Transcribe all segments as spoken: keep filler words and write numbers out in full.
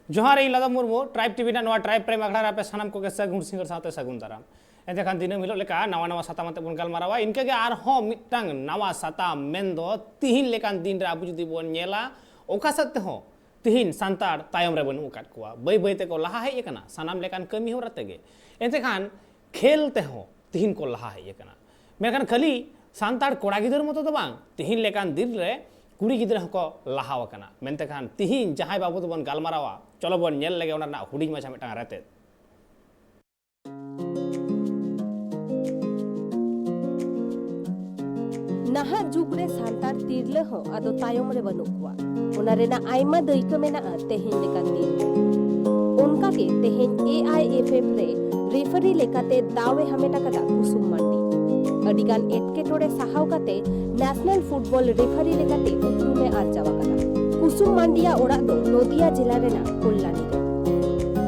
ᱡᱚᱦᱟᱨ, ᱤᱧ ᱞᱟᱫᱚᱢ Murmu, tribe TV ᱨᱮᱱᱟᱜ ᱱᱚᱣᱟ ᱴᱨᱟᱭᱤᱵᱽ ᱯᱨᱟᱭᱤᱢ ᱟᱠᱷᱲᱟ ᱨᱮ ᱟᱯᱮ ᱥᱟᱱᱟᱢ ᱠᱚᱜᱮ ᱥᱟᱹᱜᱩᱱ ᱥᱤᱸᱜᱟᱹᱲ ᱥᱟᱶᱛᱮ ᱥᱟᱹᱜᱩᱱ ᱫᱟᱨᱟᱢ᱾ ᱮᱱᱛᱮ ᱠᱷᱟᱱ ᱫᱤᱱᱟᱹᱢ ᱦᱤᱞᱳᱜ ᱞᱮᱠᱟ ᱱᱟᱣᱟ ᱱᱟᱣᱟ ᱥᱟᱛᱟᱢ ᱟᱛᱮ ᱵᱚᱱ ᱜᱟᱞᱢᱟᱨᱟᱣᱟ᱾ ᱤᱱᱠᱟᱹ ᱜᱮ ᱟᱨᱦᱚᱸ ᱢᱤᱫᱴᱟᱝ ᱱᱟᱣᱟ ᱥᱟᱛᱟᱢ, ᱢᱮᱱᱫᱚ ᱛᱤᱦᱤᱧ ᱞᱮᱠᱟᱱ ᱫᱤᱱ ᱨᱮ ᱟᱵᱚ ᱡᱩᱫᱤ ᱵᱚᱱ ᱧᱮᱞᱟ, ᱚᱠᱟ ᱥᱮᱫ ᱛᱮᱦᱚᱸ ᱛᱤᱦᱤᱧ ᱥᱟᱱᱛᱟᱲ ᱛᱟᱭᱚᱢ ᱨᱮ ᱵᱟᱹᱱᱩᱜ ᱟᱠᱟᱫ ᱠᱚᱣᱟ᱾ ᱵᱟᱹᱭ ᱵᱟᱹᱭ ᱛᱮᱠᱚ ᱞᱟᱦᱟ ᱦᱮᱡ ᱟᱠᱟᱱᱟ ᱥᱟᱱᱟᱢ ᱞᱮᱠᱟᱱ ᱠᱟᱹᱢᱤ ᱦᱚᱨᱟ ᱛᱮᱜᱮ᱾ ᱮᱱᱛᱮ ᱠᱷᱟᱱ ᱠᱷᱮᱞ ᱛᱮᱦᱚᱸ ᱛᱤᱦᱤᱧ ᱠᱚ ᱞᱟᱦᱟ ᱦᱮᱡ ᱟᱠᱟᱱᱟ᱾ ᱢᱮᱱᱠᱷᱟᱱ ᱠᱷᱟᱹᱞᱤ ᱥᱟᱱᱛᱟᱲ ᱠᱚᱲᱟ ᱜᱤᱫᱟᱹᱨ ᱢᱚᱛᱚ ᱫᱚ ᱵᱟᱝ, ᱛᱤᱦᱤᱧ ᱞᱮᱠᱟᱱ ᱫᱤᱱ ᱨᱮ ᱠᱩᱲᱤ ᱜᱤᱫᱽᱨᱟᱹ ᱦᱚᱸᱠᱚ ᱞᱟᱦᱟᱣ ᱟᱠᱟᱱᱟ᱾ ᱢᱮᱱᱛᱮ ᱠᱷᱟᱱ ᱛᱤᱦᱤᱧ ᱡᱟᱦᱟᱸᱭ ᱵᱟᱵᱚ ᱫᱚᱵᱚᱱ ᱜᱟᱞᱢᱟᱨᱟᱣᱟ, ᱪᱚᱞᱚ ᱵᱚᱱ ᱧᱮᱞ ᱞᱮᱜᱮ ᱚᱱᱟ ᱨᱮᱱᱟᱜ ᱦᱩᱰᱤᱧ ᱢᱟᱪᱷᱟ ᱢᱤᱫᱴᱟᱝ ᱨᱮᱛᱮᱫ᱾ ᱱᱟᱦᱟᱜ ᱡᱩᱜᱽ ᱨᱮ ᱥᱟᱱᱛᱟᱲ ᱛᱤᱨᱞᱟᱹ ᱦᱚᱸ ᱟᱫᱚ ᱛᱟᱭᱚᱢ ᱨᱮ ᱵᱟᱹᱱᱩᱜ ᱠᱚᱣᱟ᱾ ᱚᱱᱟ ᱨᱮᱱᱟᱜ ᱟᱭᱢᱟ ᱫᱟᱹᱭᱠᱟᱹ ᱢᱮᱱᱟᱜᱼᱟ ᱛᱮᱦᱮᱧ ᱞᱮᱠᱟᱱ ᱫᱤᱱ ᱨᱮ᱾ ᱚᱱᱠᱟᱜᱮ ᱛᱮᱦᱮᱧ ᱮ ᱟᱭ ᱮᱯᱷ ᱮᱯᱷ ᱨᱮ ᱨᱮᱯᱷᱟᱨᱤ ᱞᱮᱠᱟᱛᱮ ᱫᱟᱣ ᱮ ᱦᱟᱢᱮᱴ ᱟᱠᱟᱫᱟ ᱠᱩᱥᱩᱢ ᱢᱟᱱᱰᱤ᱾ ᱟᱹᱰᱤᱜᱟᱱ ᱮᱴᱠᱮᱴᱚᱬᱮ ᱥᱟᱦᱟᱣ ᱠᱟᱛᱮ ᱱᱮᱥᱱᱟᱞ ᱯᱷᱩᱴᱵᱚᱞ ᱨᱮᱯᱷᱟᱨᱤ ᱞᱮᱠᱟᱛᱮ ᱩᱯᱨᱩᱢ ᱮ ᱟᱨᱡᱟᱣ ᱟᱠᱟᱫᱟ᱾ ᱠᱩᱥᱩᱢ ᱢᱟᱱᱰᱤᱭᱟᱜ ᱚᱲᱟᱜ ᱫᱚ ᱱᱚᱫᱤᱭᱟ ᱡᱮᱞᱟ ᱨᱮᱱᱟᱜ ᱠᱚᱞᱞᱟᱱᱤ ᱨᱮ᱾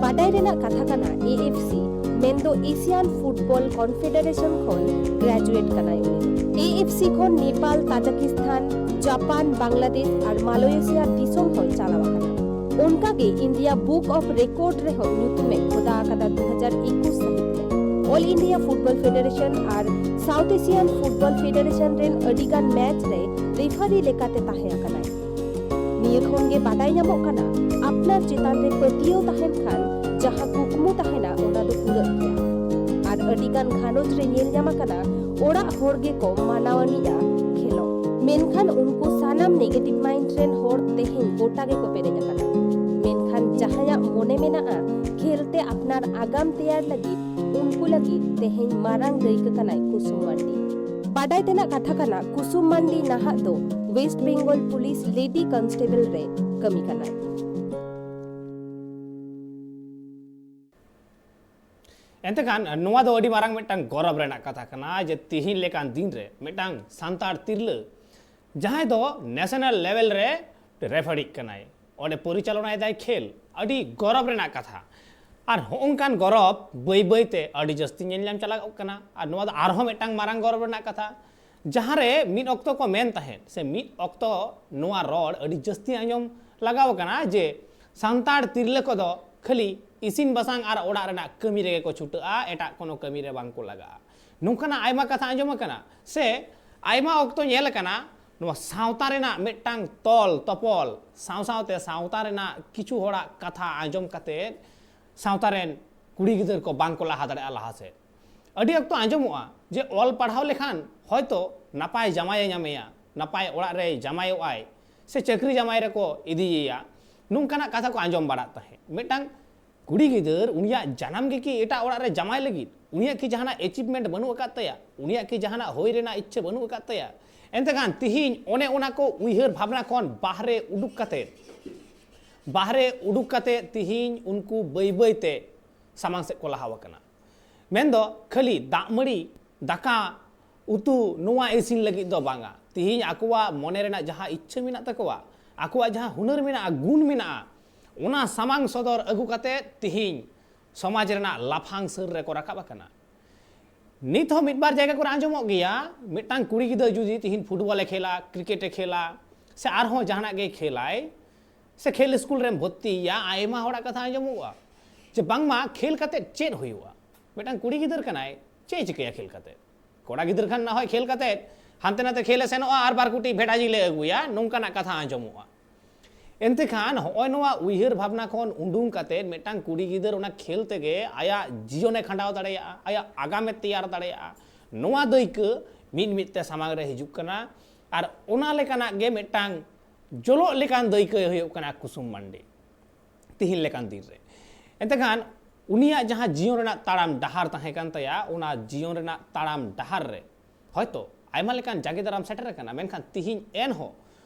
ᱵᱟᱰᱟᱭ ᱨᱮᱱᱟᱜ ᱠᱟᱛᱷᱟ ᱠᱟᱱᱟ, ᱮ ᱮᱯᱷ ᱥᱤ ᱢᱮᱱᱫᱚ ᱮᱥᱤᱭᱟᱱ ᱯᱷᱩᱴᱵᱚᱞ ᱠᱚᱱᱯᱷᱮᱰᱟᱨᱮᱥᱚᱱ ᱠᱷᱚᱱ ᱜᱨᱮᱡᱩᱭᱮᱴ ᱠᱟᱱᱟᱭ ᱩᱱᱤ ᱫᱚ᱾ ᱮ ᱮᱯᱷ ᱥᱤ ᱠᱷᱚᱱ ᱱᱮᱯᱟᱞ, ᱛᱟᱡᱟᱠᱤᱥᱛᱷᱟᱱ, ᱡᱟᱯᱟᱱ, ᱵᱟᱝᱞᱟᱫᱮᱥ ᱟᱨ ᱢᱟᱞᱚᱭᱮᱥᱤᱭᱟ ᱫᱤᱥᱚᱢ ᱦᱚᱸᱭ ᱪᱟᱞᱟᱣ ᱟᱠᱟᱱᱟ᱾ ᱚᱱᱠᱟᱜᱮ ᱤᱱᱰᱤᱭᱟ ᱵᱩᱠ ᱚᱯᱷ ᱨᱮᱠᱚᱨᱰ ᱨᱮᱦᱚᱸ ᱧᱩᱛᱩᱢᱮ ᱠᱷᱚᱫᱟ ᱟᱠᱟᱫᱟ ᱫᱩ ᱦᱟᱡᱟᱨ ᱮᱠᱩᱥ ᱥᱟᱹᱦᱤᱛ ᱨᱮ᱾ ᱚᱞ ᱤᱱᱰᱤᱭᱟ ᱯᱷᱩᱴᱵᱚᱞ ᱯᱷᱮᱰᱟᱨᱮᱥᱚᱱ ᱟᱨ ᱥᱟᱣᱩᱛᱷ ᱮᱥᱤᱭᱟᱱ ᱯᱷᱩᱴᱵᱚᱞ ᱯᱷᱮᱰᱟᱨᱮᱥᱚᱱ ᱨᱮᱱ ᱟᱹᱰᱤᱜᱟᱱ ᱢᱮᱪ ᱨᱮ ᱨᱮᱯᱷᱟᱨᱤ ᱞᱮᱠᱟᱛᱮ ᱛᱟᱦᱮᱸ ᱟᱠᱟᱱᱟᱭ᱾ ᱱᱤᱭᱟᱹ ᱠᱷᱚᱱ ᱜᱮ ᱵᱟᱰᱟᱭ ᱧᱟᱢᱚᱜ ᱠᱟᱱᱟ, ᱟᱯᱱᱟᱨ ᱪᱮᱛᱟᱱ ᱨᱮ ᱯᱟᱹᱛᱭᱟᱹᱣ ᱛᱟᱦᱮᱱ ᱠᱷᱟᱱ ᱡᱟᱦᱟᱸ ᱠᱩᱠᱢᱩ ᱛᱟᱦᱮᱱᱟ, ᱚᱱᱟ ᱫᱚ ᱯᱩᱨᱟᱹᱜ ᱜᱮᱭᱟ᱾ ᱟᱨ ᱟᱹᱰᱤ ᱜᱟᱱ ᱜᱷᱟᱨᱚᱸᱡᱽ ᱨᱮ ᱧᱮᱞ ᱧᱟᱢ ᱟᱠᱟᱱᱟ, ᱚᱲᱟᱜ ᱦᱚᱲ ᱜᱮᱠᱚ ᱢᱟᱱᱟᱣ ᱟᱹᱱᱤᱡᱼᱟ ᱠᱷᱮᱞᱳᱜ, ᱢᱮᱱᱠᱷᱟᱱ ᱩᱱᱠᱩ ᱥᱟᱱᱟᱢ ᱱᱮᱜᱮᱴᱤᱵᱷ ᱢᱟᱭᱤᱱᱰ ᱨᱮᱱ ᱦᱚᱲ ᱛᱮᱦᱮᱧ ᱜᱚᱴᱟ ᱜᱮᱠᱚ ᱯᱮᱨᱮᱡ ᱟᱠᱟᱱᱟ᱾ ᱢᱮᱱᱠᱷᱟᱱ ᱡᱟᱦᱟᱸᱭᱟᱜ ᱢᱚᱱᱮ ᱢᱮᱱᱟᱜᱼᱟ ᱠᱷᱮᱞ ᱛᱮ ᱟᱯᱱᱟᱨ ᱟᱜᱟᱢ ᱛᱮᱭᱟᱨ ᱞᱟᱹᱜᱤᱫ, ᱩᱱᱠᱩ ᱞᱟᱹᱜᱤᱫ ᱛᱮᱦᱮᱧ ᱢᱟᱨᱟᱝ ᱫᱟᱹᱭᱠᱟᱹ ᱠᱟᱱᱟᱭ ᱠᱩᱥᱩᱢ ᱢᱟᱱᱰᱤ᱾ ᱵᱟᱰᱟᱭ ᱛᱮᱱᱟᱜ ᱠᱟᱛᱷᱟ ᱠᱟᱱᱟ, ᱠᱩᱥᱩᱢ ᱢᱟᱱᱰᱤ ᱱᱟᱦᱟᱜ ᱫᱚ West Bengal police lady constable ᱨᱮ ᱠᱟᱹᱢᱤ ᱠᱟᱱᱟᱭ᱾ ᱮᱱᱛᱮ ᱠᱷᱟᱱ ᱱᱚᱣᱟ ᱫᱚ ᱟᱹᱰᱤ ᱢᱟᱨᱟᱝ ᱢᱤᱫᱴᱟᱝ ᱜᱚᱨᱚᱵᱽ ᱨᱮᱱᱟᱜ ᱠᱟᱛᱷᱟ ᱠᱟᱱᱟ ᱡᱮ ᱛᱤᱦᱤᱧ ᱞᱮᱠᱟᱱ ᱫᱤᱱ ᱨᱮ ᱢᱤᱫᱴᱟᱝ ᱥᱟᱱᱛᱟᱲ ᱛᱤᱨᱞᱟᱹ, ᱡᱟᱦᱟᱸᱭ ᱫᱚ ᱱᱮᱥᱱᱟᱞ ᱞᱮᱵᱮᱞ ᱨᱮ ᱨᱮᱯᱷᱟᱨᱤᱜ ᱠᱟᱱᱟᱭ, ᱚᱸᱰᱮ ᱯᱚᱨᱤᱪᱟᱞᱚᱱᱟᱭ ᱫᱟᱭ ᱠᱷᱮᱞ, ᱟᱹᱰᱤ ᱜᱚᱨᱚᱵᱽ ᱨᱮᱱᱟᱜ ᱠᱟᱛᱷᱟ᱾ ᱟᱨ ᱦᱚᱸᱜᱼᱚᱝᱠᱟᱱ ᱜᱚᱨᱚᱵᱽ ᱵᱟᱹᱭ ᱵᱟᱹᱭ ᱛᱮ ᱟᱹᱰᱤ ᱡᱟᱹᱥᱛᱤ ᱧᱮᱞ ᱧᱟᱢ ᱪᱟᱞᱟᱜᱚᱜ ᱠᱟᱱᱟ᱾ ᱟᱨ ᱱᱚᱣᱟ ᱫᱚ ᱟᱨᱦᱚᱸ ᱢᱤᱫᱴᱟᱝ ᱢᱟᱨᱟᱝ ᱜᱚᱨᱚᱵᱽ ᱨᱮᱱᱟᱜ ᱠᱟᱛᱷᱟ, ᱡᱟᱦᱟᱸ ᱨᱮ ᱢᱤᱫ ᱚᱠᱛᱚ ᱠᱚ ᱢᱮᱱ ᱛᱟᱦᱮᱸᱫ, ᱥᱮ ᱢᱤᱫ ᱚᱠᱛᱚ ᱱᱚᱣᱟ ᱨᱚᱲ ᱟᱹᱰᱤ ᱡᱟᱹᱥᱛᱤ ᱟᱸᱡᱚᱢ ᱞᱟᱜᱟᱣ ᱟᱠᱟᱱᱟ ᱡᱮ ᱥᱟᱱᱛᱟᱲ ᱛᱤᱨᱞᱟᱹ ᱠᱚᱫᱚ ᱠᱷᱟᱹᱞᱤ ᱤᱥᱤᱱ ᱵᱟᱥᱟᱝ ᱟᱨ ᱚᱲᱟᱜ ᱨᱮᱱᱟᱜ ᱠᱟᱹᱢᱤ ᱨᱮᱜᱮ ᱠᱚ ᱪᱷᱩᱴᱟᱹᱜᱼᱟ, ᱮᱴᱟᱜ ᱠᱳᱱᱳ ᱠᱟᱹᱢᱤ ᱨᱮ ᱵᱟᱝ ᱠᱚ ᱞᱟᱜᱟᱜᱼᱟ᱾ ᱱᱚᱝᱠᱟᱱᱟᱜ ᱟᱭᱢᱟ ᱠᱟᱛᱷᱟ ᱟᱸᱡᱚᱢ ᱟᱠᱟᱱᱟ, ᱥᱮ ᱟᱭᱢᱟ ᱚᱠᱛᱚ ᱧᱮᱞ ᱟᱠᱟᱱᱟ, ᱱᱚᱣᱟ ᱥᱟᱶᱛᱟ ᱨᱮᱱᱟᱜ ᱢᱤᱫᱴᱟᱝ ᱛᱚᱞ ᱛᱚᱯᱚᱞ ᱥᱟᱶ ᱥᱟᱶᱛᱮ ᱥᱟᱶᱛᱟ ᱨᱮᱱᱟᱜ ᱠᱤᱪᱷᱩ ᱦᱚᱲᱟᱜ ᱠᱟᱛᱷᱟ ᱟᱸᱡᱚᱢ ᱠᱟᱛᱮ ᱥᱟᱶᱛᱟ ᱨᱮᱱ ᱠᱩᱲᱤ ᱜᱤᱫᱟᱹᱨ ᱠᱚ ᱵᱟᱝ ᱠᱚ ᱞᱟᱦᱟ ᱫᱟᱲᱮᱭᱟᱜᱼᱟ ᱞᱟᱦᱟ ᱥᱮᱫ᱾ ᱟᱹᱰᱤ ᱚᱠᱛᱚ ᱟᱸᱡᱚᱢᱚᱜᱼᱟ ᱡᱮ ᱚᱞ ᱯᱟᱲᱦᱟᱣ ᱞᱮᱠᱷᱟᱱ ᱦᱚᱭᱛᱚ ᱱᱟᱯᱟᱭ ᱡᱟᱶᱟᱭᱮ ᱧᱟᱢᱮᱭᱟ, ᱱᱟᱯᱟᱭ ᱚᱲᱟᱜ ᱨᱮᱭ ᱡᱟᱶᱟᱭᱚᱜᱼᱟᱭ, ᱥᱮ ᱪᱟᱹᱠᱨᱤ ᱡᱟᱶᱟᱭ ᱨᱮᱠᱚ ᱤᱫᱤᱭᱮᱭᱟ, ᱱᱚᱝᱠᱟᱱᱟᱜ ᱠᱟᱛᱷᱟ ᱠᱚ ᱟᱸᱡᱚᱢ ᱵᱟᱲᱟᱜ ᱛᱟᱦᱮᱸᱫ᱾ ᱢᱤᱫᱴᱟᱝ ᱠᱩᱲᱤ ᱜᱤᱫᱟᱹᱨ, ᱩᱱᱤᱭᱟᱜ ᱡᱟᱱᱟᱢ ᱜᱮ ᱠᱤ ᱮᱴᱟᱜ ᱚᱲᱟᱜ ᱨᱮ ᱡᱟᱶᱟᱭ ᱞᱟᱹᱜᱤᱫ? ᱩᱱᱤᱭᱟᱜ ᱠᱤ ᱡᱟᱦᱟᱱᱟᱜ ᱮᱪᱤᱵᱷᱢᱮᱱᱴ ᱵᱟᱹᱱᱩᱜ ᱟᱠᱟᱫ ᱛᱟᱭᱟ? ᱩᱱᱤᱭᱟᱜ ᱠᱤ ᱡᱟᱦᱟᱱᱟᱜ ᱦᱩᱭ ᱨᱮᱱᱟᱜ ᱤᱪᱪᱷᱟᱹ ᱵᱟᱹᱱᱩᱜ ᱟᱠᱟᱫ ᱛᱟᱭᱟ? ᱮᱱᱛᱮ ᱠᱷᱟᱱ ᱛᱤᱦᱤᱧ ᱚᱱᱮ ᱚᱱᱟ ᱠᱚ ᱩᱭᱦᱟᱹᱨ ᱵᱷᱟᱵᱽᱱᱟ ᱠᱷᱚᱱ ᱵᱟᱦᱨᱮ ᱩᱰᱩᱠ ᱠᱟᱛᱮ, ᱵᱟᱦᱨᱮ ᱩᱰᱩᱠ ᱠᱟᱛᱮ ᱛᱤᱦᱤᱧ ᱩᱱᱠᱩ ᱵᱟᱹᱭ ᱵᱟᱹᱭ ᱛᱮ ᱥᱟᱢᱟᱝ ᱥᱮᱫ ᱠᱚ ᱞᱟᱦᱟᱣ ᱟᱠᱟᱱᱟ᱾ ᱢᱮᱱᱫᱚ ᱠᱷᱟᱹᱞᱤ ᱫᱟᱜ ᱢᱟᱹᱲᱤ, ᱫᱟᱠᱟ, ᱩᱛᱩ ᱱᱚᱣᱟ ᱤᱥᱤᱱ ᱞᱟᱹᱜᱤᱫ ᱫᱚ ᱵᱟᱝᱟ᱾ ᱛᱤᱦᱤᱧ ᱟᱠᱚᱣᱟᱜ ᱢᱚᱱᱮ ᱨᱮᱱᱟᱜ ᱡᱟᱦᱟᱸ ᱤᱪᱪᱷᱟᱹ ᱢᱮᱱᱟᱜ ᱛᱟᱠᱚᱣᱟ, ᱟᱠᱚᱣᱟᱜ ᱡᱟᱦᱟᱸ ᱦᱩᱱᱟᱹᱨ ᱢᱮᱱᱟᱜᱼᱟ, ᱜᱩᱱ ᱢᱮᱱᱟᱜᱼᱟ, ᱚᱱᱟ ᱥᱟᱢᱟᱝ ᱥᱚᱫᱚᱨ ᱟᱹᱜᱩ ᱠᱟᱛᱮ ᱛᱤᱦᱤᱧ ᱥᱚᱢᱟᱡᱽ ᱨᱮᱱᱟᱜ ᱞᱟᱯᱷᱟᱝ ᱥᱟᱹᱨ ᱨᱮᱠᱚ ᱨᱟᱠᱟᱵ ᱟᱠᱟᱱᱟ᱾ ᱱᱤᱛ ᱦᱚᱸ ᱢᱤᱫ ᱵᱟᱨ ᱡᱟᱭᱜᱟ ᱠᱚᱨᱮ ᱟᱸᱡᱚᱢᱚᱜ ᱜᱮᱭᱟ, ᱢᱤᱫᱴᱟᱝ ᱠᱩᱲᱤ ᱜᱤᱫᱽᱨᱟᱹ ᱡᱩᱫᱤ ᱛᱤᱦᱤᱧ ᱯᱷᱩᱴᱵᱚᱞᱮ ᱠᱷᱮᱞᱟ, ᱠᱨᱤᱠᱮᱴᱮ ᱠᱷᱮᱞᱟ, ᱥᱮ ᱟᱨᱦᱚᱸ ᱡᱟᱦᱟᱱᱟᱜ ᱜᱮᱭ ᱠᱷᱮᱞᱟᱭ, ᱥᱮ ᱠᱷᱮᱞ ᱥᱠᱩᱞ ᱨᱮᱢ ᱵᱷᱚᱨᱛᱤᱭᱮᱭᱟ, ᱟᱭᱢᱟ ᱦᱚᱲᱟᱜ ᱠᱟᱛᱷᱟ ᱟᱸᱡᱚᱢᱚᱜᱼᱟ ᱡᱮ ᱵᱟᱝᱢᱟ ᱠᱷᱮᱞ ᱠᱟᱛᱮ ᱪᱮᱫ ᱦᱩᱭᱩᱜᱼᱟ? ᱢᱤᱫᱴᱟᱝ ᱠᱩᱲᱤ ᱜᱤᱫᱟᱹᱨ ᱠᱟᱱᱟᱭ, ᱪᱮᱫ ᱮ ᱪᱤᱠᱟᱹᱭᱟ ᱠᱷᱮᱞ ᱠᱟᱛᱮ? ᱠᱚᱲᱟ ᱜᱤᱫᱟᱹᱨ ᱠᱷᱟᱱ ᱱᱟ ᱦᱚᱭ ᱠᱷᱮᱞ ᱠᱟᱛᱮ ᱦᱟᱱᱛᱮ ᱱᱟᱛᱮ ᱠᱷᱮᱞᱮ ᱥᱮᱱᱚᱜᱼᱟ ᱟᱨ ᱵᱟᱨ ᱠᱩᱴᱤ ᱵᱷᱮᱰᱟ ᱡᱤᱞᱮ ᱟᱹᱜᱩᱭᱟ, ᱱᱚᱝᱠᱟᱱᱟᱜ ᱠᱟᱛᱷᱟ ᱟᱸᱡᱚᱢᱚᱜᱼᱟ᱾ ᱮᱱᱛᱮ ᱠᱷᱟᱱ ᱦᱚᱸᱜᱼᱚᱭ ᱱᱚᱣᱟ ᱩᱭᱦᱟᱹᱨ ᱵᱷᱟᱵᱽᱱᱟ ᱠᱷᱚᱱ ᱩᱰᱩᱝ ᱠᱟᱛᱮ ᱢᱤᱫᱴᱟᱝ ᱠᱩᱲᱤ ᱜᱤᱫᱟᱹᱨ ᱚᱱᱟ ᱠᱷᱮᱞ ᱛᱮᱜᱮ ᱟᱭᱟᱜ ᱡᱤᱭᱚᱱᱮ ᱠᱷᱟᱸᱰᱟᱣ ᱫᱟᱲᱮᱭᱟᱜᱼᱟ, ᱟᱭᱟᱜ ᱟᱜᱟᱢᱮ ᱛᱮᱭᱟᱨ ᱫᱟᱲᱮᱭᱟᱜᱼᱟ, ᱱᱚᱣᱟ ᱫᱟᱹᱭᱠᱟᱹ ᱢᱤᱫ ᱢᱤᱫ ᱛᱮ ᱥᱟᱢᱟᱝ ᱨᱮ ᱦᱤᱡᱩᱜ ᱠᱟᱱᱟ᱾ ᱟᱨ ᱚᱱᱟ ᱞᱮᱠᱟᱱᱟᱜ ᱜᱮ ᱢᱤᱫᱴᱟᱝ ᱡᱚᱞᱚᱜ ᱞᱮᱠᱟᱱ ᱫᱟᱹᱭᱠᱟᱹ ᱦᱩᱭᱩᱜ ᱠᱟᱱᱟ ᱠᱩᱥᱩᱢ ᱢᱟᱱᱰᱤ ᱛᱤᱦᱤᱧ ᱞᱮᱠᱟᱱ ᱫᱤᱱ ᱨᱮ᱾ ᱮᱱᱛᱮ ᱠᱷᱟᱱ ᱩᱱᱤᱭᱟᱜ ᱡᱟᱦᱟᱸ ᱡᱤᱭᱚᱱ ᱨᱮᱱᱟᱜ ᱛᱟᱲᱟᱢ ᱰᱟᱦᱟᱨ ᱛᱟᱦᱮᱸ ᱠᱟᱱ ᱛᱟᱭᱟ, ᱚᱱᱟ ᱡᱤᱭᱚᱱ ᱨᱮᱱᱟᱜ ᱛᱟᱲᱟᱢ ᱰᱟᱦᱟᱨ ᱨᱮ ᱦᱚᱭᱛᱚ ᱟᱭᱢᱟ ᱞᱮᱠᱟᱱ ᱡᱟᱸᱜᱮ ᱫᱟᱨᱟᱢ ᱥᱮᱴᱮᱨ ᱟᱠᱟᱱᱟ, ᱢᱮᱱᱠᱷᱟᱱ ᱛᱤᱦᱤᱧ ᱮᱱᱦᱚᱸ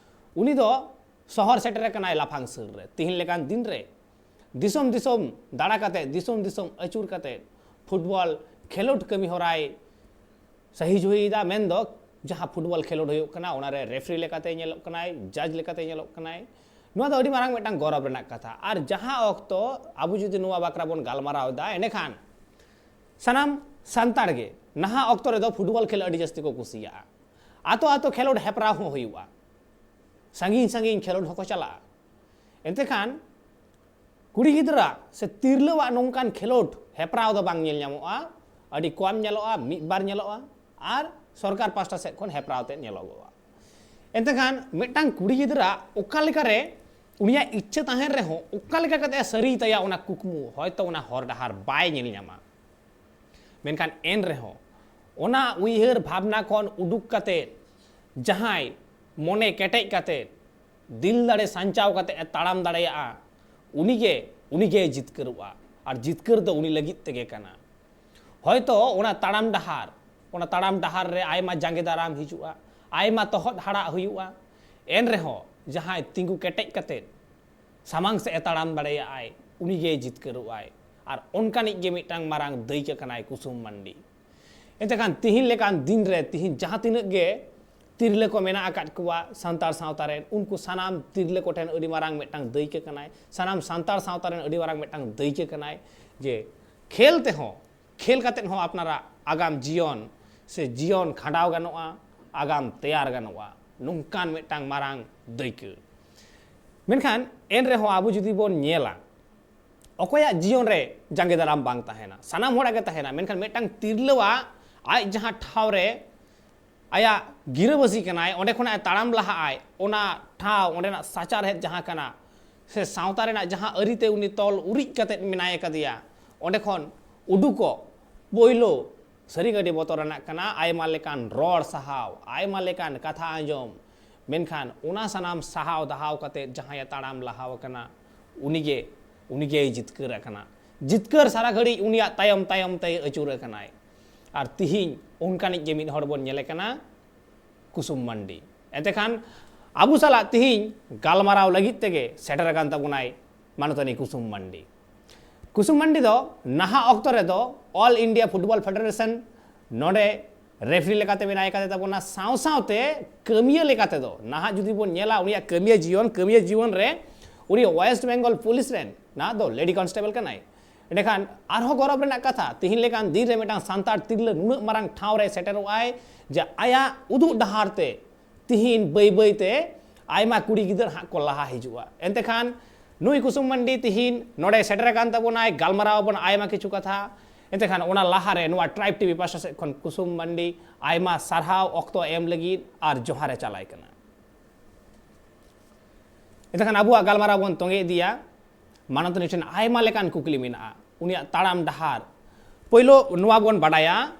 ᱩᱱᱤ ᱫᱚ ᱥᱚᱦᱚᱨ ᱥᱮᱴᱮᱨ ᱟᱠᱟᱱᱟᱭ ᱞᱟᱯᱷᱟᱝ ᱥᱟᱹᱨ ᱨᱮ᱾ ᱛᱤᱦᱤᱧ ᱞᱮᱠᱟᱱ ᱫᱤᱱ ᱨᱮ ᱫᱤᱥᱚᱢ ᱫᱤᱥᱚᱢ ᱫᱟᱬᱟ ᱠᱟᱛᱮ, ᱫᱤᱥᱚᱢ ᱫᱤᱥᱚᱢ ᱟᱹᱪᱩᱨ ᱠᱟᱛᱮ ᱯᱷᱩᱴᱵᱚᱞ ᱠᱷᱮᱞᱳᱰ ᱠᱟᱹᱢᱤ ᱦᱚᱨᱟᱭ ᱥᱟᱹᱦᱤ ᱡᱩᱦᱤᱭᱮᱫᱟ, ᱢᱮᱱᱫᱚ ᱡᱟᱦᱟᱸ ᱯᱷᱩᱴᱵᱚᱞ ᱠᱷᱮᱞᱳᱰ ᱦᱩᱭᱩᱜ ᱠᱟᱱᱟ, ᱚᱱᱟᱨᱮ ᱨᱮᱯᱷᱨᱤ ᱞᱮᱠᱟᱛᱮ ᱧᱮᱞᱚᱜ ᱠᱟᱱᱟᱭ, ᱡᱟᱡᱽ ᱞᱮᱠᱟᱛᱮ ᱧᱮᱞᱚᱜ ᱠᱟᱱᱟᱭ, ᱱᱚᱣᱟ ᱫᱚ ᱟᱹᱰᱤ ᱢᱟᱨᱟᱝ ᱢᱤᱫᱴᱟᱝ ᱜᱚᱨᱚᱵᱽ ᱨᱮᱱᱟᱜ ᱠᱟᱛᱷᱟ᱾ ᱟᱨ ᱡᱟᱦᱟᱸ ᱚᱠᱛᱚ ᱟᱵᱚ ᱡᱩᱫᱤ ᱱᱚᱣᱟ ᱵᱟᱠᱷᱨᱟ ᱵᱚᱱ ᱜᱟᱞᱢᱟᱨᱟᱣ ᱮᱫᱟ, ᱮᱸᱰᱮᱠᱷᱟᱱ ᱥᱟᱱᱟᱢ ᱥᱟᱱᱛᱟᱲ ᱜᱮ ᱱᱟᱦᱟᱜ ᱚᱠᱛᱚ ᱨᱮᱫᱚ ᱯᱷᱩᱴᱵᱚᱞ ᱠᱷᱮᱞ ᱟᱹᱰᱤ ᱡᱟᱹᱥᱛᱤ ᱠᱚ ᱠᱩᱥᱤᱭᱟᱜᱼᱟ᱾ ᱟᱛᱳ ᱟᱛᱳ ᱠᱷᱮᱞᱳᱰ ᱦᱮᱯᱨᱟᱣ ᱦᱚᱸ ᱦᱩᱭᱩᱜᱼᱟ, ᱥᱟᱺᱜᱤᱧ ᱥᱟᱺᱜᱤᱧ ᱠᱷᱮᱞᱳᱰ ᱦᱚᱸᱠᱚ ᱪᱟᱞᱟᱜᱼᱟ᱾ ᱮᱱᱛᱮ ᱠᱷᱟᱱ ᱠᱩᱲᱤ ᱜᱤᱫᱽᱨᱟᱹ ᱥᱮ ᱛᱤᱨᱞᱟᱹᱣᱟᱜ ᱱᱚᱝᱠᱟᱱ ᱠᱷᱮᱞᱳᱰ ᱦᱮᱯᱨᱟᱣ ᱫᱚ ᱵᱟᱝ ᱧᱮᱞ ᱧᱟᱢᱚᱜᱼᱟ, ᱟᱹᱰᱤ ᱠᱚᱢ ᱧᱮᱞᱚᱜᱼᱟ, ᱢᱤᱫ ᱵᱟᱨ ᱧᱮᱞᱚᱜᱼᱟ, ᱟᱨ ᱥᱚᱨᱠᱟᱨ ᱯᱟᱥᱴᱟ ᱥᱮᱫ ᱠᱷᱚᱱ ᱦᱮᱯᱨᱟᱣ ᱛᱮᱫ ᱧᱮᱞᱚᱜᱚᱜᱼᱟ᱾ ᱮᱱᱛᱮ ᱠᱷᱟᱱ ᱢᱤᱫᱴᱟᱝ ᱠᱩᱲᱤ ᱜᱤᱫᱽᱨᱟᱹ ᱚᱠᱟ ᱞᱮᱠᱟᱨᱮ ᱩᱱᱤᱭᱟᱜ ᱤᱪᱪᱷᱟᱹ ᱛᱟᱦᱮᱱ ᱨᱮᱦᱚᱸ ᱚᱠᱟ ᱞᱮᱠᱟ ᱠᱟᱛᱮ ᱮ ᱥᱟᱹᱨᱤᱭ ᱛᱟᱭᱟ ᱚᱱᱟ ᱠᱩᱠᱢᱩ, ᱦᱚᱭᱛᱚ ᱚᱱᱟ ᱦᱚᱨ ᱰᱟᱦᱟᱨ ᱵᱟᱭ ᱧᱮᱞ ᱧᱟᱢᱟ᱾ ᱢᱮᱱᱠᱷᱟᱱ ᱮᱱ ᱨᱮᱦᱚᱸ ᱚᱱᱟ ᱩᱭᱦᱟᱹᱨ ᱵᱷᱟᱵᱽᱱᱟ ᱠᱷᱚᱱ ᱩᱰᱩᱠ ᱠᱟᱛᱮ ᱡᱟᱦᱟᱸᱭ ᱢᱚᱱᱮ ᱠᱮᱴᱮᱡ ᱠᱟᱛᱮ ᱫᱤᱞ ᱫᱟᱲᱮ ᱥᱟᱧᱪᱟᱣ ᱠᱟᱛᱮ ᱮ ᱛᱟᱲᱟᱢ ᱫᱟᱲᱮᱭᱟᱜᱼᱟ, ᱩᱱᱤᱜᱮ ᱩᱱᱤᱜᱮᱭ ᱡᱤᱛᱠᱟᱹᱨᱚᱜᱼᱟ᱾ ᱟᱨ ᱡᱤᱛᱠᱟᱹᱨ ᱫᱚ ᱩᱱᱤ ᱞᱟᱹᱜᱤᱫ ᱛᱮᱜᱮ ᱠᱟᱱᱟ᱾ ᱦᱚᱭᱛᱚ ᱚᱱᱟ ᱛᱟᱲᱟᱢ ᱰᱟᱦᱟᱨ, ᱚᱱᱟ ᱛᱟᱲᱟᱢ ᱰᱟᱦᱟᱨ ᱨᱮ ᱟᱭᱢᱟ ᱡᱟᱸᱜᱮ ᱫᱟᱨᱟᱢ ᱦᱤᱡᱩᱜᱼᱟ, ᱟᱭᱢᱟ ᱛᱚᱦᱚᱫ ᱦᱟᱲᱟᱜ ᱦᱩᱭᱩᱜᱼᱟ, ᱮᱱ ᱨᱮᱦᱚᱸ ᱡᱟᱦᱟᱸᱭ ᱛᱤᱸᱜᱩ ᱠᱮᱴᱮᱡ ᱠᱟᱛᱮ ᱥᱟᱢᱟᱝ ᱥᱮᱫ ᱮ ᱛᱟᱲᱟᱢ ᱫᱟᱲᱮᱭᱟᱜᱼᱟᱭ, ᱩᱱᱤᱜᱮᱭ ᱡᱤᱛᱠᱟᱹᱨᱚᱜᱼᱟᱭ᱾ ᱟᱨ ᱚᱱᱠᱟᱱᱤᱡ ᱜᱮ ᱢᱤᱫᱴᱟᱝ ᱢᱟᱨᱟᱝ ᱫᱟᱹᱭᱠᱟᱹ ᱠᱟᱱᱟᱭ ᱠᱩᱥᱩᱢ ᱢᱟᱱᱰᱤ᱾ ᱮᱱᱛᱮ ᱠᱷᱟᱱ ᱛᱤᱦᱤᱧ ᱞᱮᱠᱟᱱ ᱫᱤᱱ ᱨᱮ ᱛᱤᱦᱤᱧ ᱡᱟᱦᱟᱸ ᱛᱤᱱᱟᱹᱜ ᱜᱮ ᱛᱤᱨᱞᱟᱹ ᱠᱚ ᱢᱮᱱᱟᱜ ᱟᱠᱟᱫ ᱠᱚᱣᱟ ᱥᱟᱱᱛᱟᱲ ᱥᱟᱶᱛᱟ ᱨᱮᱱ, ᱩᱱᱠᱩ ᱥᱟᱱᱟᱢ ᱛᱤᱨᱞᱟᱹ ᱠᱚᱴᱷᱮᱱ ᱟᱹᱰᱤ ᱢᱟᱨᱟᱝ ᱢᱤᱫᱴᱟᱝ ᱫᱟᱹᱭᱠᱟᱹ ᱠᱟᱱᱟᱭ, ᱥᱟᱱᱟᱢ ᱥᱟᱱᱛᱟᱲ ᱥᱟᱶᱛᱟ ᱨᱮᱱ ᱟᱹᱰᱤ ᱢᱟᱨᱟᱝ ᱢᱤᱫᱴᱟᱝ ᱫᱟᱹᱭᱠᱟᱹ ᱠᱟᱱᱟᱭ ᱡᱮ ᱠᱷᱮᱞ ᱛᱮᱦᱚᱸ, ᱠᱷᱮᱞ ᱠᱟᱛᱮᱫ ᱦᱚᱸ ᱟᱯᱱᱟᱨᱟᱜ ᱟᱜᱟᱢ ᱡᱤᱭᱚᱱ ᱥᱮ ᱡᱤᱭᱚᱱ ᱠᱷᱟᱸᱰᱟᱣ ᱜᱟᱱᱚᱜᱼᱟ, ᱟᱜᱟᱢ ᱛᱮᱭᱟᱨ ᱜᱟᱱᱚᱜᱼᱟ᱾ ᱱᱚᱝᱠᱟᱱ ᱢᱤᱫᱴᱟᱝ ᱢᱟᱨᱟᱝ ᱫᱟᱹᱭᱠᱟᱹ᱾ ᱢᱮᱱᱠᱷᱟᱱ ᱮᱱ ᱨᱮᱦᱚᱸ ᱟᱵᱚ ᱡᱩᱫᱤ ᱵᱚᱱ ᱧᱮᱞᱟ, ᱚᱠᱚᱭᱟᱜ ᱡᱤᱭᱚᱱ ᱨᱮ ᱡᱟᱸᱜᱮ ᱫᱟᱨᱟᱢ ᱵᱟᱝ ᱛᱟᱦᱮᱱᱟ? ᱥᱟᱱᱟᱢ ᱦᱚᱲᱟᱜ ᱜᱮ ᱛᱟᱦᱮᱱᱟ, ᱢᱮᱱᱠᱷᱟᱱ ᱢᱤᱫᱴᱟᱝ ᱛᱤᱨᱞᱟᱹᱣᱟᱜ ᱟᱡ ᱡᱟᱦᱟᱸ ᱴᱷᱟᱶ ᱨᱮ ᱟᱭᱟᱜ ᱜᱤᱨᱟᱹᱵᱟᱹᱥᱤ ᱠᱟᱱᱟᱭ, ᱚᱸᱰᱮ ᱠᱷᱚᱱᱟᱜ ᱮ ᱛᱟᱲᱟᱢ ᱞᱟᱦᱟᱜ ᱟᱭ, ᱚᱱᱟ ᱴᱷᱟᱶ, ᱚᱸᱰᱮᱱᱟᱜ ᱥᱟᱪᱟᱨᱦᱮᱫ ᱡᱟᱦᱟᱸ ᱠᱟᱱᱟ, ᱥᱮ ᱥᱟᱶᱛᱟ ᱨᱮᱱᱟᱜ ᱡᱟᱦᱟᱸ ᱟᱹᱨᱤᱛᱮ ᱩᱱᱤ ᱛᱚᱞ ᱩᱨᱤᱡ ᱠᱟᱛᱮᱫ ᱢᱮᱱᱟᱭ ᱟᱠᱟᱫᱮᱭᱟ, ᱚᱸᱰᱮ ᱠᱷᱚᱱ ᱩᱰᱩᱠᱚᱜ ᱯᱳᱭᱞᱳ ᱥᱟᱹᱨᱤ ᱜᱮ ᱟᱹᱰᱤ ᱵᱚᱛᱚᱨ ᱟᱱᱟᱜ ᱠᱟᱱᱟ᱾ ᱟᱭᱢᱟ ᱞᱮᱠᱟᱱ ᱨᱚᱲ ᱥᱟᱦᱟᱣ, ᱟᱭᱢᱟ ᱞᱮᱠᱟᱱ ᱠᱟᱛᱷᱟ ᱟᱸᱡᱚᱢ, ᱢᱮᱱᱠᱷᱟᱱ ᱚᱱᱟ ᱥᱟᱱᱟᱢ ᱥᱟᱦᱟᱣ ᱫᱟᱦᱟᱣ ᱠᱟᱛᱮᱫ ᱡᱟᱦᱟᱸᱭᱮ ᱛᱟᱲᱟᱢ ᱞᱟᱦᱟᱣ ᱟᱠᱟᱱᱟ, ᱩᱱᱤᱜᱮ, ᱩᱱᱤᱜᱮᱭ ᱡᱤᱛᱠᱟᱹᱨ ᱟᱠᱟᱱᱟ᱾ ᱡᱤᱛᱠᱟᱹᱨ ᱥᱟᱨᱟ ᱜᱷᱟᱹᱲᱤᱡ ᱩᱱᱤᱭᱟᱜ ᱛᱟᱭᱚᱢ ᱛᱟᱭᱚᱢ ᱛᱮᱭ ᱟᱹᱪᱩᱨ ᱟᱠᱟᱱᱟᱭ᱾ ᱟᱨ ᱛᱤᱦᱤᱧ ᱚᱱᱠᱟᱱᱤᱡ ᱜᱮ ᱢᱤᱫ ᱦᱚᱲ ᱵᱚᱱ ᱧᱮᱞᱮ ᱠᱟᱱᱟ, ᱠᱩᱥᱩᱢ ᱢᱟᱱᱰᱤ᱾ ᱮᱱᱛᱮ ᱠᱷᱟᱱ ᱟᱵᱚ ᱥᱟᱞᱟᱜ ᱛᱤᱦᱤᱧ ᱜᱟᱞᱢᱟᱨᱟᱣ ᱞᱟᱹᱜᱤᱫ ᱛᱮᱜᱮ ᱥᱮᱴᱮᱨ ᱟᱠᱟᱱ ᱛᱟᱵᱚᱱᱟᱭ ᱢᱟᱱᱚᱛᱟᱱᱤ ᱠᱩᱥᱩᱢ ᱢᱟᱱᱰᱤ᱾ ᱠᱩᱥᱩᱢ ᱢᱟᱱᱰᱤ ᱫᱚ ᱱᱟᱦᱟᱜ ᱚᱠᱛᱚ ᱨᱮᱫᱚ All India Football Federation ᱱᱚᱰᱮ ᱨᱮᱯᱷᱟᱨᱤ ᱞᱮᱠᱟᱛᱮ ᱢᱮᱱᱟᱭ ᱠᱟᱫᱮ ᱛᱟᱵᱚᱱᱟ, ᱥᱟᱶ ᱥᱟᱶᱛᱮ ᱠᱟᱹᱢᱤᱭᱟᱹ ᱞᱮᱠᱟ ᱛᱮᱫᱚ ᱱᱟᱦᱟᱜ ᱡᱩᱫᱤ ᱵᱚᱱ ᱧᱮᱞᱟ ᱩᱱᱤᱭᱟᱜ ᱠᱟᱹᱢᱤᱭᱟᱹ ᱡᱤᱭᱚᱱ, ᱠᱟᱹᱢᱤᱭᱟᱹ ᱡᱤᱭᱚᱱ ᱨᱮ ᱩᱱᱤ West Bengal Police ᱨᱮᱱ ᱱᱟᱦᱟᱜ ᱫᱚ ᱞᱮᱰᱤ ᱠᱚᱱᱥᱴᱮᱵᱚᱞ ᱠᱟᱱᱟᱭ᱾ ᱮᱸᱰᱮᱠᱷᱟᱱ ᱟᱨᱦᱚᱸ ᱜᱚᱨᱚᱵᱽ ᱨᱮᱱᱟᱜ ᱠᱟᱛᱷᱟ, ᱛᱤᱦᱤᱧ ᱞᱮᱠᱟᱱ ᱫᱤᱱ ᱨᱮ ᱢᱤᱫᱴᱟᱝ ᱥᱟᱱᱛᱟᱲ ᱛᱤᱨᱞᱟᱹ ᱱᱩᱱᱟᱹᱜ ᱢᱟᱨᱟᱝ ᱴᱷᱟᱶ ᱨᱮ ᱥᱮᱴᱮᱨᱚᱜ ᱟᱭ ᱡᱮ ᱟᱭᱟᱜ ᱩᱫᱩᱜ ᱰᱟᱦᱟᱨ ᱛᱮ ᱛᱤᱦᱤᱧ ᱵᱟᱹᱭ ᱵᱟᱹᱭ ᱛᱮ ᱟᱭᱢᱟ ᱠᱩᱲᱤ ᱜᱤᱫᱟᱹᱨ ᱦᱟᱸᱜ ᱠᱚ ᱞᱟᱦᱟ ᱦᱤᱡᱩᱜᱼᱟ᱾ ᱮᱱᱛᱮ ᱠᱷᱟᱱ ᱱᱩᱭ ᱠᱩᱥᱩᱢ ᱢᱟᱱᱰᱤ ᱛᱤᱦᱤᱧ ᱱᱚᱰᱮ ᱥᱮᱴᱮᱨ ᱟᱠᱟᱱ ᱛᱟᱵᱚᱱᱟᱭ, ᱜᱟᱞᱢᱟᱨᱟᱣ ᱟᱵᱚᱱ ᱟᱭᱢᱟ ᱠᱤᱪᱷᱩ ᱠᱟᱛᱷᱟ᱾ ᱮᱱᱛᱮ ᱠᱷᱟᱱ ᱚᱱᱟ ᱞᱟᱦᱟᱨᱮ ᱱᱚᱣᱟ ᱴᱨᱟᱭᱤᱵᱽ ᱴᱤᱵᱷᱤ ᱯᱟᱦᱴᱟ ᱥᱮᱫ ᱠᱷᱚᱱ ᱠᱩᱥᱩᱢ ᱢᱟᱱᱰᱤ ᱟᱭᱢᱟ ᱥᱟᱨᱦᱟᱣ ᱚᱠᱛᱚ ᱮᱢ ᱞᱟᱹᱜᱤᱫ ᱟᱨ ᱡᱚᱦᱟᱨ ᱮ ᱪᱟᱞᱟᱭ ᱠᱟᱱᱟ᱾ ᱮᱱᱛᱮ ᱠᱷᱟᱱ ᱟᱵᱚᱣᱟᱜ ᱜᱟᱞᱢᱟᱨᱟᱣ ᱵᱚᱱ ᱛᱚᱸᱜᱮ ᱤᱫᱤᱭᱟ᱾ ᱢᱟᱱᱚᱛᱟᱱᱤ ᱴᱷᱮᱱ ᱟᱭᱢᱟ ᱞᱮᱠᱟᱱ ᱠᱩᱠᱞᱤ ᱢᱮᱱᱟᱜᱼᱟ, ᱩᱱᱤᱭᱟᱜ ᱛᱟᱲᱟᱢ ᱰᱟᱦᱟᱨ᱾ ᱯᱳᱭᱞᱳ ᱱᱚᱣᱟ ᱵᱚᱱ ᱵᱟᱰᱟᱭᱟ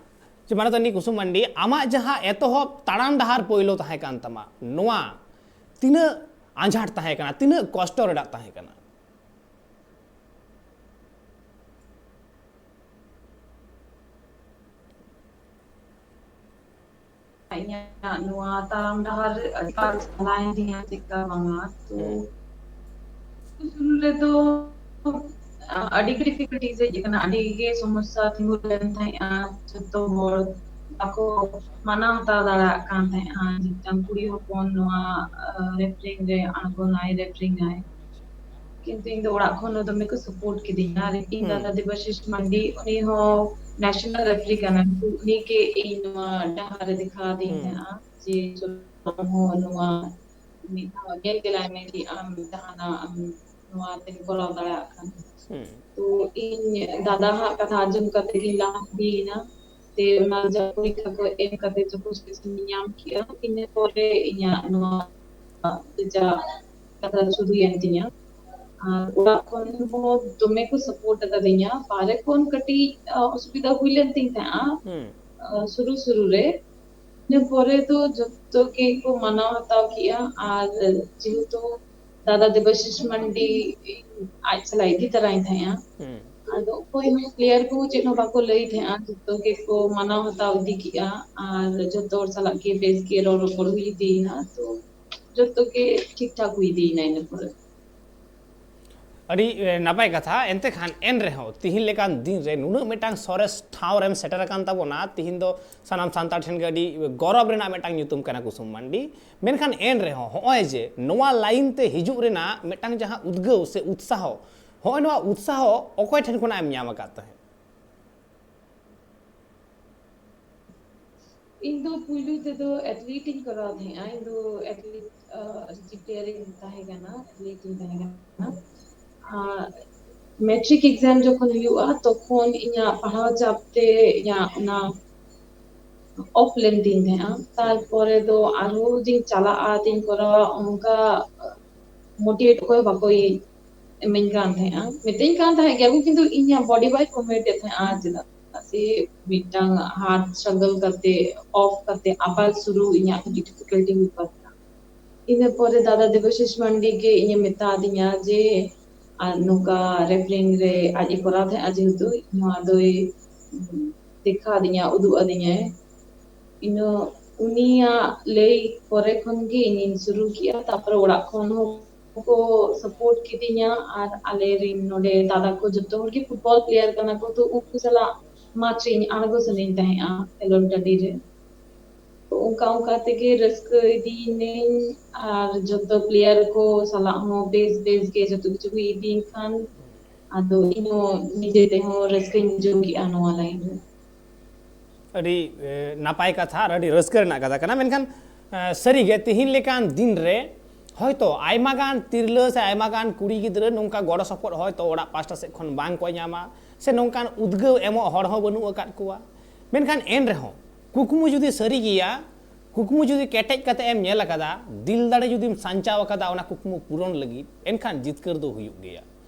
ᱡᱮ ᱢᱟᱱᱚᱛᱟᱱᱤ ᱠᱩᱥᱩᱢ ᱢᱟᱱᱰᱤ, ᱟᱢᱟᱜ ᱡᱟᱦᱟᱸ ᱮᱛᱚᱦᱚᱵ ᱛᱟᱲᱟᱢ ᱰᱟᱦᱟᱨ ᱯᱳᱭᱞᱳ ᱛᱟᱦᱮᱸ ᱠᱟᱱ ᱛᱟᱢᱟ, ᱱᱚᱣᱟ ᱛᱤᱱᱟᱹᱜ ᱟᱸᱡᱷᱟᱴ ᱛᱟᱦᱮᱸ ᱠᱟᱱᱟ, ᱛᱤᱱᱟᱹᱜ ᱠᱚᱥᱴᱚ ᱨᱮᱱᱟᱜ ᱛᱟᱦᱮᱸ ᱠᱟᱱᱟ? ᱤᱧᱟᱹᱜ ᱱᱚᱣᱟ ᱛᱟᱲᱟᱢ ᱰᱟᱦᱟᱨ ᱨᱮ ᱟᱹᱰᱤ ᱟᱸᱴ ᱪᱟᱞᱟᱣᱮᱱ ᱛᱤᱧᱟ, ᱪᱮᱫᱠᱟ ᱵᱟᱝᱟ᱾ ᱛᱚ ᱥᱩᱨᱩ ᱨᱮᱫᱚ ᱟᱹᱰᱤ ᱜᱮ ᱰᱤᱯᱷᱤᱠᱟᱞᱴᱤ ᱦᱮᱡ ᱟᱠᱟᱱᱟ, ᱟᱹᱰᱤ ᱜᱮ ᱥᱚᱢᱚᱥᱥᱟ ᱛᱤᱸᱜᱩ ᱞᱮᱱ ᱛᱟᱦᱮᱸᱜᱼᱟ᱾ ᱡᱚᱛᱚ ᱦᱚᱲ ᱵᱟᱠᱚ ᱢᱟᱱᱟᱣ ᱦᱟᱛᱟᱣ ᱫᱟᱲᱮᱭᱟᱜ ᱠᱟᱱ ᱛᱟᱦᱮᱸᱜᱼᱟ, ᱢᱤᱫᱴᱟᱝ ᱠᱩᱲᱤ ᱦᱚᱯᱚᱱ ᱱᱚᱣᱟ ᱨᱮᱯᱷᱨᱤᱝ ᱨᱮ ᱟᱬᱜᱚᱱᱟᱭ, ᱨᱮᱯᱷᱨᱤᱝ ᱟᱭ᱾ ᱠᱤᱱᱛᱩ ᱤᱧ ᱫᱚ ᱚᱲᱟᱜ ᱠᱷᱚᱱ ᱫᱚ ᱫᱚᱢᱮ ᱠᱚ ᱥᱟᱯᱳᱨᱴ ᱠᱤᱫᱤᱧᱟ᱾ ᱟᱨ ᱤᱧ ᱫᱟᱫᱟ ᱫᱮᱵᱟᱥᱤᱥ ᱢᱟᱱᱰᱤ, ᱩᱱᱤ ᱦᱚᱸ ᱱᱮᱥᱱᱟᱞ ᱨᱮᱯᱷᱨᱤ ᱠᱟᱱᱟᱭ, ᱩᱱᱤ ᱜᱮ ᱤᱧ ᱱᱚᱣᱟ ᱰᱟᱦᱟᱨ ᱮ ᱫᱮᱠᱷᱟᱣ ᱟᱹᱫᱤᱧ ᱛᱟᱦᱮᱸᱜᱼᱟ ᱡᱮ ᱪᱚᱞᱚ ᱟᱢ ᱦᱚᱸ ᱱᱚᱣᱟ ᱢᱤᱫ ᱫᱷᱟᱣ ᱧᱮᱞ ᱜᱮᱞᱟᱭ ᱢᱮ ᱡᱮ ᱟᱢ ᱡᱟᱦᱟᱱᱟᱜ ᱟᱢ ᱱᱚᱣᱟ ᱛᱮᱢ ᱠᱚᱨᱟᱣ ᱫᱟᱲᱮᱭᱟᱜ ᱠᱷᱟᱱ᱾ ᱛᱚ ᱤᱧ ᱫᱟᱫᱟ ᱦᱟᱜ ᱠᱟᱛᱷᱟ ᱟᱸᱡᱚᱢ ᱠᱟᱛᱮ ᱜᱤᱧ ᱞᱟᱦᱟ ᱤᱫᱤᱭᱮᱱᱟ᱾ ᱛᱮ ᱚᱱᱟ ᱡᱟ ᱯᱚᱨᱤᱠᱠᱷᱟ ᱠᱚ ᱮᱢ ᱠᱟᱛᱮ ᱡᱚᱠᱷᱚᱱ ᱥᱩᱡᱳᱜᱽ ᱤᱧ ᱧᱟᱢ ᱠᱮᱜᱼᱟ, ᱤᱱᱟᱹ ᱯᱚᱨᱮ ᱤᱧᱟᱹᱜ ᱱᱚᱣᱟ ᱡᱟ ᱠᱟᱛᱷᱟ ᱥᱩᱨᱩᱭᱮᱱ ᱛᱤᱧᱟ᱾ ᱟᱨ ᱚᱲᱟᱜ ᱠᱷᱚᱱ ᱦᱚᱸ ᱫᱚᱢᱮ ᱠᱚ ᱥᱟᱯᱳᱨᱴ ᱟᱠᱟᱫᱤᱧᱟ᱾ ᱵᱟᱦᱨᱮ ᱠᱷᱚᱱ ᱠᱟᱹᱴᱤᱡ ᱚᱥᱩᱵᱤᱫᱷᱟ ᱦᱩᱭ ᱞᱮᱱ ᱛᱤᱧ ᱛᱟᱦᱮᱸᱜᱼᱟ ᱥᱩᱨᱩ ᱥᱩᱨᱩ ᱨᱮ᱾ ᱤᱱᱟᱹ ᱯᱚᱨᱮ ᱫᱚ ᱡᱚᱛᱚ ᱜᱮᱠᱚ ᱢᱟᱱᱟᱣ ᱦᱟᱛᱟᱣ ᱠᱮᱜᱼᱟ᱾ ᱟᱨ ᱡᱮᱦᱮᱛᱩ ᱫᱟᱫᱟ ᱫᱮᱵᱟᱥᱤᱥ ᱢᱟᱱᱰᱤ ᱟᱡ ᱥᱟᱞᱟᱜ ᱤᱫᱤ ᱛᱟᱨᱟᱭ ᱛᱟᱦᱮᱸᱜᱼᱟ, ᱟᱫᱚ ᱚᱠᱚᱭ ᱦᱚᱸ ᱯᱞᱮᱭᱟᱨ ᱠᱚ ᱪᱮᱫ ᱦᱚᱸ ᱵᱟᱠᱚ ᱞᱟᱹᱭ ᱛᱟᱦᱮᱸᱜᱼᱟ, ᱡᱚᱛᱚ ᱜᱮᱠᱚ ᱢᱟᱱᱟᱣ ᱦᱟᱛᱟᱣ ᱤᱫᱤ ᱠᱮᱜᱼᱟ᱾ ᱟᱨ ᱡᱚᱛᱚ ᱦᱚᱲ ᱥᱟᱞᱟᱜ ᱜᱮ ᱵᱮᱥ ᱜᱮ ᱨᱚᱲ ᱨᱚᱯᱚᱲ ᱦᱩᱭ ᱤᱫᱤᱭᱮᱱᱟ, ᱛᱚ ᱡᱚᱛᱚ ᱜᱮ ᱴᱷᱤᱠ ᱴᱷᱟᱠ ᱦᱩᱭ ᱤᱫᱤᱭᱮᱱᱟ ᱤᱱᱟᱹ ᱯᱚᱨᱮ᱾ ᱟᱹᱰᱤ ᱱᱟᱯᱟᱭ ᱠᱟᱛᱷᱟ᱾ ᱮᱱᱛᱮ ᱠᱷᱟᱱ ᱮᱱ ᱨᱮᱦᱚᱸ ᱛᱤᱦᱤᱧ ᱞᱮᱠᱟᱱ ᱫᱤᱱ ᱨᱮ ᱱᱩᱱᱟᱹᱜ ᱢᱤᱫᱴᱟᱝ ᱥᱚᱨᱮᱥ ᱴᱷᱟᱶ ᱨᱮᱢ ᱥᱮᱴᱮᱨ ᱟᱠᱟᱱ ᱛᱟᱵᱚᱱᱟ, ᱛᱤᱦᱤᱧ ᱫᱚ ᱥᱟᱱᱟᱢ ᱥᱟᱱᱛᱟᱲ ᱴᱷᱮᱱ ᱜᱮ ᱟᱹᱰᱤ ᱜᱚᱨᱚᱵᱽ ᱨᱮᱱᱟᱜ ᱢᱤᱫᱴᱟᱝ ᱧᱩᱛᱩᱢ ᱠᱟᱱᱟ ᱠᱩᱥᱩᱢ ᱢᱟᱱᱰᱤ᱾ ᱢᱮᱱᱠᱷᱟᱱ ᱮᱱ ᱨᱮᱦᱚᱸ ᱦᱚᱸᱜᱼᱚᱭ ᱡᱮ ᱱᱚᱣᱟ ᱞᱟᱭᱤᱱ ᱛᱮ ᱦᱤᱡᱩᱜ ᱨᱮᱱᱟᱜ ᱢᱤᱫᱴᱟᱝ ᱡᱟᱦᱟᱸ ᱩᱫᱽᱜᱟᱹᱣ ᱥᱮ ᱩᱛᱥᱟᱦᱚ, ᱦᱚᱸᱜᱼᱚᱭ ᱱᱚᱣᱟ ᱩᱛᱥᱟᱦᱚ ᱚᱠᱚᱭ ᱴᱷᱮᱱ ᱠᱷᱚᱱᱟᱜ ᱮᱢ ᱧᱟᱢ ᱟᱠᱟᱫ ᱛᱟᱦᱮᱸᱫ? ᱤᱧ ᱫᱚ ᱯᱩᱭᱞᱩ ᱛᱮᱫᱚ ᱮᱛᱷᱞᱤᱴ ᱤᱧ ᱠᱚᱨᱟᱣ ᱛᱟᱦᱮᱸᱜᱼᱟ᱾ ᱤᱧ ᱫᱚ ᱮᱛᱷᱞᱤᱴ ᱡᱤᱯᱤᱭᱟᱨ ᱤᱧ ᱛᱟᱦᱮᱸ ᱠᱟᱱᱟ, ᱮᱛᱷᱞᱤᱴ ᱤᱧ ᱛᱟᱦᱮᱸ ᱠᱟᱱᱟ᱾ ᱟᱨ ᱢᱮᱴᱨᱤᱠ ᱮᱠᱡᱟᱢ ᱡᱚᱠᱷᱚᱱ ᱦᱩᱭᱩᱜᱼᱟ, ᱛᱚᱠᱷᱚᱱ ᱤᱧᱟᱹᱜ ᱯᱟᱲᱦᱟᱣ ᱪᱟᱯ ᱛᱮ ᱤᱧᱟᱹᱜ ᱚᱱᱟ ᱚᱯᱷ ᱞᱮᱱ ᱛᱤᱧ ᱛᱟᱦᱮᱸᱜᱼᱟ᱾ ᱛᱟᱨᱯᱚᱨᱮ ᱫᱚ ᱟᱨᱦᱚᱸ ᱡᱮᱧ ᱪᱟᱞᱟᱜᱼᱟ, ᱛᱤᱧ ᱠᱚᱨᱟᱣᱟ, ᱚᱱᱠᱟ ᱢᱳᱴᱤᱵᱷᱮᱴ ᱚᱠᱚᱭ ᱵᱟᱠᱚ ᱤᱢᱟᱹᱧ ᱠᱟᱱ ᱛᱟᱦᱮᱸᱜᱼᱟ᱾ ᱢᱤᱛᱟᱹᱧ ᱠᱟᱱ ᱛᱟᱦᱮᱸᱜ ᱜᱮᱭᱟ ᱠᱚ, ᱠᱤᱱᱛᱩ ᱤᱧᱟᱹᱜ ᱵᱚᱰᱤ ᱵᱟᱭ ᱠᱚᱢᱤᱴ ᱮᱫ ᱛᱟᱦᱮᱸᱜᱼᱟ᱾ ᱪᱮᱫᱟᱜ ᱥᱮ ᱢᱤᱫᱴᱟᱝ ᱦᱟᱨᱰ ᱥᱴᱨᱟᱜᱚᱞ ᱠᱟᱛᱮ ᱚᱯᱷ ᱠᱟᱛᱮ ᱟᱵᱟᱨ ᱥᱩᱨᱩ ᱤᱧᱟᱹᱜ ᱠᱟᱹᱴᱤᱡ ᱰᱤᱯᱷᱤᱠᱟᱞᱴᱤ ᱦᱩᱭᱩᱜ ᱠᱟᱱ ᱛᱟᱦᱮᱸᱜᱼᱟ᱾ ᱤᱱᱟᱹ ᱯᱚᱨᱮ ᱫᱟᱫᱟ ᱫᱮᱵᱟᱥᱤᱥ ᱢᱟᱱᱰᱤ ᱜᱮ ᱤᱧᱮ ᱢᱮᱛᱟ ᱫᱤᱧᱟ ᱡᱮ, ᱟᱨ ᱱᱚᱝᱠᱟ ᱨᱮᱯᱷᱟᱨᱤᱝ ᱨᱮ ᱟᱡ ᱮ ᱠᱚᱨᱟᱣ ᱛᱟᱦᱮᱸᱜᱼᱟ, ᱡᱮᱦᱮᱛᱩ ᱱᱚᱣᱟ ᱫᱚᱭ ᱫᱮᱠᱷᱟᱣ ᱟᱹᱫᱤᱧᱟ, ᱩᱫᱩᱜ ᱟᱹᱫᱤᱧᱟᱭ᱾ ᱤᱱᱟᱹ ᱩᱱᱤᱭᱟᱜ ᱞᱟᱹᱭ ᱯᱚᱨᱮ ᱠᱷᱚᱱ ᱜᱮ ᱤᱧᱤᱧ ᱥᱩᱨᱩ ᱠᱮᱜᱼᱟ᱾ ᱛᱟᱨᱯᱚᱨᱮ ᱚᱲᱟᱜ ᱠᱷᱚᱱ ᱦᱚᱸ ᱠᱚ ᱥᱟᱯᱳᱨᱴ ᱠᱤᱫᱤᱧᱟ, ᱟᱨ ᱟᱞᱮ ᱨᱮᱱ ᱱᱚᱰᱮ ᱫᱟᱫᱟ ᱠᱚ ᱡᱚᱛᱚ ᱦᱚᱲ ᱜᱮ ᱯᱷᱩᱴᱵᱚᱞ ᱯᱞᱮᱭᱟᱨ ᱠᱟᱱᱟ ᱠᱚ, ᱛᱚ ᱩᱱᱠᱩ ᱥᱟᱞᱟᱜ ᱢᱟᱴᱷ ᱨᱤᱧ ᱟᱬᱜᱚ ᱥᱟᱱᱟᱧ ᱛᱟᱦᱮᱸᱜᱼᱟ ᱠᱷᱮᱞᱳᱰ ᱴᱟᱺᱰᱤ ᱨᱮ᱾ ᱛᱚ ᱚᱱᱠᱟ ᱚᱱᱠᱟ ᱛᱮᱜᱮ ᱨᱟᱹᱥᱠᱟᱹ ᱤᱫᱤᱭᱮᱱᱟᱹᱧ, ᱟᱨ ᱡᱚᱛᱚ ᱯᱞᱮᱭᱟᱨ ᱠᱚ ᱥᱟᱞᱟᱜ ᱦᱚᱸ ᱵᱮᱥ ᱵᱮᱥ ᱜᱮ ᱡᱚᱛᱚ ᱠᱤᱪᱷᱩ ᱦᱩᱭ ᱤᱫᱤᱭᱮᱱ ᱠᱷᱟᱱ, ᱟᱫᱚ ᱤᱧ ᱦᱚᱸ ᱱᱤᱡᱮ ᱛᱮᱦᱚᱸ ᱨᱟᱹᱥᱠᱟᱹᱧ ᱵᱩᱡᱷᱟᱹᱣ ᱠᱮᱜᱼᱟ ᱱᱚᱣᱟ ᱞᱟᱭᱤᱱ ᱨᱮ᱾ ᱟᱹᱰᱤ ᱮ, ᱱᱟᱯᱟᱭ ᱠᱟᱛᱷᱟ ᱟᱨ ᱟᱹᱰᱤ ᱨᱟᱹᱥᱠᱟᱹ ᱨᱮᱱᱟᱜ ᱠᱟᱛᱷᱟ ᱠᱟᱱᱟ᱾ ᱢᱮᱱᱠᱷᱟᱱ ᱮ, ᱥᱟᱹᱨᱤᱜᱮ ᱛᱤᱦᱤᱧ ᱞᱮᱠᱟᱱ ᱫᱤᱱ ᱨᱮ ᱦᱚᱭᱛᱳ ᱟᱭᱢᱟ ᱜᱟᱱ ᱛᱤᱨᱞᱟᱹ ᱥᱮ ᱟᱭᱢᱟ ᱜᱟᱱ ᱠᱩᱲᱤ ᱜᱤᱫᱽᱨᱟᱹ ᱱᱚᱝᱠᱟ ᱜᱚᱲᱚ ᱥᱚᱯᱚᱦᱚᱫ ᱦᱚᱭᱛᱳ ᱚᱲᱟᱜ ᱯᱟᱥᱴᱟ ᱥᱮᱫ ᱠᱷᱚᱱ ᱵᱟᱝ ᱠᱚ ᱧᱟᱢᱟ, ᱥᱮ ᱱᱚᱝᱠᱟᱱ ᱩᱫᱽᱜᱟᱹᱣ ᱮᱢᱚᱜ ᱦᱚᱲ ᱦᱚᱸ ᱵᱟᱹᱱᱩᱜ ᱟᱠᱟᱫ ᱠᱚᱣᱟ᱾ ᱢᱮᱱᱠᱷᱟᱱ ᱮᱱ ᱨᱮᱦᱚᱸ ᱠᱩᱠᱢᱩ ᱡᱩᱫᱤ ᱥᱟᱹᱨᱤ ᱜᱮᱭᱟ, ᱠᱩᱠᱢᱩ ᱡᱩᱫᱤ ᱠᱮᱴᱮᱡ ᱠᱟᱛᱮ ᱮᱢ ᱧᱮᱞ ᱟᱠᱟᱫᱟ, ᱫᱤᱞ ᱫᱟᱲᱮ ᱡᱩᱫᱤᱢ ᱥᱟᱧᱪᱟᱣ ᱟᱠᱟᱫᱟ ᱚᱱᱟ ᱠᱩᱠᱢᱩ ᱯᱩᱨᱚᱱ ᱞᱟᱹᱜᱤᱫ, ᱮᱱᱠᱷᱟᱱ ᱡᱤᱛᱠᱟᱹᱨ ᱫᱚ ᱦᱩᱭᱩᱜ ᱜᱮᱭᱟ᱾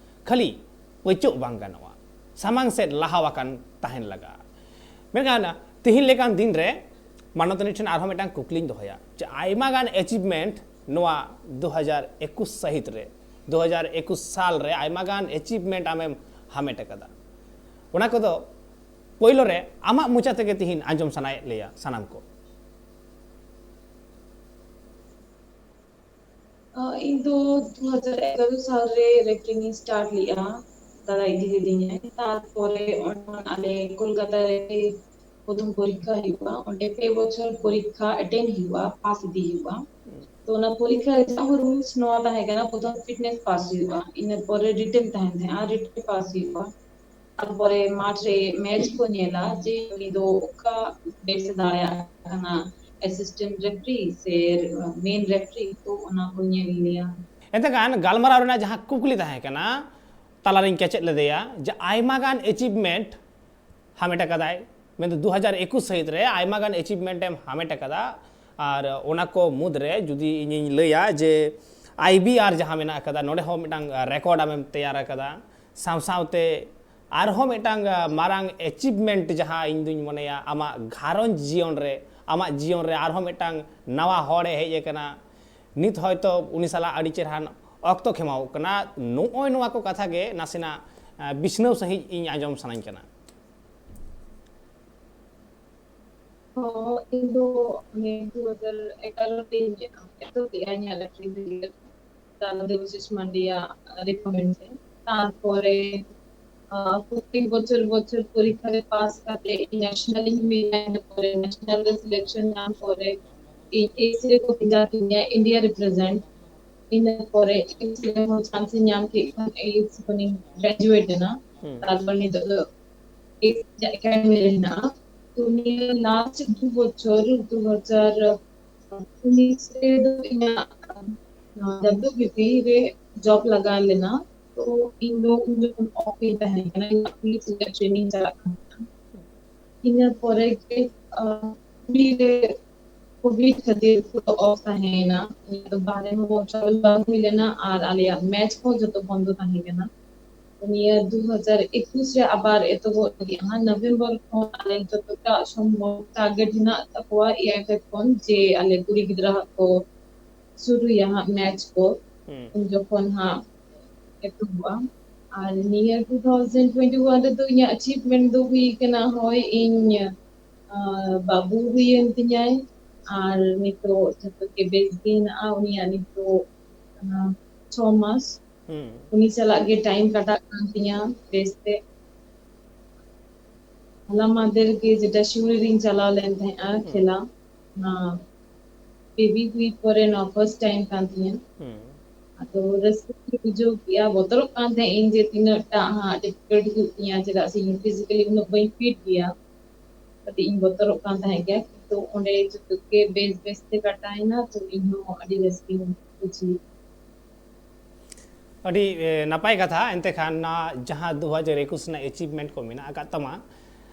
ᱠᱷᱟᱹᱞᱤ ᱯᱟᱹᱪᱟᱹᱜ ᱵᱟᱝ ᱜᱟᱱᱚᱜᱼᱟ, ᱥᱟᱢᱟᱝ ᱥᱮᱫ ᱞᱟᱦᱟ ᱟᱠᱟᱱ ᱛᱟᱦᱮᱱ ᱞᱟᱜᱟᱜᱼᱟ᱾ ᱢᱮᱱᱠᱷᱟᱱ ᱛᱤᱦᱤᱧ ᱞᱮᱠᱟᱱ ᱫᱤᱱ ᱨᱮ ᱢᱟᱱᱚᱛᱟᱱᱤ ᱴᱷᱮᱱ ᱟᱨᱦᱚᱸ ᱢᱤᱫᱴᱟᱝ ᱠᱩᱠᱞᱤᱧ ᱫᱚᱦᱚᱭᱟ ᱡᱮ ᱟᱭᱢᱟ ᱜᱟᱱ ᱮᱪᱤᱵᱷᱢᱮᱱᱴ ᱱᱚᱣᱟ ᱫᱩ ᱦᱟᱡᱟᱨ ᱮᱠᱩᱥ ᱥᱟᱹᱦᱤᱛ ᱨᱮ, ᱫᱩ ᱦᱟᱡᱟᱨ ᱮᱠᱩᱥ ᱥᱟᱞ ᱨᱮ ᱟᱭᱢᱟ ᱜᱟᱱ ᱮᱪᱤᱵᱷᱢᱮᱱᱴ ᱟᱢᱮᱢ ᱦᱟᱢᱮᱴ ᱟᱠᱟᱫᱟ᱾ ᱚᱱᱟ ᱠᱚᱫᱚ ᱯᱳᱭᱞᱳ ᱨᱮ ᱟᱢᱟᱜ ᱢᱚᱪᱟ ᱛᱮᱜᱮ ᱛᱤᱦᱤᱧ ᱟᱸᱡᱚᱢ ᱥᱟᱱᱟᱭᱮᱫ ᱞᱮᱭᱟ ᱥᱟᱱᱟᱢ ᱠᱚ᱾ ᱟᱸ, ᱤᱧ ᱫᱚ ᱫᱩ ᱦᱟᱡᱟᱨ ᱮᱜᱟᱨᱚ ᱥᱟᱞ ᱨᱮ ᱨᱮᱯᱷᱟᱨᱤᱝ ᱤᱧ ᱥᱴᱟᱨᱴ ᱞᱮᱜᱼᱟ, ᱫᱟᱫᱟ ᱤᱫᱤ ᱞᱤᱫᱤᱧᱟᱭ᱾ ᱛᱟᱨᱯᱚᱨᱮ ᱚᱸᱰᱮ ᱠᱷᱚᱱ ᱟᱞᱮ ᱠᱳᱞᱠᱟᱛᱟ ᱨᱮ ᱯᱨᱚᱛᱷᱚᱢ ᱯᱚᱨᱤᱠᱠᱷᱟ ᱦᱩᱭᱩᱜᱼᱟ, ᱚᱸᱰᱮ ᱯᱮ ᱵᱚᱪᱷᱚᱨ ᱯᱚᱨᱤᱠᱠᱷᱟ ᱮᱴᱮᱱᱰ ᱦᱩᱭᱩᱜᱼᱟ, ᱯᱟᱥ ᱤᱫᱤ ᱦᱩᱭᱩᱜᱼᱟ᱾ ᱛᱚ ᱚᱱᱟ ᱯᱚᱨᱤᱠᱠᱷᱟ ᱨᱮᱭᱟᱜ ᱦᱚᱸ ᱨᱩᱞᱥ ᱱᱚᱣᱟ ᱛᱟᱦᱮᱸ ᱠᱟᱱᱟ, ᱯᱨᱚᱛᱷᱚᱢ ᱯᱷᱤᱴᱱᱮᱥ ᱯᱟᱥ ᱦᱩᱭᱩᱜᱼᱟ, ᱤᱱᱟᱹ ᱯᱚᱨᱮ ᱨᱤᱴᱮᱱ ᱛᱟᱦᱮᱱ ᱛᱟᱦᱮᱸᱜᱼᱟ, ᱨᱤᱴᱮᱱ ᱯᱟᱥ ᱦᱩᱭᱩᱜᱼᱟ᱾ ᱛᱟᱨᱯᱚᱨᱮ ᱢᱟᱴᱷ ᱨᱮ ᱢᱮᱪ ᱠᱚ ᱧᱮᱞᱟ ᱡᱮ ᱩᱱᱤ ᱫᱚ ᱚᱠᱟ ᱵᱮᱥ ᱮ ᱫᱟᱲᱮᱭᱟᱜ ᱠᱟᱱᱟ, ᱮᱥᱤᱥᱴᱮᱱᱴ ᱨᱮᱯᱷᱟᱨᱤ ᱥᱮ ᱢᱮᱱ ᱨᱮᱯᱷᱟᱨᱤ, ᱛᱚ ᱚᱱᱟ ᱠᱚ ᱧᱮᱞ ᱜᱮᱭᱟ᱾ ᱮᱱᱛᱮ ᱠᱷᱟᱱ ᱜᱟᱞᱢᱟᱨᱟᱣ ᱨᱮᱱᱟᱜ ᱡᱟᱦᱟᱸ ᱠᱩᱠᱞᱤ ᱛᱟᱦᱮᱸ ᱠᱟᱱᱟ, ᱛᱟᱞᱟᱨᱤᱧ ᱠᱮᱪᱮᱫ ᱞᱮᱫᱮᱭᱟ ᱡᱮ ᱟᱭᱢᱟ ᱜᱟᱱ ᱮᱪᱤᱵᱷᱢᱮᱱᱴ ᱦᱟᱢᱮᱴ ᱟᱠᱟᱫᱟᱭ, ᱢᱮᱱᱫᱚ ᱫᱩ ᱦᱟᱡᱟᱨ ᱮᱠᱩᱥ ᱥᱟᱹᱦᱤᱛ ᱨᱮ ᱟᱭᱢᱟ ᱜᱟᱱ ᱮᱪᱤᱵᱷᱢᱮᱱᱴ ᱮᱢ ᱦᱟᱢᱮᱴ ᱟᱠᱟᱫᱟ᱾ ᱟᱨ ᱚᱱᱟ ᱠᱚ ᱢᱩᱫᱽᱨᱮ ᱡᱩᱫᱤ ᱤᱧᱤᱧ ᱞᱟᱹᱭᱟ ᱡᱮ ᱟᱭᱵᱤᱟᱨ ᱡᱟᱦᱟᱸ ᱢᱮᱱᱟᱜ ᱟᱠᱟᱫᱟ, ᱱᱚᱰᱮ ᱦᱚᱸ ᱢᱤᱫᱴᱟᱝ ᱨᱮᱠᱚᱨᱰ ᱟᱢᱮᱢ ᱛᱮᱭᱟᱨ ᱟᱠᱟᱫᱟ, ᱥᱟᱶ ᱥᱟᱶᱛᱮ ᱟᱨᱦᱚᱸ ᱢᱤᱫᱴᱟᱝ ᱢᱟᱨᱟᱝ ᱮᱪᱤᱵᱷᱢᱮᱱᱴ ᱡᱟᱦᱟᱸ ᱤᱧ ᱫᱩᱧ ᱢᱚᱱᱮᱭᱟ ᱟᱢᱟᱜ ᱜᱷᱟᱨᱚᱸᱡᱽ ᱡᱤᱭᱚᱱ ᱨᱮ, ᱟᱢᱟᱜ ᱡᱤᱭᱚᱱ ᱨᱮ ᱟᱨᱦᱚᱸ ᱢᱤᱫᱴᱟᱝ ᱱᱟᱣᱟ ᱦᱚᱲᱮ ᱦᱮᱡ ᱟᱠᱟᱱᱟ, ᱱᱤᱛ ᱦᱚᱭᱛᱚ ᱩᱱᱤ ᱥᱟᱞᱟᱜ ᱟᱹᱰᱤ ᱪᱮᱦᱨᱟᱱ ᱚᱠᱛᱚ ᱠᱷᱮᱢᱟᱣᱚᱜ ᱠᱟᱱᱟ᱾ ᱱᱚᱜᱼᱚᱭ ᱱᱚᱣᱟ ᱠᱚ ᱠᱟᱛᱷᱟ ᱜᱮ ᱱᱟᱥᱮᱱᱟᱜ ᱵᱤᱪᱷᱱᱟᱹᱣ ᱥᱟᱺᱦᱤᱡ ᱤᱧ ᱟᱸᱡᱚᱢ ᱥᱟᱱᱟᱧ ᱠᱟᱱᱟ᱾ ᱦᱚᱸ, ᱤᱧ ᱫᱚ ᱚᱱᱮ ᱫᱩ ᱦᱟᱡᱟᱨ ᱮᱜᱟᱨᱚ ᱨᱮᱧ ᱮᱛᱚᱦᱚᱵ ᱞᱮᱫᱼᱟ ᱤᱧᱟᱹᱜ ᱞᱮᱠᱷᱟ ᱠᱟᱨᱚᱱ ᱫᱮᱵᱟᱥᱤᱥ ᱢᱟᱱᱰᱤᱭᱟᱜ ᱨᱤᱠᱚᱢᱮᱱᱰ ᱛᱮ᱾ ᱛᱟᱨᱯᱚᱨᱮ ᱯᱨᱚᱛᱮᱠ ᱵᱚᱪᱷᱚᱨ ᱵᱚᱪᱷᱚᱨ ᱯᱚᱨᱤᱠᱠᱷᱟ ᱨᱮ ᱯᱟᱥ ᱠᱟᱛᱮ ᱤᱧ ᱱᱮᱥᱱᱟᱞ ᱤᱧ ᱦᱩᱭᱱᱟ, ᱤᱱᱟᱹ ᱯᱚᱨᱮ ᱱᱮᱥᱱᱟᱞ ᱨᱮ ᱥᱤᱞᱮᱠᱥᱚᱱ ᱧᱟᱢ ᱯᱚᱨᱮ ᱤᱧ ᱮᱥ ᱨᱮᱠᱚ ᱵᱷᱮᱡᱟ ᱠᱤᱧᱟ, ᱤᱱᱰᱤᱭᱟ ᱨᱤᱯᱨᱮᱡᱮᱱᱴ᱾ ᱤᱱᱟᱹ ᱯᱚᱨᱮ ᱮᱥ ᱨᱮᱦᱚᱸ ᱪᱟᱱᱥ ᱤᱧ ᱧᱟᱢ ᱠᱮᱫ ᱠᱷᱟᱱ ᱮᱥ ᱠᱷᱚᱱᱤᱧ ᱜᱨᱮᱡᱩᱭᱮᱴ ᱮᱱᱟ᱾ ᱛᱟᱨᱯᱚᱨ ᱱᱤᱛᱚᱜ ᱫᱚ ᱮᱥ ᱮᱠᱟᱰᱮᱢᱤ ᱨᱮ ᱦᱮᱱᱟᱜᱼᱟ᱾ ᱛᱚ ᱱᱤᱭᱟᱹ ᱞᱟᱥᱴ ᱫᱩ ᱵᱚᱪᱷᱚᱨ, ᱫᱩ ᱦᱟᱡᱟᱨ ᱩᱱᱤᱥ ᱨᱮᱫᱚ ᱤᱧᱟᱹᱜ ᱰᱟᱵᱞᱤᱭᱩ ᱵᱤ ᱯᱤ ᱨᱮ ᱡᱚᱵ ᱞᱟᱜᱟᱣ ᱞᱮᱱᱟ᱾ ᱛᱚ ᱤᱧ ᱫᱚ ᱩᱱ ᱡᱚᱠᱷᱚᱱ ᱚᱯᱷ ᱨᱤᱧ ᱛᱟᱦᱮᱸ ᱠᱟᱱᱟ, ᱤᱧᱟᱹᱜ ᱯᱩᱞᱤᱥ ᱨᱮᱭᱟᱜ ᱴᱨᱮᱱᱤᱝ ᱪᱟᱞᱟᱜ ᱠᱟᱱ ᱛᱟᱦᱮᱸᱱᱟ᱾ ᱤᱱᱟᱹ ᱯᱚᱨᱮ ᱜᱮ ᱠᱩᱲᱤ ᱨᱮ ᱠᱳᱵᱷᱤᱰ ᱠᱷᱟᱹᱛᱤᱨ ᱯᱩᱨᱟᱹ ᱚᱯᱷ ᱛᱟᱦᱮᱸᱭᱮᱱᱟ᱾ ᱤᱧᱟᱹᱜ ᱫᱚ ᱵᱟᱦᱨᱮ ᱦᱚᱸ ᱴᱨᱟᱵᱷᱮᱞ ᱵᱟᱝ ᱦᱩᱭ ᱞᱮᱱᱟ ᱟᱨ ᱟᱞᱮᱭᱟᱜ ᱢᱮᱪ ᱠᱚ ᱡᱚᱛᱚ ᱵᱚᱱᱫᱚ ᱛᱟᱦᱮᱸ ᱠᱟᱱᱟ᱾ ᱱᱤᱭᱟᱹ ᱫᱩ ᱦᱟᱡᱟᱨ ᱮᱠᱩᱥ ᱨᱮ ᱟᱵᱟᱨ ᱮᱛᱚᱦᱚᱵ ᱞᱟᱹᱜᱤᱫ ᱦᱟᱸᱜ ᱱᱚᱵᱷᱮᱢᱵᱚᱨ ᱠᱷᱚᱱ ᱟᱞᱮ ᱡᱚᱛᱚᱴᱟ ᱥᱚᱢᱵᱷᱚᱵ ᱴᱟᱨᱜᱮᱴ ᱦᱮᱱᱟᱜ ᱛᱟᱠᱚᱣᱟ ᱮ ᱟᱭ ᱮᱯᱷ ᱮᱯᱷ ᱠᱷᱚᱱ ᱡᱮ ᱟᱞᱮ ᱠᱩᱲᱤ ᱜᱤᱫᱽᱨᱟᱹ ᱦᱟᱸᱜ ᱠᱚ ᱥᱩᱨᱩᱭᱟ ᱦᱟᱸᱜ ᱢᱮᱪ ᱠᱚ᱾ ᱩᱱ ᱡᱚᱠᱷᱚᱱ ᱦᱟᱸᱜ ᱮᱛᱚᱦᱚᱵᱚᱜᱼᱟ᱾ ᱟᱨ ᱱᱤᱭᱟᱹ ᱴᱩ ᱛᱷᱟᱣᱡᱮᱱᱰ ᱴᱩᱭᱮᱱᱴᱤ ᱣᱟᱱ ᱨᱮᱫᱚ ᱤᱧᱟᱹᱜ ᱟᱪᱤᱵᱷᱢᱮᱱᱴ ᱫᱚ ᱦᱩᱭ ᱠᱟᱱᱟ, ᱦᱳᱭ, ᱤᱧ ᱵᱟᱹᱵᱩ ᱦᱩᱭᱮᱱ ᱛᱤᱧᱟᱭ ᱟᱨ ᱱᱤᱛᱚᱜ ᱡᱚᱛᱚ ᱜᱮ ᱵᱮᱥ ᱜᱮ ᱦᱮᱱᱟᱜᱼᱟ᱾ ᱩᱱᱤᱭᱟᱜ ᱱᱤᱛᱚᱜ ᱪᱷᱚ ᱢᱟᱥ᱾ ᱩᱱᱤ ᱥᱟᱞᱟᱜ ᱜᱮ ᱴᱟᱭᱤᱢ ᱠᱟᱴᱟᱜ ᱠᱟᱱ ᱛᱤᱧᱟ ᱵᱮᱥᱛᱮ᱾ ᱦᱚᱞᱟ ᱢᱟᱫᱷᱮᱨ ᱜᱮ ᱡᱮᱴᱟ ᱥᱤᱣᱲᱤ ᱨᱤᱧ ᱪᱟᱞᱟᱣ ᱞᱮᱱ ᱛᱟᱦᱮᱸᱜᱼᱟ ᱠᱷᱮᱞᱟ, ᱚᱱᱟ ᱵᱮᱵᱤ ᱦᱩᱭ ᱯᱚᱨᱮ ᱱᱚᱣᱟ ᱯᱷᱟᱨᱥᱴ ᱴᱟᱭᱤᱢ ᱠᱟᱱ ᱛᱤᱧᱟ᱾ ᱟᱨ ᱛᱚ ᱨᱟᱹᱥᱠᱟᱹ ᱜᱤᱧ ᱵᱩᱡᱷᱟᱹᱣ ᱠᱮᱜᱼᱟ᱾ ᱵᱚᱛᱚᱨᱚᱜ ᱠᱟᱱ ᱛᱟᱦᱮᱸᱫ ᱤᱧ ᱡᱮ ᱛᱤᱱᱟᱹᱜ ᱴᱟ ᱦᱟᱸᱜ ᱰᱤᱯᱷᱤᱠᱟᱞᱴ ᱦᱩᱭᱩᱜ ᱛᱤᱧᱟ, ᱪᱮᱫᱟᱜ ᱥᱮ ᱤᱧ ᱯᱷᱤᱡᱤᱠᱟᱞᱤ ᱩᱱᱟᱹᱜ ᱵᱟᱹᱧ ᱯᱷᱤᱴ ᱜᱮᱭᱟ᱾ ᱠᱟᱹᱴᱤᱡ ᱤᱧ ᱵᱚᱛᱚᱨᱚᱜ ᱠᱟᱱ ᱛᱟᱦᱮᱸᱫ ᱜᱮᱭᱟ, ᱠᱤᱱᱛᱩ ᱚᱸᱰᱮ ᱡᱚᱛᱚ ᱜᱮ ᱵᱮᱥ ᱵᱮᱥ ᱛᱮ ᱠᱟᱴᱟᱣᱮᱱᱟ, ᱛᱚ ᱤᱧ ᱦᱚᱸ ᱟᱹᱰᱤ ᱨᱟᱹᱥᱠᱟᱹᱧ ᱵᱩᱡᱷᱟᱹᱣ᱾ ᱟᱹᱰᱤ ᱮ, ᱱᱟᱯᱟᱭ ᱠᱟᱛᱷᱟ᱾ ᱮᱱᱛᱮ ᱠᱷᱟᱱ ᱱᱟ ᱡᱟᱦᱟᱸ ᱫᱩ ᱦᱟᱡᱟᱨ ᱮᱠᱩᱥ ᱨᱮᱱᱟᱜ ᱮᱪᱤᱵᱷᱢᱮᱱᱴ ᱠᱚ ᱢᱮᱱᱟᱜ ᱟᱠᱟᱫ ᱛᱟᱢᱟ,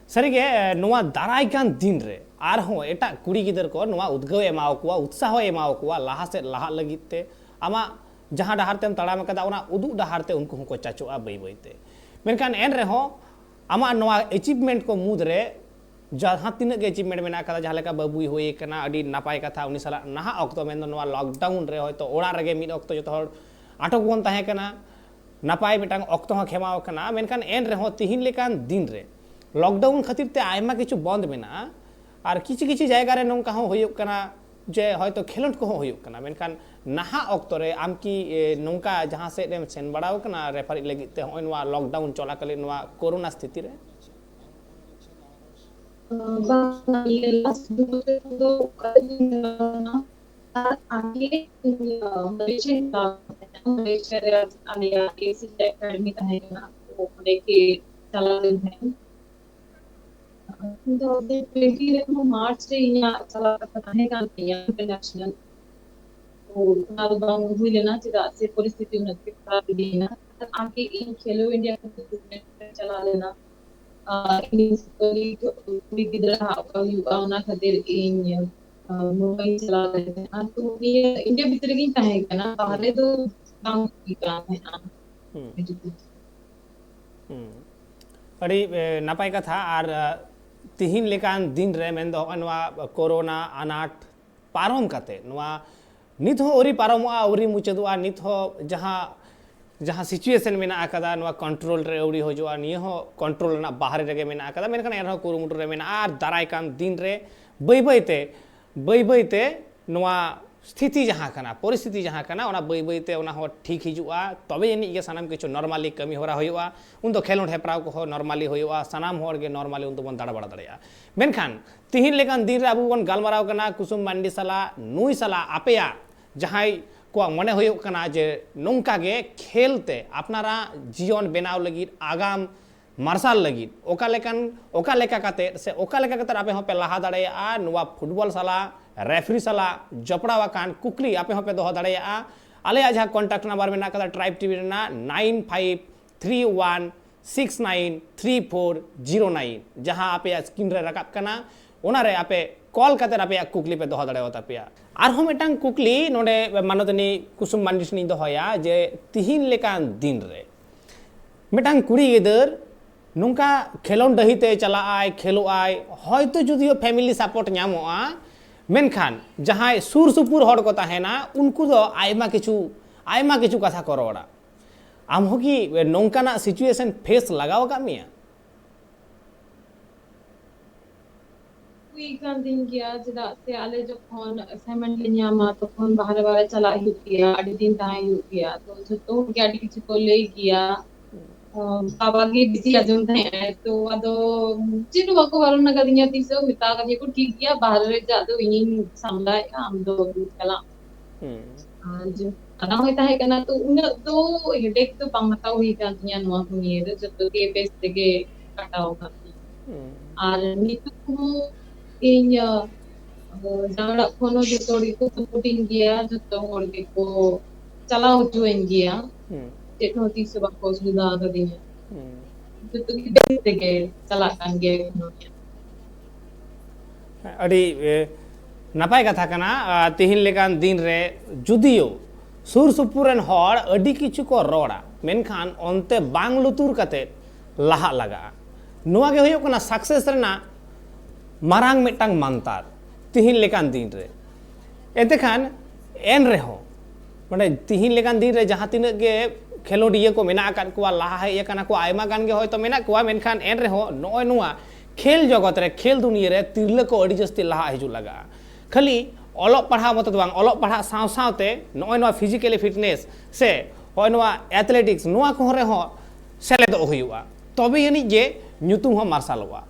ᱥᱟᱹᱨᱤᱜᱮ ᱮ, ᱱᱚᱣᱟ ᱫᱟᱨᱟᱭ ᱠᱟᱱ ᱫᱤᱱ ᱨᱮ ᱟᱨᱦᱚᱸ ᱮᱴᱟᱜ ᱠᱩᱲᱤ ᱜᱤᱫᱟᱹᱨ ᱠᱚ ᱱᱚᱣᱟ ᱩᱫᱽᱜᱟᱹᱣ ᱮ ᱮᱢᱟᱣ ᱠᱚᱣᱟ, ᱩᱛᱥᱟᱦᱚ ᱮ ᱮᱢᱟᱣ ᱠᱚᱣᱟ ᱞᱟᱦᱟ ᱥᱮᱫ ᱞᱟᱦᱟᱜ ᱞᱟᱹᱜᱤᱫ ᱛᱮ᱾ ᱟᱢᱟᱜ ᱡᱟᱦᱟᱸ ᱰᱟᱦᱟᱨ ᱛᱮᱢ ᱛᱟᱲᱟᱢ ᱟᱠᱟᱫᱟ, ᱚᱱᱟ ᱩᱫᱩᱜ ᱰᱟᱦᱟᱨ ᱛᱮ ᱩᱱᱠᱩ ᱦᱚᱸᱠᱚ ᱪᱟᱪᱚᱜᱼᱟ ᱵᱟᱹᱭ ᱵᱟᱹᱭ ᱛᱮ᱾ ᱢᱮᱱᱠᱷᱟᱱ ᱮᱱ ᱨᱮᱦᱚᱸ ᱟᱢᱟᱜ ᱱᱚᱣᱟ ᱮᱪᱤᱵᱷᱢᱮᱱᱴ ᱠᱚ ᱢᱩᱫᱽ ᱨᱮ ᱡᱟᱦᱟᱸ ᱛᱤᱱᱟᱹᱜ ᱜᱮ ᱮᱪᱤᱵᱷᱢᱮᱱᱴ ᱢᱮᱱᱟᱜ ᱟᱠᱟᱫᱟ, ᱡᱟᱦᱟᱸ ᱞᱮᱠᱟ ᱵᱟᱹᱵᱩᱭ ᱦᱩᱭ ᱟᱠᱟᱱᱟ, ᱟᱹᱰᱤ ᱱᱟᱯᱟᱭ ᱠᱟᱛᱷᱟ᱾ ᱩᱱᱤ ᱥᱟᱞᱟᱜ ᱱᱟᱦᱟᱜ ᱚᱠᱛᱚ, ᱢᱮᱱᱫᱚ ᱱᱚᱣᱟ ᱞᱚᱠᱰᱟᱣᱩᱱ ᱨᱮ ᱦᱚᱭᱛᱳ ᱚᱲᱟᱜ ᱨᱮᱜᱮ ᱢᱤᱫ ᱚᱠᱛᱚ ᱡᱚᱛᱚ ᱦᱚᱲ ᱟᱴᱚᱠ ᱵᱚᱱ ᱛᱟᱦᱮᱸ ᱠᱟᱱᱟ, ᱱᱟᱯᱟᱭ ᱢᱤᱫᱴᱟᱝ ᱚᱠᱛᱚ ᱦᱚᱸ ᱠᱷᱮᱢᱟᱣ ᱟᱠᱟᱱᱟ᱾ ᱢᱮᱱᱠᱷᱟᱱ ᱮᱱ ᱨᱮᱦᱚᱸ ᱛᱤᱦᱤᱧ ᱞᱮᱠᱟᱱ ᱫᱤᱱ ᱨᱮ ᱞᱚᱠᱰᱟᱣᱩᱱ ᱠᱷᱟᱹᱛᱤᱨ ᱛᱮ ᱟᱭᱢᱟ ᱠᱤᱪᱷᱩ ᱵᱚᱱᱫ ᱢᱮᱱᱟᱜᱼᱟ, ᱟᱨ ᱠᱤᱪᱷᱩ ᱠᱤᱪᱷᱩ ᱡᱟᱭᱜᱟ ᱨᱮ ᱱᱚᱝᱠᱟ ᱦᱚᱸ ᱦᱩᱭᱩᱜ ᱠᱟᱱᱟ ᱡᱮ ᱦᱚᱭᱛᱳ ᱠᱷᱮᱞᱳᱰ ᱠᱚᱦᱚᱸ ᱦᱩᱭᱩᱜ ᱠᱟᱱᱟ᱾ ᱢᱮᱱᱠᱷᱟᱱ ᱱᱟᱦᱟᱜ ᱚᱠᱛᱚ ᱨᱮ ᱟᱢ ᱠᱤ ᱮ, ᱱᱚᱝᱠᱟ ᱡᱟᱦᱟᱸ ᱥᱮᱫ ᱮᱢ ᱥᱮᱱ ᱵᱟᱲᱟᱣ ᱟᱠᱟᱱᱟ ᱨᱮᱯᱷᱟᱨᱤ ᱞᱟᱹᱜᱤᱫ ᱛᱮ ᱱᱚᱜᱼᱚᱭ ᱱᱚᱣᱟ ᱞᱚᱠᱰᱟᱣᱩᱱ ᱪᱚᱞᱟᱠᱟᱞᱤᱱ ᱱᱚᱣᱟ ᱠᱳᱨᱳᱱᱟ ᱥᱛᱷᱤᱛᱤ ᱨᱮ? ᱵᱟᱝ, ᱱᱤᱭᱟᱹ ᱞᱟᱥᱴ ᱫᱩ ᱵᱚᱪᱷᱚᱨ ᱫᱚ ᱚᱠᱟᱨᱮ ᱵᱟᱹᱧ ᱪᱟᱞᱟᱣ ᱞᱮᱱᱟ᱾ ᱟᱨ ᱟᱜᱮ ᱤᱧ ᱢᱟᱞᱮᱥᱤᱭᱟ ᱪᱟᱞᱟᱣ ᱞᱮᱱᱟ, ᱢᱟᱞᱮᱥᱤᱭᱟ ᱨᱮ ᱟᱞᱮᱭᱟᱜ ᱮᱥᱤ ᱮᱠᱟᱰᱮᱢᱤ ᱛᱟᱦᱮᱸ ᱠᱟᱱᱟ, ᱛᱚ ᱚᱸᱰᱮ ᱜᱮ ᱪᱟᱞᱟᱣ ᱞᱮᱱ ᱛᱟᱦᱮᱸᱫ᱾ ᱤᱧ ᱫᱚ ᱴᱩᱭᱮᱱᱴᱤ ᱨᱮᱦᱚᱸ ᱢᱟᱨᱪ ᱨᱮ ᱤᱧᱟᱹᱜ ᱪᱟᱞᱟᱣ ᱠᱟᱛᱷᱟ ᱛᱟᱦᱮᱸ ᱠᱟᱱ ᱛᱤᱧᱟ ᱤᱱᱴᱟᱨᱱᱮᱥᱱᱟᱞ, ᱛᱚ ᱚᱱᱟ ᱫᱚ ᱵᱟᱝ ᱦᱩᱭ ᱞᱮᱱᱟ, ᱪᱮᱫᱟᱜ ᱥᱮ ᱯᱚᱨᱤᱥᱛᱷᱤᱛᱤ ᱩᱱᱟᱹᱜ ᱜᱮ ᱠᱷᱟᱨᱟᱯ ᱤᱫᱤᱭᱮᱱᱟ᱾ ᱟᱨ ᱟᱜᱮ ᱤᱧ ᱠᱷᱮᱞᱳ ᱤᱱᱰᱤᱭᱟ ᱠᱷᱟᱹᱛᱤᱨ ᱴᱩᱨᱱᱟᱢᱮᱱᱴ ᱨᱮ ᱪᱟᱞᱟᱣ ᱞᱮᱱᱟ᱾ ᱟᱨ ᱤᱧ ᱠᱩᱲᱤ ᱜᱤᱫᱽᱨᱟᱹ ᱦᱟᱜ ᱚᱠᱟ ᱦᱩᱭᱩᱜᱼᱟ, ᱚᱱᱟ ᱠᱷᱟᱹᱛᱤᱨ ᱤᱧ ᱢᱩᱢᱵᱟᱭ ᱪᱟᱞᱟᱣ ᱞᱮᱱ ᱛᱟᱦᱮᱸᱱᱟ᱾ ᱛᱚ ᱱᱤᱭᱟᱹ ᱤᱱᱰᱤᱭᱟ ᱵᱷᱤᱛᱨᱤ ᱨᱮᱜᱤᱧ ᱛᱟᱦᱮᱸ ᱠᱟᱱᱟ, ᱵᱟᱦᱨᱮ ᱫᱚ ᱵᱟᱝ ᱦᱩᱭ ᱠᱟᱱ ᱛᱟᱦᱮᱸᱱᱟ᱾ ᱦᱩᱸ᱾ ᱦᱩᱸ᱾ ᱟᱹᱰᱤ ᱮ, ᱱᱟᱯᱟᱭ ᱠᱟᱛᱷᱟ᱾ ᱟᱨ ᱮ, ᱛᱤᱦᱤᱧ ᱞᱮᱠᱟᱱ ᱫᱤᱱ ᱨᱮ, ᱢᱮᱱᱫᱚ ᱱᱚᱜᱼᱚᱭ ᱱᱚᱣᱟ ᱠᱳᱨᱳᱱᱟ ᱟᱱᱟᱴ ᱯᱟᱨᱚᱢ ᱠᱟᱛᱮ, ᱱᱚᱣᱟ ᱱᱤᱛ ᱦᱚᱸ ᱟᱹᱣᱨᱤ ᱯᱟᱨᱚᱢᱚᱜᱼᱟ, ᱟᱹᱣᱨᱤ ᱢᱩᱪᱟᱹᱫᱚᱜᱼᱟ, ᱱᱤᱛ ᱦᱚᱸ ᱡᱟᱦᱟᱸ ᱡᱟᱦᱟᱸ ᱥᱤᱪᱩᱭᱮᱥᱚᱱ ᱢᱮᱱᱟᱜ ᱟᱠᱟᱫᱟ, ᱱᱚᱣᱟ ᱠᱚᱱᱴᱨᱳᱞ ᱨᱮ ᱟᱹᱣᱨᱤ ᱦᱤᱡᱩᱜᱼᱟ, ᱱᱤᱭᱟᱹ ᱦᱚᱸ ᱠᱚᱱᱴᱨᱳᱞ ᱨᱮᱱᱟᱜ ᱵᱟᱦᱨᱮ ᱨᱮᱜᱮ ᱢᱮᱱᱟᱜ ᱟᱠᱟᱫᱟ, ᱢᱮᱱᱠᱷᱟᱱ ᱮᱱᱨᱮᱦᱚᱸ ᱠᱩᱨᱩᱢᱩᱴᱩ ᱨᱮ ᱢᱮᱱᱟᱜᱼᱟ᱾ ᱟᱨ ᱫᱟᱨᱟᱭ ᱠᱟᱱ ᱫᱤᱱ ᱨᱮ ᱵᱟᱹᱭ ᱵᱟᱹᱭ ᱛᱮ, ᱵᱟᱹᱭ ᱵᱟᱹᱭ ᱛᱮ ᱱᱚᱣᱟ ᱥᱛᱷᱤᱛᱤ ᱡᱟᱦᱟᱸ ᱠᱟᱱᱟ, ᱯᱚᱨᱤᱥᱛᱷᱤᱛᱤ ᱡᱟᱦᱟᱸ ᱠᱟᱱᱟ, ᱚᱱᱟ ᱵᱟᱹᱭ ᱵᱟᱹᱭ ᱛᱮ ᱚᱱᱟ ᱦᱚᱸ ᱴᱷᱤᱠ ᱦᱤᱡᱩᱜᱼᱟ᱾ ᱛᱚᱵᱮ ᱟᱹᱱᱤᱡ ᱜᱮ ᱥᱟᱱᱟᱢ ᱠᱤᱪᱷᱩ ᱱᱚᱨᱢᱟᱞᱤ ᱠᱟᱹᱢᱤ ᱦᱚᱨᱟ ᱦᱩᱭᱩᱜᱼᱟ᱾ ᱩᱱᱫᱚ ᱠᱷᱮᱞᱳᱰ ᱦᱮᱯᱨᱟᱣ ᱠᱚᱦᱚᱸ ᱱᱚᱨᱢᱟᱞᱤ ᱦᱩᱭᱩᱜᱼᱟ, ᱥᱟᱱᱟᱢ ᱦᱚᱲ ᱜᱮ ᱱᱚᱨᱢᱟᱞᱤ ᱩᱱᱫᱚ ᱵᱚᱱ ᱫᱟᱬᱟ ᱵᱟᱲᱟ ᱫᱟᱲᱮᱭᱟᱜᱼᱟ᱾ ᱢᱮᱱᱠᱷᱟᱱ ᱛᱤᱦᱤᱧ ᱞᱮᱠᱟᱱ ᱫᱤᱱ ᱨᱮ ᱟᱵᱚ ᱵᱚᱱ ᱜᱟᱞᱢᱟᱨᱟᱣ ᱠᱟᱱᱟ ᱠᱩᱥᱩᱢ ᱢᱟᱱᱰᱤ ᱥᱟᱞᱟᱜ, ᱱᱩᱭ ᱥᱟᱞᱟᱜ ᱟᱯᱮᱭᱟᱜ ᱡᱟᱦᱟᱸᱭ ᱠᱚᱣᱟᱜ ᱢᱚᱱᱮ ᱦᱩᱭᱩᱜ ᱠᱟᱱᱟ ᱡᱮ ᱱᱚᱝᱠᱟ ᱜᱮ ᱠᱷᱮᱞ ᱛᱮ ᱟᱯᱱᱟᱨᱟᱜ ᱡᱤᱭᱚᱱ ᱵᱮᱱᱟᱣ ᱞᱟᱹᱜᱤᱫ, ᱟᱜᱟᱢ ᱢᱟᱨᱥᱟᱞ ᱞᱟᱹᱜᱤᱫ ᱚᱠᱟ ᱞᱮᱠᱟᱱ, ᱚᱠᱟ ᱞᱮᱠᱟ ᱠᱟᱛᱮ ᱥᱮ ᱚᱠᱟ ᱞᱮᱠᱟ ᱠᱟᱛᱮ ᱟᱯᱮ ᱦᱚᱸᱯᱮ ᱞᱟᱦᱟ ᱫᱟᱲᱮᱭᱟᱜᱼᱟ, ᱱᱚᱣᱟ ᱯᱷᱩᱴᱵᱚᱞ ᱥᱟᱞᱟᱜ, ᱨᱮᱯᱷᱟᱨᱤ ᱥᱟᱞᱟᱜ ᱡᱚᱯᱲᱟᱣ ᱟᱠᱟᱱ ᱠᱩᱠᱞᱤ ᱟᱯᱮ ᱦᱚᱸᱯᱮ ᱫᱚᱦᱚ ᱫᱟᱲᱮᱭᱟᱜᱼᱟ᱾ ᱟᱞᱮᱭᱟᱜ ᱡᱟᱦᱟᱸ contact number ᱢᱮᱱᱟᱜ ᱠᱟᱫᱟ Tribe TV ᱨᱮᱱᱟᱜ, nine five three one six nine three four zero nine, ᱡᱟᱦᱟᱸ ᱟᱯᱮᱭᱟᱜ screen ᱨᱮ ᱨᱟᱠᱟᱵ ᱠᱟᱱᱟ, ᱚᱱᱟᱨᱮ ᱟᱯᱮ call ᱠᱟᱛᱮ ᱟᱯᱮᱭᱟᱜ ᱠᱩᱠᱞᱤ ᱯᱮ ᱫᱚᱦᱚ ᱫᱟᱲᱮᱭᱟᱛᱟ ᱯᱮᱭᱟ᱾ ᱟᱨᱦᱚᱸ ᱢᱤᱫᱴᱟᱝ ᱠᱩᱠᱞᱤ ᱱᱚᱰᱮ ᱢᱟᱱᱚᱛᱟᱱᱤ ᱠᱩᱥᱩᱢ ᱢᱟᱱᱰᱤ ᱴᱷᱮᱱᱤᱧ ᱫᱚᱦᱚᱭᱟ ᱡᱮ ᱛᱤᱦᱤᱧ ᱞᱮᱠᱟᱱ ᱫᱤᱱ ᱨᱮ ᱢᱤᱫᱴᱟᱝ ᱠᱩᱲᱤ ᱜᱤᱫᱟᱹᱨ ᱱᱚᱝᱠᱟ ᱠᱷᱮᱞᱳᱰ ᱰᱟᱹᱦᱤ ᱛᱮ ᱪᱟᱞᱟᱜ ᱟᱭ, ᱠᱷᱮᱞᱳᱜ ᱟᱭ, ᱦᱚᱭᱛᱳ ᱡᱩᱫᱤᱭᱳ family support ᱧᱟᱢᱚᱜᱼᱟ, ᱢᱮᱱᱠᱷᱟᱱ ᱡᱟᱦᱟᱸᱭ ᱥᱩᱨ ᱥᱩᱯᱩᱨ ᱦᱚᱲ ᱠᱚ ᱛᱟᱦᱮᱱᱟ, ᱩᱱᱠᱩ ᱫᱚ ᱟᱭᱢᱟ ᱠᱤᱪᱷᱩ, ᱟᱭᱢᱟ ᱠᱤᱪᱷᱩ ᱠᱟᱛᱷᱟ ᱠᱚ ᱨᱚᱲᱟ᱾ ᱟᱢ ᱦᱚᱸ ᱠᱤ ᱱᱚᱝᱠᱟᱱᱟᱜ situation face ᱞᱟᱜᱟᱣ ᱟᱠᱟᱫ ᱢᱮᱭᱟ? ᱦᱩᱭ ᱠᱟᱱ ᱛᱤᱧ ᱜᱮᱭᱟ, ᱪᱮᱫᱟᱜ ᱥᱮ ᱟᱞᱮ ᱡᱚᱠᱷᱚᱱ assignment ᱞᱮ ᱧᱟᱢᱟ, ᱛᱚᱠᱷᱚᱱ ᱵᱟᱦᱨᱮ ᱵᱟᱦᱨᱮ ᱪᱟᱞᱟᱜ ᱦᱩᱭᱩᱜ ᱜᱮᱭᱟ, ᱟᱹᱰᱤ ᱫᱤᱱ ᱛᱟᱦᱮᱸ ᱦᱩᱭᱩᱜ ᱜᱮᱭᱟ᱾ ᱛᱚ ᱡᱷᱚᱛᱚ ᱦᱚᱲ ᱜᱮ ᱟᱹᱰᱤ ᱠᱤᱪᱷᱩ ᱠᱚ ᱞᱟᱹᱭ ᱜᱮᱭᱟ᱾ ᱚ, ᱵᱟᱵᱟ ᱜᱮ ᱵᱮᱥᱤ ᱟᱸᱡᱚᱢ ᱛᱟᱦᱮᱸᱜ ᱟᱭ, ᱛᱚ ᱟᱫᱚ ᱪᱮᱫ ᱦᱚᱸ ᱵᱟᱠᱚ ᱵᱟᱨᱚᱱ ᱟᱠᱟᱫᱤᱧᱟ ᱛᱤᱥ ᱦᱚᱸ, ᱢᱮᱛᱟ ᱟᱠᱟᱫᱤᱧᱟ ᱠᱚ, "ᱴᱷᱤᱠ ᱜᱮᱭᱟ, ᱵᱟᱦᱨᱮ ᱨᱮ ᱪᱟᱜ ᱫᱚ ᱤᱧᱤᱧ ᱥᱟᱢᱞᱟᱭᱮᱫᱼᱟ, ᱟᱢ ᱫᱚ ᱵᱟᱹᱵᱩ ᱪᱟᱞᱟᱜ ᱢᱮ᱾" ᱦᱩᱸ᱾ ᱟᱨ ᱡᱮ ᱠᱟᱱᱟ ᱦᱚᱸᱭ ᱛᱟᱦᱮᱸ ᱠᱟᱱᱟ, ᱛᱚ ᱩᱱᱟᱹᱜ ᱫᱚ headache ᱫᱚ ᱵᱟᱝ ᱦᱟᱛᱟᱣ ᱦᱩᱭ ᱠᱟᱱ ᱛᱤᱧᱟ ᱱᱚᱣᱟ ᱠᱚ ᱱᱤᱭᱮ ᱫᱚ, ᱡᱚᱛᱚ ᱜᱮ ᱵᱮᱥ ᱛᱮᱜᱮ ᱠᱟᱴᱟᱣ ᱟᱠᱟᱱ ᱛᱤᱧᱟ᱾ ᱦᱩᱸ᱾ ᱟᱨ ᱱᱤᱛᱚᱜ ᱦᱚᱸ ᱤᱧ, ᱟᱸ, ᱡᱟᱶᱟᱭ ᱚᱲᱟᱜ ᱠᱷᱚᱱ ᱦᱚᱸ ᱡᱚᱛᱚ ᱦᱚᱲ ᱜᱮᱠᱚ supportᱤᱧ ᱜᱮᱭᱟ, ᱡᱚᱛᱚ ᱦᱚᱲ ᱜᱮᱠᱚ ᱪᱟᱞᱟᱣ ᱦᱚᱪᱚᱣᱟᱹᱧ ᱜᱮᱭᱟ, ᱦᱩᱸ᱾ ᱪᱮᱫ ᱦᱚᱸ ᱛᱤᱥ ᱦᱚᱸ ᱵᱟᱠᱚ ᱚᱥᱩᱵᱤᱫᱷᱟ ᱟᱠᱟᱫᱤᱧᱟ, ᱦᱩᱸ᱾ ᱡᱚᱛᱚ ᱜᱮ ᱵᱮᱥ ᱛᱮᱜᱮ ᱪᱟᱞᱟᱜ ᱠᱟᱱ ᱜᱮᱭᱟ ᱮᱠᱷᱚᱱᱚ᱾ ᱟᱹᱰᱤ, ᱮ, ᱱᱟᱯᱟᱭ ᱠᱟᱛᱷᱟ ᱠᱟᱱᱟ᱾ ᱟ, ᱛᱤᱦᱤᱧ ᱞᱮᱠᱟᱱ ᱫᱤᱱ ᱨᱮ ᱡᱩᱫᱤᱭᱳ ᱥᱩᱨ ᱥᱩᱯᱩᱨ ᱨᱮᱱ ᱦᱚᱲ ᱟᱹᱰᱤ ᱠᱤᱪᱷᱩ ᱠᱚ ᱨᱚᱲᱟ, ᱢᱮᱱᱠᱷᱟᱱ ᱚᱱᱛᱮ ᱵᱟᱝ ᱞᱩᱛᱩᱨ ᱠᱟᱛᱮ ᱞᱟᱦᱟᱜ ᱞᱟᱜᱟᱜᱼᱟ᱾ ᱱᱚᱣᱟ ᱜᱮ ᱦᱩᱭᱩᱜ ᱠᱟᱱᱟ success ᱨᱮᱱᱟᱜ ᱢᱟᱨᱟᱝ ᱢᱤᱫᱴᱟᱝ ᱢᱟᱱᱛᱟᱨ ᱛᱤᱦᱤᱧ ᱞᱮᱠᱟᱱ ᱫᱤᱱ ᱨᱮ᱾ ᱮᱱᱛᱮ ᱠᱷᱟᱱ ᱮᱱ ᱨᱮᱦᱚᱸ, ᱢᱟᱱᱮ, ᱛᱤᱦᱤᱧ ᱞᱮᱠᱟᱱ ᱫᱤᱱ ᱨᱮ ᱡᱟᱦᱟᱸ ᱛᱤᱱᱟᱹᱜ ᱜᱮ ᱠᱷᱮᱞᱳᱰᱤᱭᱟᱹ ᱠᱚ ᱢᱮᱱᱟᱜ ᱟᱠᱟᱫ ᱠᱚᱣᱟ, ᱞᱟᱦᱟ ᱦᱮᱡ ᱟᱠᱟᱱᱟ ᱠᱚ, ᱟᱭᱢᱟ ᱜᱟᱱ ᱜᱮ ᱦᱚᱭᱛᱳ ᱢᱮᱱᱟᱜ ᱠᱚᱣᱟ, ᱢᱮᱱᱠᱷᱟᱱ ᱮᱱ ᱨᱮᱦᱚᱸ ᱱᱚᱜᱼᱚᱭ ᱱᱚᱣᱟ ᱠᱷᱮᱞ ᱡᱚᱜᱚᱛ ᱨᱮ, ᱠᱷᱮᱞ ᱫᱩᱱᱤᱭᱟᱹ ᱨᱮ ᱛᱤᱨᱞᱟᱹ ᱠᱚ ᱟᱹᱰᱤ ᱡᱟᱹᱥᱛᱤ ᱞᱟᱦᱟ ᱦᱤᱡᱩᱜ ᱞᱟᱜᱟᱜᱼᱟ᱾ ᱠᱷᱟᱹᱞᱤ ᱚᱞᱚᱜ ᱯᱟᱲᱦᱟᱣ ᱢᱚᱛᱚ ᱫᱚ ᱵᱟᱝ, ᱚᱞᱚᱜ ᱯᱟᱲᱦᱟᱜ ᱥᱟᱶ ᱥᱟᱶᱛᱮ ᱱᱚᱜᱼᱚᱭ ᱱᱚᱣᱟ physically fitness ᱥᱮ ᱱᱚᱜᱼᱚᱭ ᱱᱚᱣᱟ athletics, ᱱᱚᱣᱟ ᱠᱚᱦᱚᱸ ᱨᱮᱦᱚᱸ ᱥᱮᱞᱮᱫᱚᱜ ᱦᱩᱭᱩᱜᱼᱟ, ᱛᱚᱵᱮ ᱟᱹᱱᱤᱡ ᱜᱮ ᱧᱩᱛᱩᱢ ᱦᱚᱸ ᱢᱟᱨᱥᱟᱞᱚᱜᱼᱟ᱾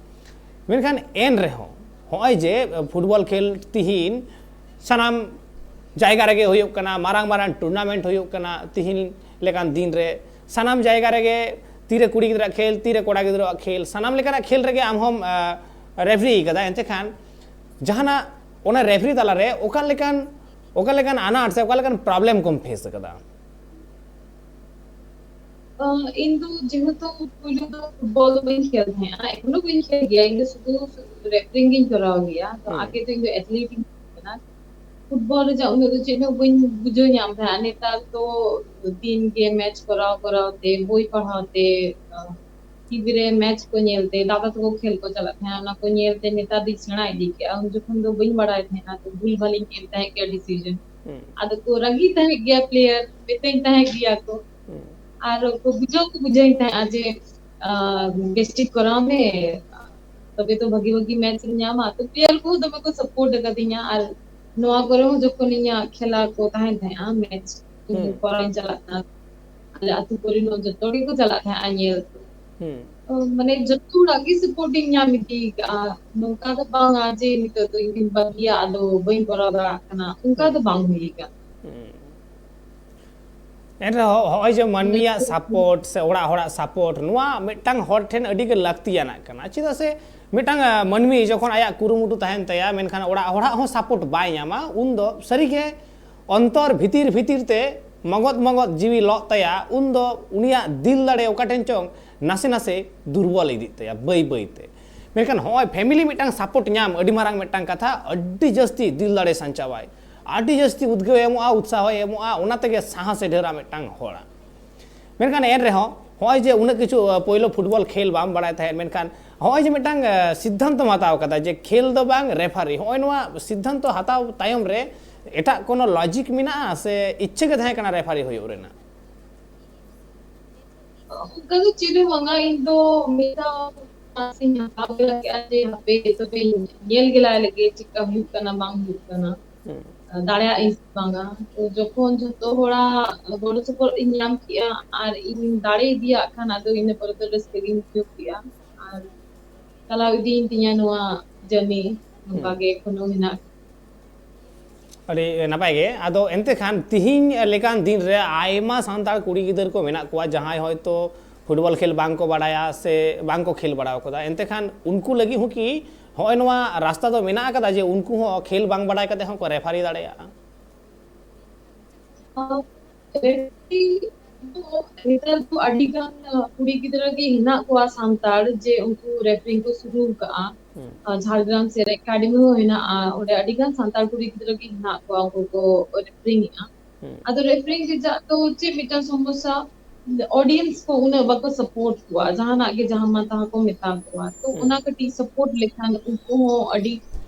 ᱢᱮᱱᱠᱷᱟᱱ ᱮᱱ ᱨᱮᱦᱚᱸ ᱱᱚᱜᱼᱚᱭ ᱡᱮ ᱯᱷᱩᱴᱵᱚᱞ ᱠᱷᱮᱞ ᱛᱤᱦᱤᱧ ᱥᱟᱱᱟᱢ ᱡᱟᱭᱜᱟ ᱨᱮᱜᱮ ᱦᱩᱭᱩᱜ ᱠᱟᱱᱟ, ᱢᱟᱨᱟᱝ ᱢᱟᱨᱟᱝ ᱴᱩᱨᱱᱟᱢᱮᱱᱴ ᱦᱩᱭᱩᱜ ᱠᱟᱱᱟ ᱛᱤᱦᱤᱧ ᱞᱮᱠᱟᱱ ᱫᱤᱱ ᱨᱮ᱾ ᱥᱟᱱᱟᱢ ᱡᱟᱭᱜᱟ ᱨᱮᱜᱮ ᱛᱤᱨᱮ ᱠᱩᱲᱤ ᱜᱤᱫᱽᱨᱟᱹᱣᱟᱜ ᱠᱷᱮᱞ, ᱛᱤᱨᱮ ᱠᱚᱲᱟ ᱜᱤᱫᱽᱨᱟᱹᱣᱟᱜ ᱠᱷᱮᱞ, ᱥᱟᱱᱟᱢ ᱞᱮᱠᱟᱱᱟᱜ ᱠᱷᱮᱞ ᱨᱮᱜᱮ ᱟᱢ ᱦᱚᱸᱢ ᱨᱮᱯᱷᱟᱨᱤ ᱠᱟᱫᱟ᱾ ᱮᱱᱛᱮ ᱠᱷᱟᱱ ᱡᱟᱦᱟᱱᱟᱜ ᱚᱱᱟ ᱨᱮᱯᱷᱟᱨᱤ ᱛᱟᱞᱟᱨᱮ ᱚᱠᱟ ᱞᱮᱠᱟᱱ ᱚᱠᱟ ᱞᱮᱠᱟᱱ ᱟᱱᱟᱴ ᱥᱮ ᱚᱠᱟ ᱞᱮᱠᱟᱱ ᱯᱨᱚᱵᱞᱮᱢ ᱠᱚᱢ ᱯᱷᱮᱥ ᱟᱠᱟᱫᱟ? ᱤᱧ ᱫᱚ ᱡᱮᱦᱮᱛᱩ ᱯᱩᱭᱞᱩ ᱫᱚ ᱯᱷᱩᱴᱵᱚᱞ ᱫᱚ ᱵᱟᱹᱧ ᱠᱷᱮᱞ ᱛᱟᱦᱮᱸᱜᱼᱟ, ᱮᱠᱷᱚᱱᱳ ᱵᱟᱹᱧ ᱠᱷᱮᱞ ᱜᱮᱭᱟ, ᱤᱧ ᱫᱚ ᱥᱩᱫᱷᱩ ᱨᱮᱯᱷᱟᱨᱤᱝ ᱜᱤᱧ ᱠᱚᱨᱟᱣ ᱜᱮᱭᱟ᱾ ᱛᱚ ᱟᱜᱮ ᱫᱚ ᱤᱧ ᱫᱚ ᱮᱛᱷᱞᱤᱴ ᱤᱧ ᱛᱟᱦᱮᱸ ᱠᱟᱱᱟ᱾ ᱯᱷᱩᱴᱵᱚᱞ ᱨᱮᱭᱟᱜ ᱩᱱᱟᱹᱜ ᱫᱚ ᱪᱮᱫ ᱦᱚᱸ ᱵᱟᱹᱧ ᱵᱩᱡᱷᱟᱹᱣ ᱧᱟᱢ ᱛᱟᱦᱮᱸᱜᱼᱟ᱾ ᱱᱮᱛᱟᱨ ᱫᱚ ᱫᱤᱱ ᱜᱮ ᱢᱮᱪ ᱠᱚᱨᱟᱣ ᱠᱚᱨᱟᱣ ᱛᱮ, ᱵᱳᱭ ᱯᱟᱲᱦᱟᱣ ᱛᱮ, ᱴᱤᱵᱷᱤ ᱨᱮ ᱢᱮᱪ ᱠᱚ ᱧᱮᱞ ᱛᱮ, ᱫᱟᱫᱟ ᱛᱟᱠᱚ ᱠᱷᱮᱞ ᱠᱚ ᱪᱟᱞᱟᱜ ᱛᱟᱦᱮᱸᱜᱼᱟ, ᱚᱱᱟ ᱠᱚ ᱧᱮᱞ ᱛᱮ ᱱᱮᱛᱟᱨ ᱫᱚᱧ ᱥᱮᱬᱟ ᱤᱫᱤ ᱠᱮᱜᱼᱟ᱾ ᱩᱱ ᱡᱚᱠᱷᱚᱱ ᱫᱚ ᱵᱟᱹᱧ ᱵᱟᱲᱟᱭ ᱛᱟᱦᱮᱸᱜᱼᱟ, ᱛᱚ ᱵᱷᱩᱞ ᱵᱷᱟᱞᱤᱧ ᱮᱢ ᱛᱟᱦᱮᱸᱜ ᱜᱮᱭᱟ ᱰᱤᱥᱤᱡᱚᱱ᱾ ᱟᱫᱚ ᱠᱚ ᱨᱟᱹᱜᱤ ᱛᱟᱦᱮᱸᱜ ᱜᱮᱭᱟ ᱯᱞᱮᱭᱟᱨ, ᱢᱮᱛᱟᱹᱧ ᱛᱟᱦᱮᱸᱜ ᱜᱮᱭᱟ ᱠᱚ, ᱟᱨ ᱠᱚ ᱵᱩᱡᱷᱟᱹᱣ ᱠᱚ ᱵᱩᱡᱷᱟᱹᱣᱤᱧ ᱛᱟᱦᱮᱸᱜᱼᱟ ᱡᱮ ᱵᱮᱥᱴᱷᱤᱠ ᱠᱚᱨᱟᱣ ᱢᱮ, ᱛᱚᱵᱮ ᱛᱚ ᱵᱷᱟᱜᱤ ᱵᱷᱟᱜᱤ ᱢᱮᱪ ᱮᱢ ᱧᱟᱢᱟ᱾ ᱛᱚ ᱯᱞᱮᱭᱟᱨ ᱠᱚᱦᱚᱸ ᱫᱚᱢᱮ ᱠᱚ ᱥᱟᱯᱳᱨᱴ ᱟᱠᱟᱫᱤᱧᱟ᱾ ᱟᱨ ᱱᱚᱣᱟ ᱠᱚᱨᱮ ᱦᱚᱸ ᱡᱚᱠᱷᱚᱱ ᱤᱧᱟᱹᱜ ᱠᱷᱮᱞᱟ ᱠᱚ ᱛᱟᱦᱮᱸᱱ ᱛᱟᱦᱮᱸᱜᱼᱟ, ᱢᱮᱪ ᱠᱚᱨᱟᱣ ᱤᱧ ᱪᱟᱞᱟᱜ ᱛᱟᱦᱮᱸᱜᱼᱟ, ᱟᱞᱮ ᱟᱹᱛᱩ ᱠᱚᱨᱮᱱ ᱦᱚᱸ ᱡᱚᱛᱚ ᱜᱮᱠᱚ ᱪᱟᱞᱟᱜ ᱛᱟᱦᱮᱸᱜᱼᱟ ᱧᱮᱞ᱾ ᱛᱚ ᱢᱟᱱᱮ ᱡᱚᱛᱚ ᱦᱚᱲᱟᱜ ᱜᱮ ᱥᱟᱯᱳᱨᱴ ᱤᱧ ᱧᱟᱢ ᱤᱫᱤ ᱠᱟᱜᱼᱟ᱾ ᱱᱚᱝᱠᱟ ᱫᱚ ᱵᱟᱝᱟ ᱡᱮ ᱱᱤᱛᱚᱜ ᱫᱚ ᱤᱧ ᱫᱩᱧ ᱵᱟᱹᱜᱤᱭᱟ, ᱟᱫᱚ ᱵᱟᱹᱧ ᱠᱚᱨᱟᱣ ᱫᱟᱲᱮᱭᱟᱜ ᱠᱟᱱᱟ, ᱚᱱᱠᱟ ᱫᱚ ᱵᱟᱝ ᱦᱩᱭ ᱟᱠᱟᱱᱟ᱾ ᱮᱱᱨᱮᱦᱚᱸ ᱦᱚᱸᱜᱼᱚᱭ ᱡᱮ ᱢᱟᱹᱱᱢᱤᱭᱟᱜ ᱥᱟᱯᱳᱨᱴ ᱥᱮ ᱚᱲᱟᱜ ᱦᱚᱲᱟᱜ ᱥᱟᱯᱳᱨᱴ, ᱱᱚᱣᱟ ᱢᱤᱫᱴᱟᱝ ᱦᱚᱲ ᱴᱷᱮᱱ ᱟᱹᱰᱤ ᱜᱮ ᱞᱟᱹᱠᱛᱤᱭᱟᱱᱟᱜ ᱠᱟᱱᱟ᱾ ᱪᱮᱫᱟᱜ ᱥᱮ ᱢᱤᱫᱴᱟᱝ ᱢᱟᱹᱱᱢᱤ ᱡᱚᱠᱷᱚᱱ ᱟᱭᱟᱜ ᱠᱩᱨᱩᱢᱩᱴᱩ ᱛᱟᱦᱮᱱ ᱛᱟᱭᱟ, ᱢᱮᱱᱠᱷᱟᱱ ᱚᱲᱟᱜ ᱦᱚᱲᱟᱜ ᱦᱚᱸ ᱥᱟᱯᱳᱨᱴ ᱵᱟᱭ ᱧᱟᱢᱟ, ᱩᱱᱫᱚ ᱥᱟᱹᱨᱤᱜᱮ ᱚᱱᱛᱚᱨ ᱵᱷᱤᱛᱤᱨ ᱵᱷᱤᱛᱤᱨ ᱛᱮ ᱢᱚᱜᱚᱫ ᱢᱚᱜᱚᱫ ᱡᱤᱣᱤ ᱞᱚᱜ ᱛᱟᱭᱟ᱾ ᱩᱱᱫᱚ ᱩᱱᱤᱭᱟᱜ ᱫᱤᱞ ᱫᱟᱲᱮ ᱚᱠᱟ ᱴᱷᱮᱱ ᱪᱚᱝ ᱱᱟᱥᱮ ᱱᱟᱥᱮ ᱫᱩᱨᱵᱚᱞ ᱤᱫᱤᱜ ᱛᱟᱭᱟ ᱵᱟᱹᱭ ᱵᱟᱹᱭ ᱛᱮ᱾ ᱢᱮᱱᱠᱷᱟᱱ ᱦᱚᱸᱜᱼᱚᱭ ᱯᱷᱮᱢᱤᱞᱤ ᱢᱤᱫᱴᱟᱝ ᱥᱟᱯᱳᱨᱴ ᱧᱟᱢ ᱟᱹᱰᱤ ᱢᱟᱨᱟᱝ ᱢᱤᱫᱴᱟᱝ ᱠᱟᱛᱷᱟ, ᱟᱹᱰᱤ ᱡᱟᱹᱥᱛᱤ ᱫᱤᱞ ᱫᱟᱲᱮ ᱥᱟᱧᱪᱟᱣᱟᱭ, ᱟᱹᱰᱤ ᱡᱟᱹᱥᱛᱤ ᱩᱫᱽᱜᱟᱹᱣ ᱮᱢᱚᱜᱼᱟ, ᱩᱛᱥᱟᱦᱚᱭ ᱮᱢᱚᱜᱼᱟ, ᱚᱱᱟ ᱛᱮᱜᱮ ᱥᱟᱦᱚᱥᱮ ᱰᱷᱮᱨᱟ ᱢᱤᱫᱴᱟᱝ ᱦᱚᱲᱟᱜ᱾ ᱢᱮᱱᱠᱷᱟᱱ ᱮᱱ ᱨᱮᱦᱚᱸ ᱦᱚᱸᱜᱼᱚᱭ ᱡᱮ ᱩᱱᱟᱹᱜ ᱠᱤᱪᱷᱩ ᱯᱳᱭᱞᱳ ᱯᱷᱩᱴᱵᱚᱞ ᱠᱷᱮᱞ ᱵᱟᱢ ᱵᱟᱲᱟᱭ ᱛᱟᱦᱮᱸᱫ, ᱢᱮᱱᱠᱷᱟᱱ ᱦᱚᱸᱜᱼᱚᱭ ᱡᱮ ᱢᱤᱫᱴᱟᱝ ᱥᱤᱫᱽᱫᱷᱟᱱᱛᱚᱢ ᱦᱟᱛᱟᱣ ᱠᱟᱫᱟ ᱡᱮ ᱠᱷᱮᱞ ᱫᱚ ᱵᱟᱝ ᱨᱮᱯᱷᱟᱨᱤ, ᱦᱚᱸᱜᱼᱚᱭ ᱱᱚᱣᱟ ᱥᱤᱫᱽᱫᱷᱟᱱᱛᱚ ᱦᱟᱛᱟᱣ ᱛᱟᱭᱚᱢ ᱨᱮ ᱮᱴᱟᱜ ᱠᱳᱱᱳ ᱞᱚᱡᱤᱠ ᱢᱮᱱᱟᱜᱼᱟ ᱥᱮ ᱤᱪᱪᱷᱟᱹ ᱜᱮ ᱛᱟᱦᱮᱸ ᱠᱟᱱᱟ ᱨᱮᱯᱷᱟᱨᱤ ᱦᱩᱭᱩᱜ ᱨᱮᱱᱟᱜ? ᱚᱱᱠᱟ ᱫᱚ ᱪᱮᱫ ᱦᱚᱸ ᱵᱟᱝᱟ᱾ ᱤᱧ ᱫᱚ ᱢᱤᱫ ᱫᱷᱟᱣ ᱪᱟᱱᱥ ᱤᱧ ᱦᱟᱛᱟᱣ ᱠᱮᱫᱟ ᱡᱮ ᱦᱟᱯᱮ ᱛᱚᱵᱮᱧ ᱧᱮᱞ ᱜᱮᱞᱟᱭ ᱞᱮᱜᱮ ᱪᱮᱫᱠᱟ ᱦᱩᱭᱩᱜ ᱠᱟᱱᱟ ᱵᱟᱝ ᱦᱩᱭᱩᱜ ᱠᱟᱱᱟ, ᱫᱟᱲᱮᱭᱟᱜ ᱤᱧ ᱥᱮ ᱵᱟᱝᱟ᱾ ᱛᱚ ᱡᱚᱠᱷᱚᱱ ᱡᱷᱚᱛᱚ ᱦᱚᱲᱟᱜ ᱜᱚᱲᱚ ᱥᱚᱯᱚᱦᱚᱫ ᱤᱧ ᱧᱟᱢ ᱠᱮᱜᱼᱟ ᱟᱨ ᱤᱧ ᱫᱟᱲᱮ ᱤᱫᱤᱭᱟᱜ ᱠᱷᱟᱱ, ᱟᱫᱚ ᱤᱱᱟᱹ ᱯᱚᱨᱮ ᱫᱚ ᱨᱟᱹᱥᱠᱟᱹ ᱜᱤᱧ ᱵᱩᱡᱷᱟᱹᱣ ᱠᱮᱜᱼᱟ᱾ ᱟᱨ ᱪᱟᱞᱟᱣ ᱤᱫᱤᱭᱮᱱ ᱛᱤᱧᱟ ᱱᱚᱣᱟ ᱡᱟᱹᱨᱱᱤ, ᱱᱚᱝᱠᱟ ᱜᱮ ᱮᱠᱷᱚᱱᱳ ᱢᱮᱱᱟᱜ᱾ ᱟᱹᱰᱤ ᱱᱟᱯᱟᱭ ᱜᱮ᱾ ᱟᱫᱚ ᱮᱱᱛᱮ ᱠᱷᱟᱱ ᱛᱤᱦᱤᱧ ᱞᱮᱠᱟᱱ ᱫᱤᱱ ᱨᱮ ᱟᱭᱢᱟ ᱥᱟᱱᱛᱟᱲ ᱠᱩᱲᱤ ᱜᱤᱫᱟᱹᱨ ᱠᱚ ᱢᱮᱱᱟᱜ ᱠᱚᱣᱟ, ᱡᱟᱦᱟᱸᱭ ᱦᱚᱭᱛᱳ ᱯᱷᱩᱴᱵᱚᱞ ᱠᱷᱮᱞ ᱵᱟᱝ ᱠᱚ ᱵᱟᱲᱟᱭᱟ ᱥᱮ ᱵᱟᱝ ᱠᱚ ᱠᱷᱮᱞ ᱵᱟᱲᱟ ᱟᱠᱟᱫᱟ᱾ ᱮᱱᱛᱮ ᱠᱷᱟᱱ ᱩᱱᱠᱩ ᱞᱟᱹᱜᱤᱫ ᱦᱚᱸ ᱠᱤ ᱦᱚᱸᱜᱼᱚᱭ ᱱᱚᱣᱟ ᱨᱟᱥᱛᱟ ᱫᱚ ᱢᱮᱱᱟᱜ ᱟᱠᱟᱫᱟ ᱡᱮ ᱩᱱᱠᱩ ᱦᱚᱸ ᱠᱷᱮᱞ ᱵᱟᱝ ᱵᱟᱲᱟᱭ ᱠᱟᱛᱮ ᱦᱚᱸ ᱠᱚ ᱨᱮᱯᱷᱟᱨᱤ ᱫᱟᱲᱮᱭᱟᱜᱼᱟ? ᱨᱮᱯᱷᱟᱨᱤ ᱫᱚ ᱱᱮᱛᱟᱨ ᱫᱚ ᱟᱹᱰᱤ ᱜᱟᱱ ᱠᱩᱲᱤ ᱜᱤᱫᱽᱨᱟᱹ ᱜᱮ ᱦᱮᱱᱟᱜ ᱠᱚᱣᱟ ᱥᱟᱱᱛᱟᱲ, ᱡᱮ ᱩᱱᱠᱩ ᱨᱮᱯᱷᱟᱨᱤ ᱠᱚ ᱥᱩᱨᱩ ᱟᱠᱟᱜᱼᱟ᱾ ᱟᱨ ᱡᱷᱟᱲᱜᱨᱟᱢ ᱥᱮᱫ ᱨᱮ ᱮᱠᱟᱰᱮᱢᱤ ᱦᱚᱸ ᱦᱮᱱᱟᱜᱼᱟ, ᱚᱸᱰᱮ ᱟᱹᱰᱤ ᱜᱟᱱ ᱥᱟᱱᱛᱟᱲ ᱠᱩᱲᱤ ᱜᱤᱫᱽᱨᱟᱹ ᱜᱮ ᱦᱮᱱᱟᱜ ᱠᱚᱣᱟ, ᱩᱱᱠᱩ ᱠᱚ ᱨᱮᱯᱷᱟᱨᱤᱝ ᱮᱜᱼᱟ᱾ ᱟᱫᱚ ᱨᱮᱯᱷᱟᱨᱤᱝ ᱨᱮᱭᱟᱜ ᱫᱚ ᱪᱮᱫ ᱢᱤᱫᱴᱟᱝ ᱥᱚᱢᱚᱥᱥᱟ, ᱚᱰᱤᱭᱮᱱᱥ ᱠᱚ ᱩᱱᱟᱹᱜ ᱵᱟᱠᱚ ᱥᱟᱯᱳᱨᱴ ᱠᱚᱣᱟ, ᱡᱟᱦᱟᱱᱟᱜ ᱜᱮ ᱡᱟᱦᱟᱸ ᱢᱟᱱ ᱛᱟᱦᱟᱸ ᱠᱚ ᱢᱮᱛᱟ ᱠᱚᱣᱟ, ᱛᱚ ᱚᱱᱟ ᱠᱟᱹᱴᱤᱡ ᱥᱟᱯᱳᱨᱴ ᱞᱮᱠᱷᱟᱱ ᱩᱱᱠᱩ ᱦᱚᱸ ᱟᱹᱰᱤ,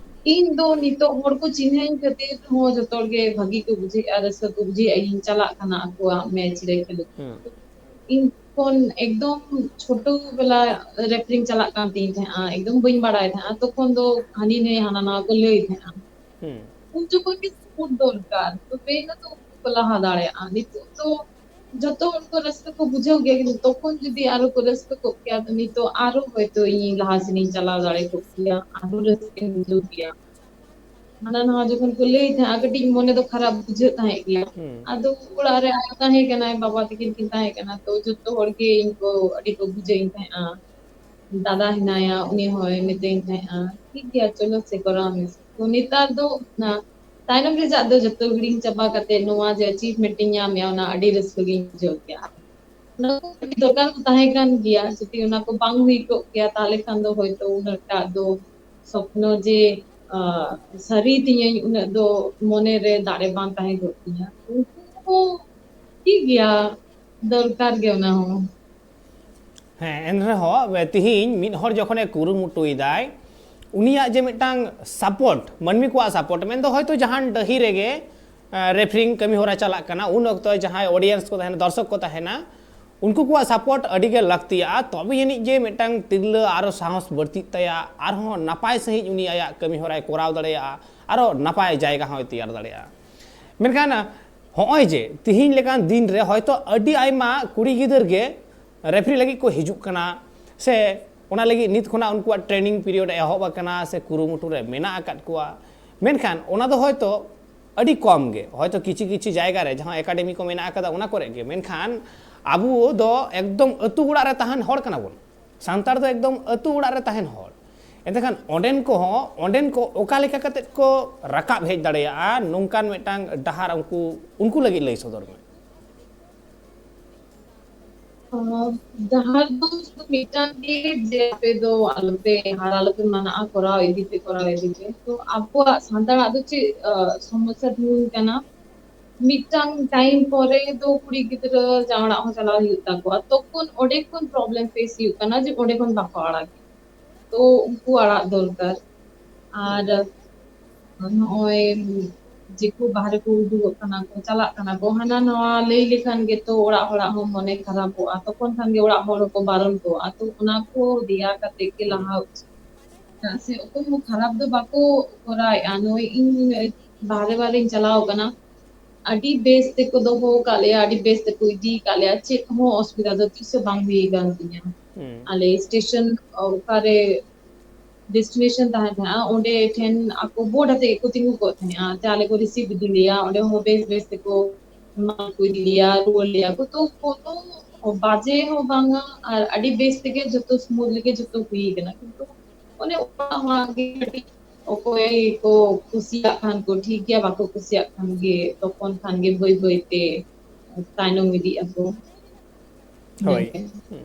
ᱤᱧ ᱫᱚ ᱱᱤᱛᱚᱜ ᱦᱚᱲ ᱠᱚ ᱪᱤᱱᱦᱟᱹᱧ ᱠᱷᱟᱹᱛᱤᱨ ᱦᱚᱸ ᱡᱚᱛᱚ ᱦᱚᱲ ᱜᱮ ᱵᱷᱟᱹᱜᱤ ᱠᱚ ᱵᱩᱡᱷᱟᱹᱣᱮᱫᱼᱟ, ᱨᱟᱹᱥᱠᱟᱹ ᱠᱚ ᱵᱩᱡᱷᱟᱹᱣᱮᱫᱼᱟ, ᱤᱧ ᱪᱟᱞᱟᱜ ᱠᱟᱱᱟ ᱟᱠᱚᱣᱟᱜ ᱢᱮᱪ ᱨᱮ ᱠᱷᱮᱞᱳᱜ᱾ ᱤᱧ ᱠᱷᱚᱱ ᱮᱠᱫᱚᱢ ᱪᱷᱳᱴᱳ ᱵᱮᱞᱟ ᱨᱮᱯᱷᱟᱨᱤᱝ ᱪᱟᱞᱟᱜ ᱠᱟᱱ ᱛᱤᱧ ᱛᱟᱦᱮᱸᱜᱼᱟ, ᱮᱠᱫᱚᱢ ᱵᱟᱹᱧ ᱵᱟᱲᱟᱭ ᱛᱟᱦᱮᱸᱜᱼᱟ, ᱛᱚᱠᱷᱚᱱ ᱫᱚ ᱦᱟᱹᱱᱤ ᱱᱟᱹᱭ ᱦᱟᱱᱟ ᱱᱟᱣᱟ ᱠᱚ ᱞᱟᱹᱭ ᱛᱟᱦᱮᱸᱜᱼᱟ᱾ ᱩᱱ ᱡᱚᱠᱷᱚᱱ ᱜᱮ ᱥᱟᱯᱳᱨᱴ ᱫᱚᱨᱠᱟᱨ, ᱛᱚᱵᱮ ᱮᱱᱟ ᱛᱚ ᱩᱱᱠᱩ ᱠᱚ ᱞᱟᱦᱟ ᱫᱟᱲᱮᱭᱟᱜᱼᱟ᱾ ᱱᱤᱛᱚᱜ ᱫᱚ ᱡᱚᱛᱚ ᱦᱚᱲ ᱠᱚ ᱨᱟᱹᱥᱠᱟᱹ ᱠᱚ ᱵᱩᱡᱷᱟᱹᱣ ᱜᱮᱭᱟ, ᱠᱤᱱᱛᱩ ᱛᱚᱠᱷᱚᱱ ᱡᱩᱫᱤ ᱟᱨᱚ ᱠᱚ ᱨᱟᱹᱥᱠᱟᱹ ᱠᱚᱜ ᱠᱮᱭᱟ, ᱛᱚ ᱱᱤᱛᱚᱜ ᱟᱨᱚ ᱦᱚᱭᱛᱳ ᱤᱧ ᱞᱟᱦᱟ ᱥᱮᱱ ᱤᱧ ᱪᱟᱞᱟᱣ ᱫᱟᱲᱮ ᱠᱚᱜ ᱠᱮᱭᱟ, ᱟᱨᱚ ᱨᱟᱹᱥᱠᱟᱹᱧ ᱵᱩᱡᱷᱟᱹᱣ ᱠᱮᱭᱟ᱾ ᱦᱟᱱᱟ ᱱᱟᱣᱟ ᱡᱚᱠᱷᱚᱱ ᱠᱚ ᱞᱟᱹᱭ ᱛᱟᱦᱮᱸᱜᱼᱟ, ᱠᱟᱹᱴᱤᱡ ᱢᱚᱱᱮ ᱫᱚ ᱠᱷᱟᱨᱟᱯ ᱵᱩᱡᱷᱟᱹᱜ ᱛᱟᱦᱮᱸ ᱜᱮᱭᱟ᱾ ᱟᱫᱚ ᱚᱲᱟᱜ ᱨᱮ ᱟᱭᱳ ᱛᱟᱦᱮᱸ ᱠᱟᱱᱟᱭ, ᱵᱟᱵᱟ ᱛᱟᱹᱠᱤᱱ ᱠᱤᱱ ᱛᱟᱦᱮᱸ ᱠᱟᱱᱟ, ᱛᱚ ᱡᱚᱛᱚ ᱦᱚᱲ ᱜᱮ ᱤᱧ ᱠᱚ ᱟᱹᱰᱤ ᱠᱚ ᱵᱩᱡᱷᱟᱹᱣᱤᱧ ᱛᱟᱦᱮᱸᱜᱼᱟ᱾ ᱫᱟᱫᱟ ᱦᱮᱱᱟᱭᱟ, ᱩᱱᱤ ᱦᱚᱸᱭ ᱢᱤᱛᱟᱹᱧ ᱛᱟᱦᱮᱸᱜᱼᱟ, "ᱴᱷᱤᱠ ᱜᱮᱭᱟ, ᱪᱚᱞᱚ ᱥᱮ ᱠᱚᱨᱟᱣ ᱢᱮ᱾" ᱛᱚ ᱱᱮᱛᱟᱨ ᱫᱚ ᱚᱱᱟ ᱛᱟᱭᱱᱚᱢ ᱨᱮᱭᱟᱜ ᱫᱚ ᱡᱚᱛᱚ ᱦᱤᱲᱤᱧ ᱪᱟᱵᱟ ᱠᱟᱛᱮ ᱱᱚᱣᱟ ᱡᱮ ᱟᱪᱤᱵᱷᱢᱮᱱᱴ ᱤᱧ ᱧᱟᱢᱮᱜᱼᱟ, ᱚᱱᱟ ᱟᱹᱰᱤ ᱨᱟᱹᱥᱠᱟᱹ ᱜᱤᱧ ᱵᱩᱡᱷᱟᱹᱣ ᱠᱮᱜᱼᱟ᱾ ᱚᱱᱟ ᱠᱚ ᱠᱟᱹᱴᱤᱡ ᱫᱚᱨᱠᱟᱨ ᱠᱚ ᱛᱟᱦᱮᱸ ᱠᱟᱱ ᱜᱮᱭᱟ, ᱡᱩᱫᱤ ᱚᱱᱟ ᱠᱚ ᱵᱟᱝ ᱦᱩᱭ ᱠᱚᱜ ᱠᱮᱭᱟ, ᱛᱟᱦᱞᱮ ᱠᱷᱟᱱ ᱫᱚ ᱦᱚᱭᱛᱳ ᱩᱱᱟᱹᱜ ᱴᱟᱜ ᱫᱚ ᱥᱚᱯᱱᱚ ᱡᱮ, ᱟᱸ, ᱥᱟᱹᱨᱤ ᱛᱤᱧᱟᱹᱧ, ᱩᱱᱟᱹᱜ ᱫᱚ ᱢᱚᱱᱮ ᱨᱮ ᱫᱟᱲᱮ ᱵᱟᱝ ᱛᱟᱦᱮᱸ ᱠᱚᱜ ᱛᱤᱧᱟ᱾ ᱩᱱᱠᱩ ᱦᱚᱸ ᱴᱷᱤᱠ ᱜᱮᱭᱟ, ᱫᱚᱨᱠᱟᱨ ᱜᱮ ᱚᱱᱟ ᱦᱚᱸ᱾ ᱦᱮᱸ, ᱮᱱ ᱨᱮᱦᱚᱸ ᱛᱤᱦᱤᱧ ᱢᱤᱫ ᱦᱚᱲ ᱡᱚᱠᱷᱚᱱᱮ ᱠᱩᱨᱩᱢᱩᱴᱩᱭᱮᱫᱟᱭ, ᱩᱱᱤᱭᱟᱜ ᱡᱮ ᱢᱤᱫᱴᱟᱝ ᱥᱟᱯᱳᱨᱴ, ᱢᱟᱹᱱᱢᱤ ᱠᱚᱣᱟᱜ ᱥᱟᱯᱳᱨᱴ, ᱢᱮᱱᱫᱚ ᱦᱚᱭᱛᱳ ᱡᱟᱦᱟᱱ ᱰᱟᱹᱦᱤ ᱨᱮᱜᱮ, ᱟᱸ, ᱨᱮᱯᱷᱟᱨᱤᱝ ᱠᱟᱹᱢᱤ ᱦᱚᱨᱟ ᱪᱟᱞᱟᱜ ᱠᱟᱱᱟ, ᱩᱱ ᱚᱠᱛᱚ ᱡᱟᱦᱟᱸᱭ ᱚᱰᱤᱭᱮᱱᱥ ᱠᱚ ᱛᱟᱦᱮᱱᱟ, ᱫᱚᱨᱥᱚᱠ ᱠᱚ ᱛᱟᱦᱮᱱᱟ, ᱩᱱᱠᱩ ᱠᱚᱣᱟᱜ ᱥᱟᱯᱳᱨᱴ ᱟᱹᱰᱤ ᱜᱮ ᱞᱟᱹᱠᱛᱤᱭᱟᱜᱼᱟ᱾ ᱛᱚᱵᱮ ᱟᱹᱱᱤᱡ ᱡᱮ ᱢᱤᱫᱴᱟᱝ ᱛᱤᱨᱞᱟᱹ ᱟᱨᱚ ᱥᱟᱦᱚᱥ ᱵᱟᱹᱲᱛᱤᱜ ᱛᱟᱭᱟ, ᱟᱨᱦᱚᱸ ᱱᱟᱯᱟᱭ ᱥᱟᱺᱦᱤᱡ ᱩᱱᱤ ᱟᱭᱟᱜ ᱠᱟᱹᱢᱤ ᱦᱚᱨᱟᱭ ᱠᱚᱨᱟᱣ ᱫᱟᱲᱮᱭᱟᱜᱼᱟ, ᱟᱨᱚ ᱱᱟᱯᱟᱭ ᱡᱟᱭᱜᱟ ᱦᱚᱸᱭ ᱛᱮᱭᱟᱨ ᱫᱟᱲᱮᱭᱟᱜᱼᱟ᱾ ᱢᱮᱱᱠᱷᱟᱱ ᱦᱚᱸᱜᱼᱚᱭ ᱡᱮ ᱛᱤᱦᱤᱧ ᱞᱮᱠᱟᱱ ᱫᱤᱱ ᱨᱮ ᱦᱚᱭᱛᱳ ᱟᱹᱰᱤ ᱟᱭᱢᱟ ᱠᱩᱲᱤ ᱜᱤᱫᱟᱹᱨ ᱜᱮ ᱨᱮᱯᱷᱟᱨᱤ ᱞᱟᱹᱜᱤᱫ ᱠᱚ ᱦᱤᱡᱩᱜ ᱠᱟᱱᱟ, ᱥᱮ ᱚᱱᱟ ᱞᱟᱹᱜᱤᱫ ᱱᱤᱛ ᱠᱷᱚᱱᱟᱜ ᱩᱱᱠᱩᱣᱟᱜ ᱴᱨᱮᱱᱤᱝ ᱯᱤᱨᱤᱭᱳᱰ ᱮᱦᱚᱵ ᱟᱠᱟᱱᱟ, ᱥᱮ ᱠᱩᱨᱩᱢᱩᱴᱩ ᱨᱮ ᱢᱮᱱᱟᱜ ᱟᱠᱟᱫ ᱠᱚᱣᱟ᱾ ᱢᱮᱱᱠᱷᱟᱱ ᱚᱱᱟ ᱫᱚ ᱦᱚᱭᱛᱳ ᱟᱹᱰᱤ ᱠᱚᱢ ᱜᱮ, ᱦᱚᱭᱛᱳ ᱠᱤᱪᱷᱩ ᱠᱤᱪᱷᱩ ᱡᱟᱭᱜᱟ ᱨᱮ ᱡᱟᱦᱟᱸ ᱮᱠᱟᱰᱮᱢᱤ ᱠᱚ ᱢᱮᱱᱟᱜ ᱟᱠᱟᱫᱟ ᱚᱱᱟ ᱠᱚᱨᱮ ᱜᱮ, ᱢᱮᱱᱠᱷᱟᱱ ᱟᱵᱚ ᱫᱚ ᱮᱠᱫᱚᱢ ᱟᱹᱛᱩ ᱚᱲᱟᱜ ᱨᱮ ᱛᱟᱦᱮᱱ ᱦᱚᱲ ᱠᱟᱱᱟ ᱵᱚᱱ᱾ ᱥᱟᱱᱛᱟᱲ ᱫᱚ ᱮᱠᱫᱚᱢ ᱟᱹᱛᱩ ᱚᱲᱟᱜ ᱨᱮ ᱛᱟᱦᱮᱱ ᱦᱚᱲ᱾ ᱮᱱᱛᱮᱠᱷᱟᱱ ᱚᱸᱰᱮᱱ ᱠᱚᱦᱚᱸ, ᱚᱸᱰᱮᱱ ᱠᱚ ᱚᱠᱟ ᱞᱮᱠᱟ ᱠᱟᱛᱮᱫ ᱠᱚ ᱨᱟᱠᱟᱵ ᱦᱮᱡ ᱫᱟᱲᱮᱭᱟᱜᱼᱟ, ᱱᱚᱝᱠᱟᱱ ᱢᱤᱫᱴᱟᱝ ᱰᱟᱦᱟᱨ ᱩᱱᱠᱩ, ᱩᱱᱠᱩ ᱞᱟᱹᱜᱤᱫ ᱞᱟᱹᱭ ᱥᱚᱫᱚᱨ ᱢᱮ᱾ ᱰᱟᱦᱟᱨ ᱫᱚ ᱥᱩᱫᱷᱩ ᱢᱤᱫᱴᱟᱝ ᱜᱮ, ᱡᱮ ᱟᱯᱮ ᱫᱚ ᱟᱞᱚᱯᱮ, ᱦᱟᱨ ᱟᱞᱚᱯᱮ ᱢᱟᱱᱟᱜᱼᱟ, ᱠᱚᱨᱟᱣ ᱤᱫᱤ ᱯᱮ, ᱠᱚᱨᱟᱣ ᱤᱫᱤ ᱯᱮ᱾ ᱛᱚ ᱟᱵᱚᱣᱟᱜ ᱥᱟᱱᱛᱟᱲᱟᱜ ᱫᱚ ᱪᱮᱫ ᱥᱚᱢᱚᱥᱥᱟ ᱛᱤᱸᱜᱩᱱ ᱠᱟᱱᱟ? ᱢᱤᱫᱴᱟᱝ ᱴᱟᱭᱤᱢ ᱯᱚᱨᱮ ᱫᱚ ᱠᱩᱲᱤ ᱜᱤᱫᱽᱨᱟᱹ ᱡᱟᱶᱟᱭ ᱚᱲᱟᱜ ᱦᱚᱸ ᱪᱟᱞᱟᱣ ᱦᱩᱭᱩᱜ ᱛᱟᱠᱚᱣᱟ, ᱛᱚᱠᱷᱚᱱ ᱚᱸᱰᱮ ᱠᱷᱚᱱ ᱯᱨᱚᱵᱞᱮᱢ ᱯᱷᱮᱥ ᱦᱩᱭᱩᱜ ᱠᱟᱱᱟ ᱡᱮ ᱚᱸᱰᱮ ᱠᱷᱚᱱ ᱵᱟᱠᱚ ᱟᱲᱟᱜ᱾ ᱛᱚ ᱩᱱᱠᱩ ᱟᱲᱟᱜ ᱫᱚᱨᱠᱟᱨ᱾ ᱟᱨ ᱱᱚᱜᱼᱚᱭ ᱡᱮᱠᱚ ᱵᱟᱦᱨᱮ ᱠᱚ ᱩᱰᱩᱠᱚᱜ ᱠᱟᱱᱟ ᱠᱚ, ᱪᱟᱞᱟᱜ ᱠᱟᱱᱟ ᱠᱚ, ᱦᱟᱱᱟ ᱱᱚᱣᱟ ᱞᱟᱹᱭ ᱞᱮᱠᱷᱟᱱ ᱜᱮᱛᱚ ᱚᱲᱟᱜ ᱦᱚᱲᱟᱜ ᱦᱚᱸ ᱢᱚᱱᱮ ᱠᱷᱟᱨᱟᱯᱚᱜᱼᱟ, ᱛᱚᱠᱷᱚᱱ ᱠᱷᱟᱱ ᱜᱮ ᱚᱲᱟᱜ ᱦᱚᱲ ᱦᱚᱸᱠᱚ ᱵᱟᱨᱚᱱ ᱠᱚᱣᱟ᱾ ᱛᱚ ᱚᱱᱟ ᱠᱚ ᱫᱮᱭᱟ ᱠᱟᱛᱮ ᱜᱮ ᱞᱟᱦᱟ ᱩᱪᱤᱛ᱾ ᱪᱮᱫᱟᱜ ᱥᱮ ᱚᱠᱚᱭ ᱦᱚᱸ ᱠᱷᱟᱨᱟᱯ ᱫᱚ ᱵᱟᱠᱚ ᱠᱚᱨᱟᱣᱮᱫᱼᱟ᱾ ᱱᱚᱜᱼᱚᱭ ᱤᱧ ᱵᱟᱦᱨᱮ ᱵᱟᱦᱨᱮᱧ ᱪᱟᱞᱟᱣ ᱠᱟᱱᱟ, ᱟᱹᱰᱤ ᱵᱮᱥ ᱛᱮᱠᱚ ᱫᱚᱦᱚ ᱟᱠᱟᱫ ᱞᱮᱭᱟ, ᱟᱹᱰᱤ ᱵᱮᱥ ᱛᱮᱠᱚ ᱤᱫᱤ ᱟᱠᱟᱫ ᱞᱮᱭᱟ, ᱪᱮᱫ ᱦᱚᱸ ᱚᱥᱩᱵᱤᱫᱷᱟ ᱫᱚ ᱛᱤᱥ ᱦᱚᱸ ᱵᱟᱝ ᱦᱩᱭ ᱟᱠᱟᱱ ᱛᱤᱧᱟ᱾ ᱦᱩᱸ᱾ ᱟᱞᱮ ᱥᱴᱮᱥᱚᱱ ᱚᱠᱟᱨᱮ ᱰᱮᱥᱴᱤᱱᱮᱥᱚᱱ ᱛᱟᱦᱮᱸ ᱠᱟᱱᱟ, ᱚᱸᱰᱮ ᱴᱷᱮᱱ ᱟᱠᱚ ᱵᱳᱨᱰ ᱟᱛᱮ ᱜᱮᱠᱚ ᱛᱤᱸᱜᱩ ᱠᱚᱜ ᱛᱟᱦᱮᱸᱜᱼᱟ, ᱛᱮ ᱟᱞᱮ ᱠᱚ ᱨᱤᱥᱤᱵᱷ ᱤᱫᱤ ᱞᱮᱭᱟ, ᱚᱸᱰᱮ ᱦᱚᱸ ᱵᱮᱥ ᱵᱮᱥ ᱛᱮᱠᱚ ᱮᱢᱟ ᱠᱚ ᱤᱫᱤ ᱞᱮᱭᱟ, ᱨᱩᱣᱟᱹᱲ ᱞᱮᱭᱟ ᱠᱚ᱾ ᱛᱚ ᱠᱳᱱᱳ ᱵᱟᱡᱮ ᱦᱚᱸ ᱵᱟᱝᱟ, ᱟᱨ ᱟᱹᱰᱤ ᱵᱮᱥ ᱛᱮᱜᱮ ᱡᱚᱛᱚ ᱥᱢᱩᱛᱷᱞᱤ ᱜᱮ ᱡᱚᱛᱚ ᱦᱩᱭ ᱠᱟᱱᱟ᱾ ᱠᱤᱱᱛᱩ ᱚᱱᱮ ᱚᱲᱟᱜ ᱦᱚᱲᱟᱜ ᱜᱮ ᱠᱟᱹᱴᱤᱡ, ᱚᱠᱚᱭ ᱠᱚ ᱠᱩᱥᱤᱭᱟᱜ ᱠᱷᱟᱱ ᱠᱚ ᱴᱷᱤᱠ ᱜᱮᱭᱟ, ᱵᱟᱠᱚ ᱠᱩᱥᱤᱭᱟᱜ ᱠᱷᱟᱱ ᱜᱮ ᱛᱚᱠᱷᱚᱱ ᱠᱷᱟᱱ ᱜᱮ ᱵᱟᱹᱭ ᱵᱟᱹᱭ ᱛᱮ ᱛᱟᱭᱱᱚᱢ ᱤᱫᱤᱜ ᱟᱠᱚ᱾ ᱦᱳᱭ᱾ ᱦᱩᱸ᱾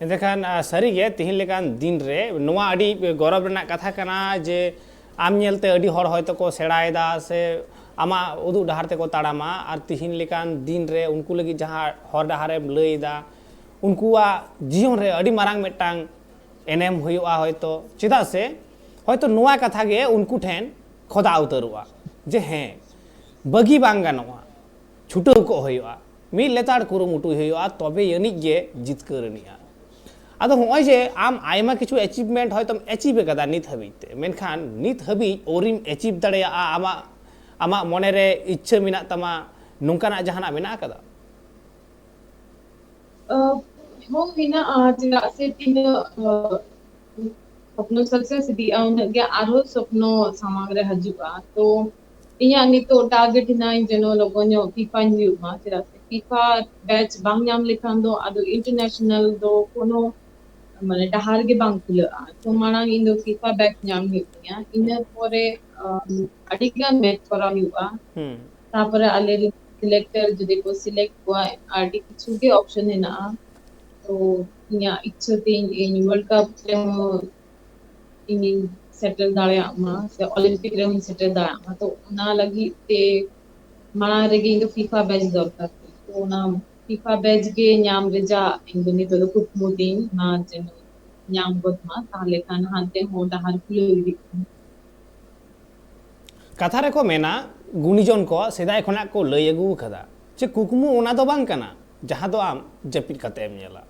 ᱮᱱᱛᱮᱠᱷᱟᱱ, ᱟ, ᱥᱟᱹᱨᱤᱜᱮ ᱛᱤᱦᱤᱧ ᱞᱮᱠᱟᱱ ᱫᱤᱱ ᱨᱮ ᱱᱚᱣᱟ ᱟᱹᱰᱤ ᱜᱚᱨᱚᱵᱽ ᱨᱮᱱᱟᱜ ᱠᱟᱛᱷᱟ ᱠᱟᱱᱟ ᱡᱮ ᱟᱢ ᱧᱮᱞᱛᱮ ᱟᱹᱰᱤ ᱦᱚᱲ ᱦᱚᱭᱛᱳ ᱠᱚ ᱥᱮᱬᱟᱭᱮᱫᱟ ᱥᱮ ᱟᱢᱟᱜ ᱩᱫᱩᱜ ᱰᱟᱦᱟᱨ ᱛᱮᱠᱚ ᱛᱟᱲᱟᱢᱟ, ᱟᱨ ᱛᱤᱦᱤᱧ ᱞᱮᱠᱟᱱ ᱫᱤᱱ ᱨᱮ ᱩᱱᱠᱩ ᱞᱟᱹᱜᱤᱫ ᱡᱟᱦᱟᱸ ᱦᱚᱨ ᱰᱟᱦᱟᱨᱮᱢ ᱞᱟᱹᱭᱮᱫᱟ, ᱩᱱᱠᱩᱣᱟᱜ ᱡᱤᱭᱚᱱ ᱨᱮ ᱟᱹᱰᱤ ᱢᱟᱨᱟᱝ ᱢᱤᱫᱴᱟᱝ ᱮᱱᱮᱢ ᱦᱩᱭᱩᱜᱼᱟ ᱦᱚᱭᱛᱳ᱾ ᱪᱮᱫᱟᱜ ᱥᱮ ᱦᱚᱭᱛᱳ ᱱᱚᱣᱟ ᱠᱟᱛᱷᱟ ᱜᱮ ᱩᱱᱠᱩ ᱴᱷᱮᱱ ᱠᱷᱚᱫᱟ ᱩᱛᱟᱹᱨᱚᱜᱼᱟ ᱡᱮ ᱦᱮᱸ, ᱵᱟᱹᱜᱤ ᱵᱟᱝ ᱜᱟᱱᱚᱜᱼᱟ, ᱪᱷᱩᱴᱟᱹᱣ ᱠᱚᱜ ᱦᱩᱭᱩᱜᱼᱟ, ᱢᱤᱫ ᱞᱮᱛᱟᱲ ᱠᱩᱨᱩᱢᱩᱴᱩᱭ ᱦᱩᱭᱩᱜᱼᱟ, ᱛᱚᱵᱮ ᱟᱹᱱᱤᱡ ᱜᱮ ᱡᱤᱛᱠᱟᱹᱨ ᱟᱹᱱᱤᱡᱼᱟ᱾ ᱟᱫᱚ ᱦᱚᱸᱜᱼᱚᱭ ᱡᱮ ᱟᱢ ᱟᱭᱢᱟ ᱠᱤᱪᱷᱩ ᱮᱪᱤᱵᱷᱢᱮᱱᱴ ᱦᱚᱭᱛᱳᱢ ᱮᱪᱤᱵᱷ ᱟᱠᱟᱫᱟ ᱱᱤᱛ ᱦᱟᱹᱵᱤᱡ ᱛᱮ, ᱢᱮᱱᱠᱷᱟᱱ ᱱᱤᱛ ᱦᱟᱹᱵᱤᱡ ᱟᱹᱣᱨᱤᱢ ᱮᱪᱤᱵᱷ ᱫᱟᱲᱮᱭᱟᱜᱼᱟ, ᱟᱢᱟᱜ, ᱟᱢᱟᱜ ᱢᱚᱱᱮᱨᱮ ᱤᱪᱪᱷᱟᱹ ᱢᱮᱱᱟᱜ ᱛᱟᱢᱟ, ᱱᱚᱝᱠᱟᱱᱟᱜ ᱡᱟᱦᱟᱱᱟᱜ ᱢᱮᱱᱟᱜ ᱟᱠᱟᱫᱟ? ᱟᱸ, ᱦᱚᱸ ᱢᱮᱱᱟᱜᱼᱟ, ᱪᱮᱫᱟᱜ ᱥᱮ ᱛᱤᱱᱟᱹᱜ, ᱟᱸ, ᱥᱚᱯᱱᱚ ᱥᱟᱠᱥᱮᱥ ᱤᱫᱤᱜᱼᱟ, ᱩᱱᱟᱹᱜ ᱜᱮ ᱟᱨᱦᱚᱸ ᱥᱚᱯᱱᱚ ᱥᱟᱢᱟᱝ ᱨᱮ ᱦᱤᱡᱩᱜᱼᱟ᱾ ᱛᱚ, ᱤᱧᱟᱹᱜ ᱱᱤᱛᱚᱜ ᱴᱟᱨᱜᱮᱴ ᱦᱮᱱᱟᱜ ᱤᱧ ᱡᱮᱱᱚ ᱞᱚᱜᱚᱱ ᱧᱚᱜ ᱯᱷᱤᱯᱟᱧ ᱦᱩᱭᱩᱜ ᱢᱟ, ᱪᱮᱫᱟᱜ ᱥᱮ ᱯᱷᱤᱯᱟ ᱵᱮᱪ ᱵᱟᱝ ᱧᱟᱢ ᱞᱮᱠᱷᱟᱱ ᱫᱚ ᱟᱫᱚ ᱤᱱᱴᱟᱨᱱᱮᱥᱱᱟᱞ ᱫᱚ ᱠᱳᱱᱳ ᱢᱟᱱᱮ ᱰᱟᱦᱟᱨ ᱜᱮ ᱵᱟᱝ ᱠᱷᱩᱞᱟᱹᱜᱼᱟ᱾ ᱛᱚ ᱢᱟᱲᱟᱝ ᱤᱧ ᱫᱚ ᱯᱷᱤᱯᱟ ᱵᱮᱪ ᱧᱟᱢ ᱦᱩᱭᱩᱜ ᱛᱤᱧᱟ, ᱤᱱᱟᱹ ᱯᱚᱨᱮ ᱟᱹᱰᱤ ᱜᱟᱱ ᱢᱮᱪ ᱠᱚᱨᱟᱣ ᱦᱩᱭᱩᱜᱼᱟ᱾ ᱛᱟᱯᱚᱨᱮ ᱟᱞᱮ ᱨᱮᱱ ᱥᱤᱞᱮᱠᱴᱟᱨ ᱡᱩᱫᱤ ᱠᱚ ᱥᱤᱞᱮᱠᱴ ᱠᱚᱣᱟ, ᱟᱹᱰᱤ ᱠᱤᱪᱷᱩ ᱜᱮ ᱚᱯᱥᱚᱱ ᱦᱮᱱᱟᱜᱼᱟ᱾ ᱛᱚ ᱤᱧᱟᱹᱜ ᱤᱪᱪᱷᱟᱹ ᱛᱤᱧ ᱤᱧ ᱳᱣᱟᱨᱞᱰ ᱠᱟᱯ ᱨᱮᱦᱚᱸ ᱤᱧᱤᱧ ᱥᱮᱴᱮᱨ ᱫᱟᱲᱮᱭᱟᱜ ᱢᱟ ᱥᱮ ᱚᱞᱤᱢᱯᱤᱠ ᱨᱮᱦᱚᱸᱧ ᱥᱮᱴᱮᱨ ᱫᱟᱲᱮᱭᱟᱜ ᱢᱟ᱾ ᱛᱚ ᱚᱱᱟ ᱞᱟᱹᱜᱤᱫ ᱛᱮ ᱢᱟᱲᱟᱝ ᱨᱮᱜᱮ ᱤᱧ ᱫᱚ ᱯᱷᱤᱯᱟ ᱵᱮᱪ ᱫᱚᱨᱠᱟᱨ ᱛᱤᱧ᱾ ᱛᱚ ᱚᱱᱟ ᱯᱷᱤᱯᱟ ᱵᱮᱪ ᱜᱮ ᱧᱟᱢ ᱨᱮᱭᱟᱜ ᱤᱧ ᱫᱚ ᱱᱤᱛᱚᱜ ᱫᱚ ᱠᱩᱠᱢᱩ ᱛᱤᱧ, ᱢᱟ ᱡᱮᱱᱚ ᱧᱟᱢ ᱜᱚᱫ ᱢᱟ, ᱛᱟᱦᱞᱮ ᱠᱷᱟᱱ ᱦᱟᱱᱛᱮ ᱦᱚᱸ ᱰᱟᱦᱟᱨ ᱠᱷᱩᱞᱟᱹᱣ ᱤᱫᱤᱜ ᱠᱟᱱᱟ᱾ ᱠᱟᱛᱷᱟ ᱨᱮᱠᱚ ᱢᱮᱱᱟ, ᱜᱩᱱᱤᱡᱚᱱ ᱠᱚ ᱥᱮᱫᱟᱭ ᱠᱷᱚᱱᱟᱜ ᱠᱚ ᱞᱟᱹᱭ ᱟᱹᱜᱩ ᱟᱠᱟᱫᱟ ᱡᱮ ᱠᱩᱠᱢᱩ ᱚᱱᱟ ᱫᱚ ᱵᱟᱝ ᱠᱟᱱᱟ ᱡᱟᱦᱟᱸ ᱫᱚ ᱟᱢ ᱡᱟᱹᱯᱤᱫ ᱠᱟᱛᱮ ᱮᱢ ᱧᱮᱞᱟ,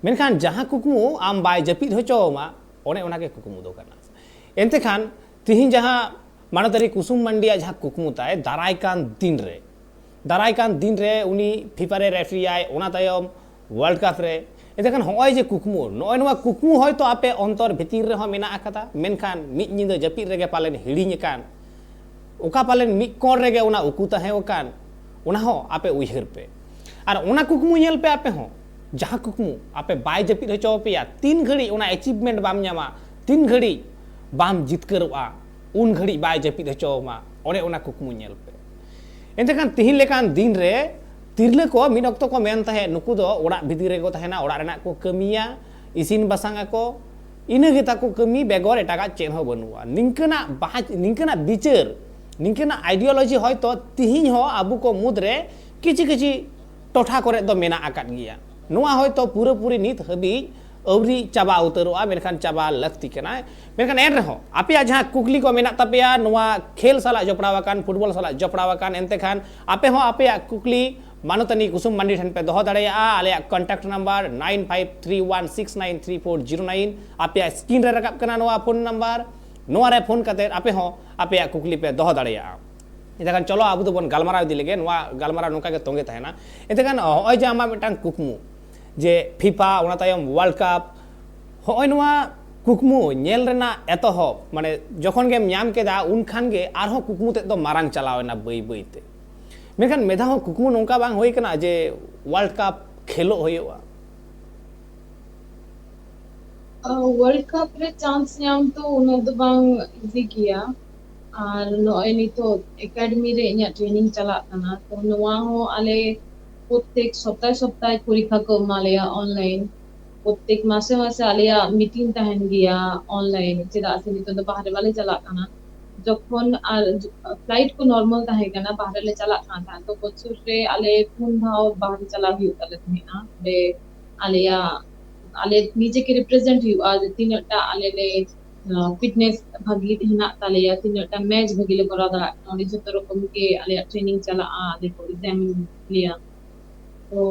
ᱢᱮᱱᱠᱷᱟᱱ ᱡᱟᱦᱟᱸ ᱠᱩᱠᱢᱩ ᱟᱢ ᱵᱟᱭ ᱡᱟᱹᱯᱤᱫ ᱦᱚᱪᱚ ᱟᱢᱟ, ᱚᱱᱮ ᱚᱱᱟ ᱜᱮ ᱠᱩᱠᱢᱩ ᱫᱚ ᱠᱟᱱᱟ᱾ ᱮᱱᱛᱮ ᱠᱷᱟᱱ ᱛᱤᱦᱤᱧ ᱡᱟᱦᱟᱸ ᱢᱟᱱᱚᱛᱟᱨᱤ ᱠᱩᱥᱩᱢ ᱢᱟᱱᱰᱤᱭᱟᱜ ᱡᱟᱦᱟᱸ ᱠᱩᱠᱢᱩ ᱛᱟᱭ, ᱫᱟᱨᱟᱭ ᱠᱟᱱ ᱫᱤᱱ ᱨᱮ ᱫᱟᱨᱟᱭ ᱠᱟᱱ ᱫᱤᱱ ᱨᱮ ᱩᱱᱤ ᱯᱷᱤᱯᱟ ᱨᱮ ᱨᱮᱯᱷᱟᱨᱤᱭᱟᱭ, ᱚᱱᱟ ᱛᱟᱭᱚᱢ ᱣᱟᱨᱞᱰ ᱠᱟᱯ ᱨᱮ᱾ ᱮᱱᱛᱮ ᱠᱷᱟᱱ ᱦᱚᱸᱜᱼᱚᱭ ᱡᱮ ᱠᱩᱠᱢᱩ, ᱱᱚᱜᱼᱚᱭ ᱱᱚᱣᱟ ᱠᱩᱠᱢᱩ ᱦᱚᱭᱛᱳ ᱟᱯᱮ ᱚᱱᱛᱚᱨ ᱵᱷᱤᱛᱤᱨ ᱨᱮᱦᱚᱸ ᱢᱮᱱᱟᱜ ᱟᱠᱟᱫᱟ, ᱢᱮᱱᱠᱷᱟᱱ ᱢᱤᱫ ᱧᱤᱫᱟᱹ ᱡᱟᱹᱯᱤᱫ ᱨᱮᱜᱮ ᱯᱟᱞᱮᱱ ᱦᱤᱲᱤᱧ ᱟᱠᱟᱱ, ᱚᱠᱟ ᱯᱟᱞᱮᱱ ᱢᱤᱫ ᱠᱚᱬ ᱨᱮᱜᱮ ᱚᱱᱟ ᱩᱠᱩ ᱛᱟᱦᱮᱸ ᱟᱠᱟᱱ, ᱚᱱᱟ ᱦᱚᱸ ᱟᱯᱮ ᱩᱭᱦᱟᱹᱨ ᱯᱮ᱾ ᱟᱨ ᱚᱱᱟ ᱠᱩᱠᱢᱩ ᱧᱮᱞ ᱯᱮ ᱟᱯᱮ ᱦᱚᱸ, ᱡᱟᱦᱟᱸ ᱠᱩᱠᱢᱩ ᱟᱯᱮ ᱵᱟᱭ ᱡᱟᱹᱯᱤᱫ ᱦᱚᱪᱚ ᱟᱯᱮᱭᱟ, ᱛᱤᱱ ᱜᱷᱟᱹᱲᱤᱡ ᱚᱱᱟ ᱮᱪᱤᱵᱷᱢᱮᱱᱴ ᱵᱟᱢ ᱧᱟᱢᱟ, ᱛᱤᱱ ᱜᱷᱟᱹᱲᱤᱡ ᱵᱟᱢ ᱡᱤᱛᱠᱟᱹᱨᱚᱜᱼᱟ, ᱩᱱ ᱜᱷᱟᱹᱲᱤᱡ ᱵᱟᱭ ᱡᱟᱹᱯᱤᱫ ᱦᱚᱪᱚ ᱟᱢᱟ, ᱚᱱᱮ ᱚᱱᱟ ᱠᱩᱠᱢᱩ ᱧᱮᱞ ᱯᱮ᱾ ᱮᱱᱛᱮ ᱠᱷᱟᱱ ᱛᱤᱦᱤᱧ ᱞᱮᱠᱟᱱ ᱫᱤᱱ ᱨᱮ ᱛᱤᱨᱞᱟᱹ ᱠᱚ ᱢᱤᱫ ᱚᱠᱛᱚ ᱠᱚ ᱢᱮᱱ ᱛᱟᱦᱮᱸᱫ, ᱱᱩᱠᱩ ᱫᱚ ᱚᱲᱟᱜ ᱵᱷᱤᱛᱤᱨ ᱨᱮᱠᱚ ᱛᱟᱦᱮᱱᱟ, ᱚᱲᱟᱜ ᱨᱮᱱᱟᱜ ᱠᱚ ᱠᱟᱹᱢᱤᱭᱟ, ᱤᱥᱤᱱ ᱵᱟᱥᱟᱝ ᱟᱠᱚ, ᱤᱱᱟᱹ ᱜᱮ ᱛᱟᱠᱚ ᱠᱟᱹᱢᱤ, ᱵᱮᱜᱚᱨ ᱮᱴᱟᱜᱟᱜ ᱪᱮᱫ ᱦᱚᱸ ᱵᱟᱹᱱᱩᱜᱼᱟ᱾ ᱱᱤᱝᱠᱟᱹᱱᱟᱜ ᱵᱟᱦᱟ, ᱱᱤᱝᱠᱟᱹᱱᱟᱜ ᱵᱤᱪᱟᱹᱨ, ᱱᱤᱝᱠᱟᱹᱱᱟᱜ ᱟᱭᱰᱤᱭᱳᱞᱚᱡᱤ ᱦᱚᱭᱛᱳ ᱛᱤᱦᱤᱧ ᱦᱚᱸ ᱟᱵᱚ ᱠᱚ ᱢᱩᱫᱽᱨᱮ ᱠᱤᱪᱷᱤ ᱠᱤᱪᱷᱤ ᱴᱚᱴᱷᱟ ᱠᱚᱨᱮ ᱫᱚ ᱢᱮᱱᱟᱜ ᱟᱠᱟᱫ ᱜᱮᱭᱟ᱾ ᱱᱚᱣᱟ ᱦᱚᱭᱛᱳ ᱯᱩᱨᱟᱹᱯᱩᱨᱤ ᱱᱤᱛ ᱦᱟᱹᱵᱤᱡ ᱟᱹᱣᱨᱤ ᱪᱟᱵᱟ ᱩᱛᱟᱹᱨᱚᱜᱼᱟ, ᱢᱮᱱᱠᱷᱟᱱ ᱪᱟᱵᱟ ᱞᱟᱹᱠᱛᱤ ᱠᱟᱱᱟ᱾ ᱢᱮᱱᱠᱷᱟᱱ ᱮᱱ ᱨᱮᱦᱚᱸ ᱟᱯᱮᱭᱟᱜ ᱡᱟᱦᱟᱸ ᱠᱩᱠᱞᱤ ᱠᱚ ᱢᱮᱱᱟᱜ ᱛᱟᱯᱮᱭᱟ ᱱᱚᱣᱟ ᱠᱷᱮᱞ ᱥᱟᱞᱟᱜ ᱡᱚᱯᱲᱟᱣ ᱟᱠᱟᱱ, ᱯᱷᱩᱴᱵᱚᱞ ᱥᱟᱞᱟᱜ ᱡᱚᱯᱲᱟᱣ ᱟᱠᱟᱱ, ᱮᱱᱛᱮ ᱠᱷᱟᱱ ᱟᱯᱮ ᱦᱚᱸ ᱟᱯᱮᱭᱟᱜ ᱠᱩᱠᱞᱤ ᱢᱟᱱᱚᱛᱟᱱᱤ ᱠᱩᱥᱩᱢ ᱢᱟᱱᱰᱤ ᱴᱷᱮᱱ ᱯᱮ ᱫᱚᱦᱚ ᱫᱟᱲᱮᱭᱟᱜᱼᱟ᱾ ᱟᱞᱮᱭᱟᱜ contact number nine five three one six nine three four zero nine, ᱟᱯᱮᱭᱟᱜ ᱥᱠᱨᱤᱱ ᱨᱮ ᱨᱟᱠᱟᱵ ᱠᱟᱱᱟ ᱱᱚᱣᱟ ᱯᱷᱳᱱ ᱱᱟᱢᱵᱟᱨ, ᱱᱚᱣᱟ ᱨᱮ ᱯᱷᱳᱱ ᱠᱟᱛᱮ ᱟᱯᱮ ᱦᱚᱸ ᱟᱯᱮᱭᱟᱜ ᱠᱩᱠᱞᱤ ᱯᱮ ᱫᱚᱦᱚ ᱫᱟᱲᱮᱭᱟᱜᱼᱟ᱾ ᱮᱱᱛᱮ ᱠᱷᱟᱱ ᱪᱚᱞᱚ ᱟᱵᱚ ᱫᱚᱵᱚᱱ ᱜᱟᱞᱢᱟᱨᱟᱣ ᱤᱫᱤ ᱞᱮᱜᱮ, ᱱᱚᱣᱟ ᱜᱟᱞᱢᱟᱨᱟᱣ ᱱᱚᱝᱠᱟ ᱜᱮ ᱛᱚᱸᱜᱮ ᱛᱟᱦᱮᱱᱟ᱾ ᱮᱱᱛᱮ ᱠᱷᱟᱱ ᱱᱚᱜᱼᱚᱭ ᱡᱮ ᱟᱢᱟᱜ ᱢᱤᱫᱴᱟᱝ ᱠᱩᱠᱢᱩ ᱡᱮ ᱯᱷᱤᱯᱟ, ᱚᱱᱟ ᱛᱟᱭᱚᱢ ᱣᱟᱨᱞᱰ ᱠᱟᱯ, ᱦᱚᱸᱜᱼᱚᱭ ᱱᱚᱣᱟ ᱠᱩᱠᱢᱩ ᱧᱮᱞ ᱨᱮᱱᱟᱜ ᱮᱛᱚᱦᱚᱵ, ᱢᱟᱱᱮ ᱡᱚᱠᱷᱚᱱ ᱜᱮᱢ ᱧᱟᱢ ᱠᱮᱫᱟ, ᱩᱱ ᱠᱷᱟᱱ ᱜᱮ ᱟᱨᱦᱚᱸ ᱠᱩᱠᱢᱩ ᱛᱮᱫ ᱫᱚ ᱢᱟᱨᱟᱝ ᱪᱟᱞᱟᱣ ᱮᱱᱟ ᱵᱟᱹᱭ ᱵᱟᱹᱭ ᱛᱮ᱾ ᱢᱮᱱᱠᱷᱟᱱ ᱢᱤᱫ ᱫᱷᱟᱣ ᱦᱚᱸ ᱠᱩᱠᱢᱩ ᱱᱚᱝᱠᱟ ᱵᱟᱝ ᱦᱩᱭ ᱠᱟᱱᱟ ᱡᱮ ᱣᱟᱨᱞᱰ ᱠᱟᱯ ᱠᱷᱮᱞᱳᱜ ᱦᱩᱭᱩᱜᱼᱟ? ᱣᱟᱨᱞᱰ ᱠᱟᱯ ᱨᱮ ᱪᱟᱱᱥ ᱧᱟᱢ ᱛᱚ ᱩᱱᱟᱹᱜ ᱫᱚ ᱵᱟᱝ ᱤᱡᱤ ᱜᱮᱭᱟ᱾ ᱟᱨ ᱱᱚᱜᱼᱚᱭ ᱱᱤᱛᱚᱜ ᱮᱠᱟᱰᱮᱢᱤ ᱨᱮ ᱤᱧᱟᱹᱜ ᱴᱨᱮᱱᱤᱝ ᱪᱟᱞᱟᱜ ᱠᱟᱱᱟ, ᱛᱚ ᱱᱚᱣᱟ ᱦᱚᱸ ᱟᱞᱮ ᱯᱨᱚᱛᱛᱮᱠ ᱥᱚᱯᱛᱟᱦᱮ ᱥᱚᱯᱛᱟᱦᱮ ᱯᱚᱨᱤᱠᱠᱷᱟ ᱠᱚ ᱮᱢᱟ ᱞᱮᱭᱟ ᱚᱱᱞᱟᱭᱤᱱ᱾ ᱯᱨᱚᱛᱛᱮᱠ ᱢᱟᱥᱮ ᱢᱟᱥᱮ ᱟᱞᱮᱭᱟᱜ ᱢᱤᱴᱤᱝ ᱛᱟᱦᱮᱱ ᱜᱮᱭᱟ ᱚᱱᱞᱟᱭᱤᱱ, ᱪᱮᱫᱟᱜ ᱥᱮ ᱱᱤᱛᱚᱜ ᱫᱚ ᱵᱟᱦᱨᱮ ᱵᱟᱞᱮ ᱪᱟᱞᱟᱜ ᱠᱟᱱᱟ᱾ ᱡᱚᱠᱷᱚᱱ ᱟᱨ ᱯᱷᱞᱟᱭᱤᱴ ᱠᱚ ᱱᱚᱨᱢᱟᱞ ᱛᱟᱦᱮᱸ ᱠᱟᱱᱟ, ᱵᱟᱦᱨᱮ ᱞᱮ ᱪᱟᱞᱟᱜ ᱠᱟᱱ ᱛᱟᱦᱮᱸᱫ, ᱛᱚ ᱵᱚᱪᱷᱚᱨ ᱨᱮ ᱟᱞᱮ ᱯᱩᱱ ᱫᱷᱟᱣ ᱵᱟᱦᱨᱮ ᱪᱟᱞᱟᱜ ᱦᱩᱭᱩᱜ ᱛᱟᱞᱮ ᱛᱟᱦᱮᱸᱫᱼᱟ᱾ ᱚᱸᱰᱮ ᱟᱞᱮᱭᱟᱜ, ᱟᱞᱮ ᱱᱤᱡᱮ ᱜᱮ ᱨᱤᱯᱨᱮᱡᱮᱱᱴ ᱦᱩᱭᱩᱜᱼᱟ ᱡᱮ ᱛᱤᱱᱟᱹᱜ ᱴᱟ ᱟᱞᱮ ᱞᱮ ᱯᱷᱤᱴᱱᱮᱥ ᱵᱷᱟᱜᱤ ᱦᱮᱱᱟᱜ ᱛᱟᱞᱮᱭᱟ, ᱛᱤᱱᱟᱹᱜ ᱴᱟ ᱢᱮᱪ ᱵᱷᱟᱜᱤ ᱞᱮ ᱠᱚᱨᱟᱣ ᱫᱟᱲᱮᱭᱟᱜ ᱠᱟᱱᱟ᱾ ᱚᱸᱰᱮ ᱡᱷᱚᱛᱚ ᱨᱚᱠᱚᱢ ᱜᱮ ᱟᱞᱮᱭᱟᱜ ᱴᱨᱮᱱᱤᱝ ᱪᱟᱞᱟᱜᱼᱟ, ᱟᱞᱮ ᱠᱚ ᱮᱠᱡᱟᱢᱤᱱ ᱞᱮᱭᱟ᱾ ᱛᱚ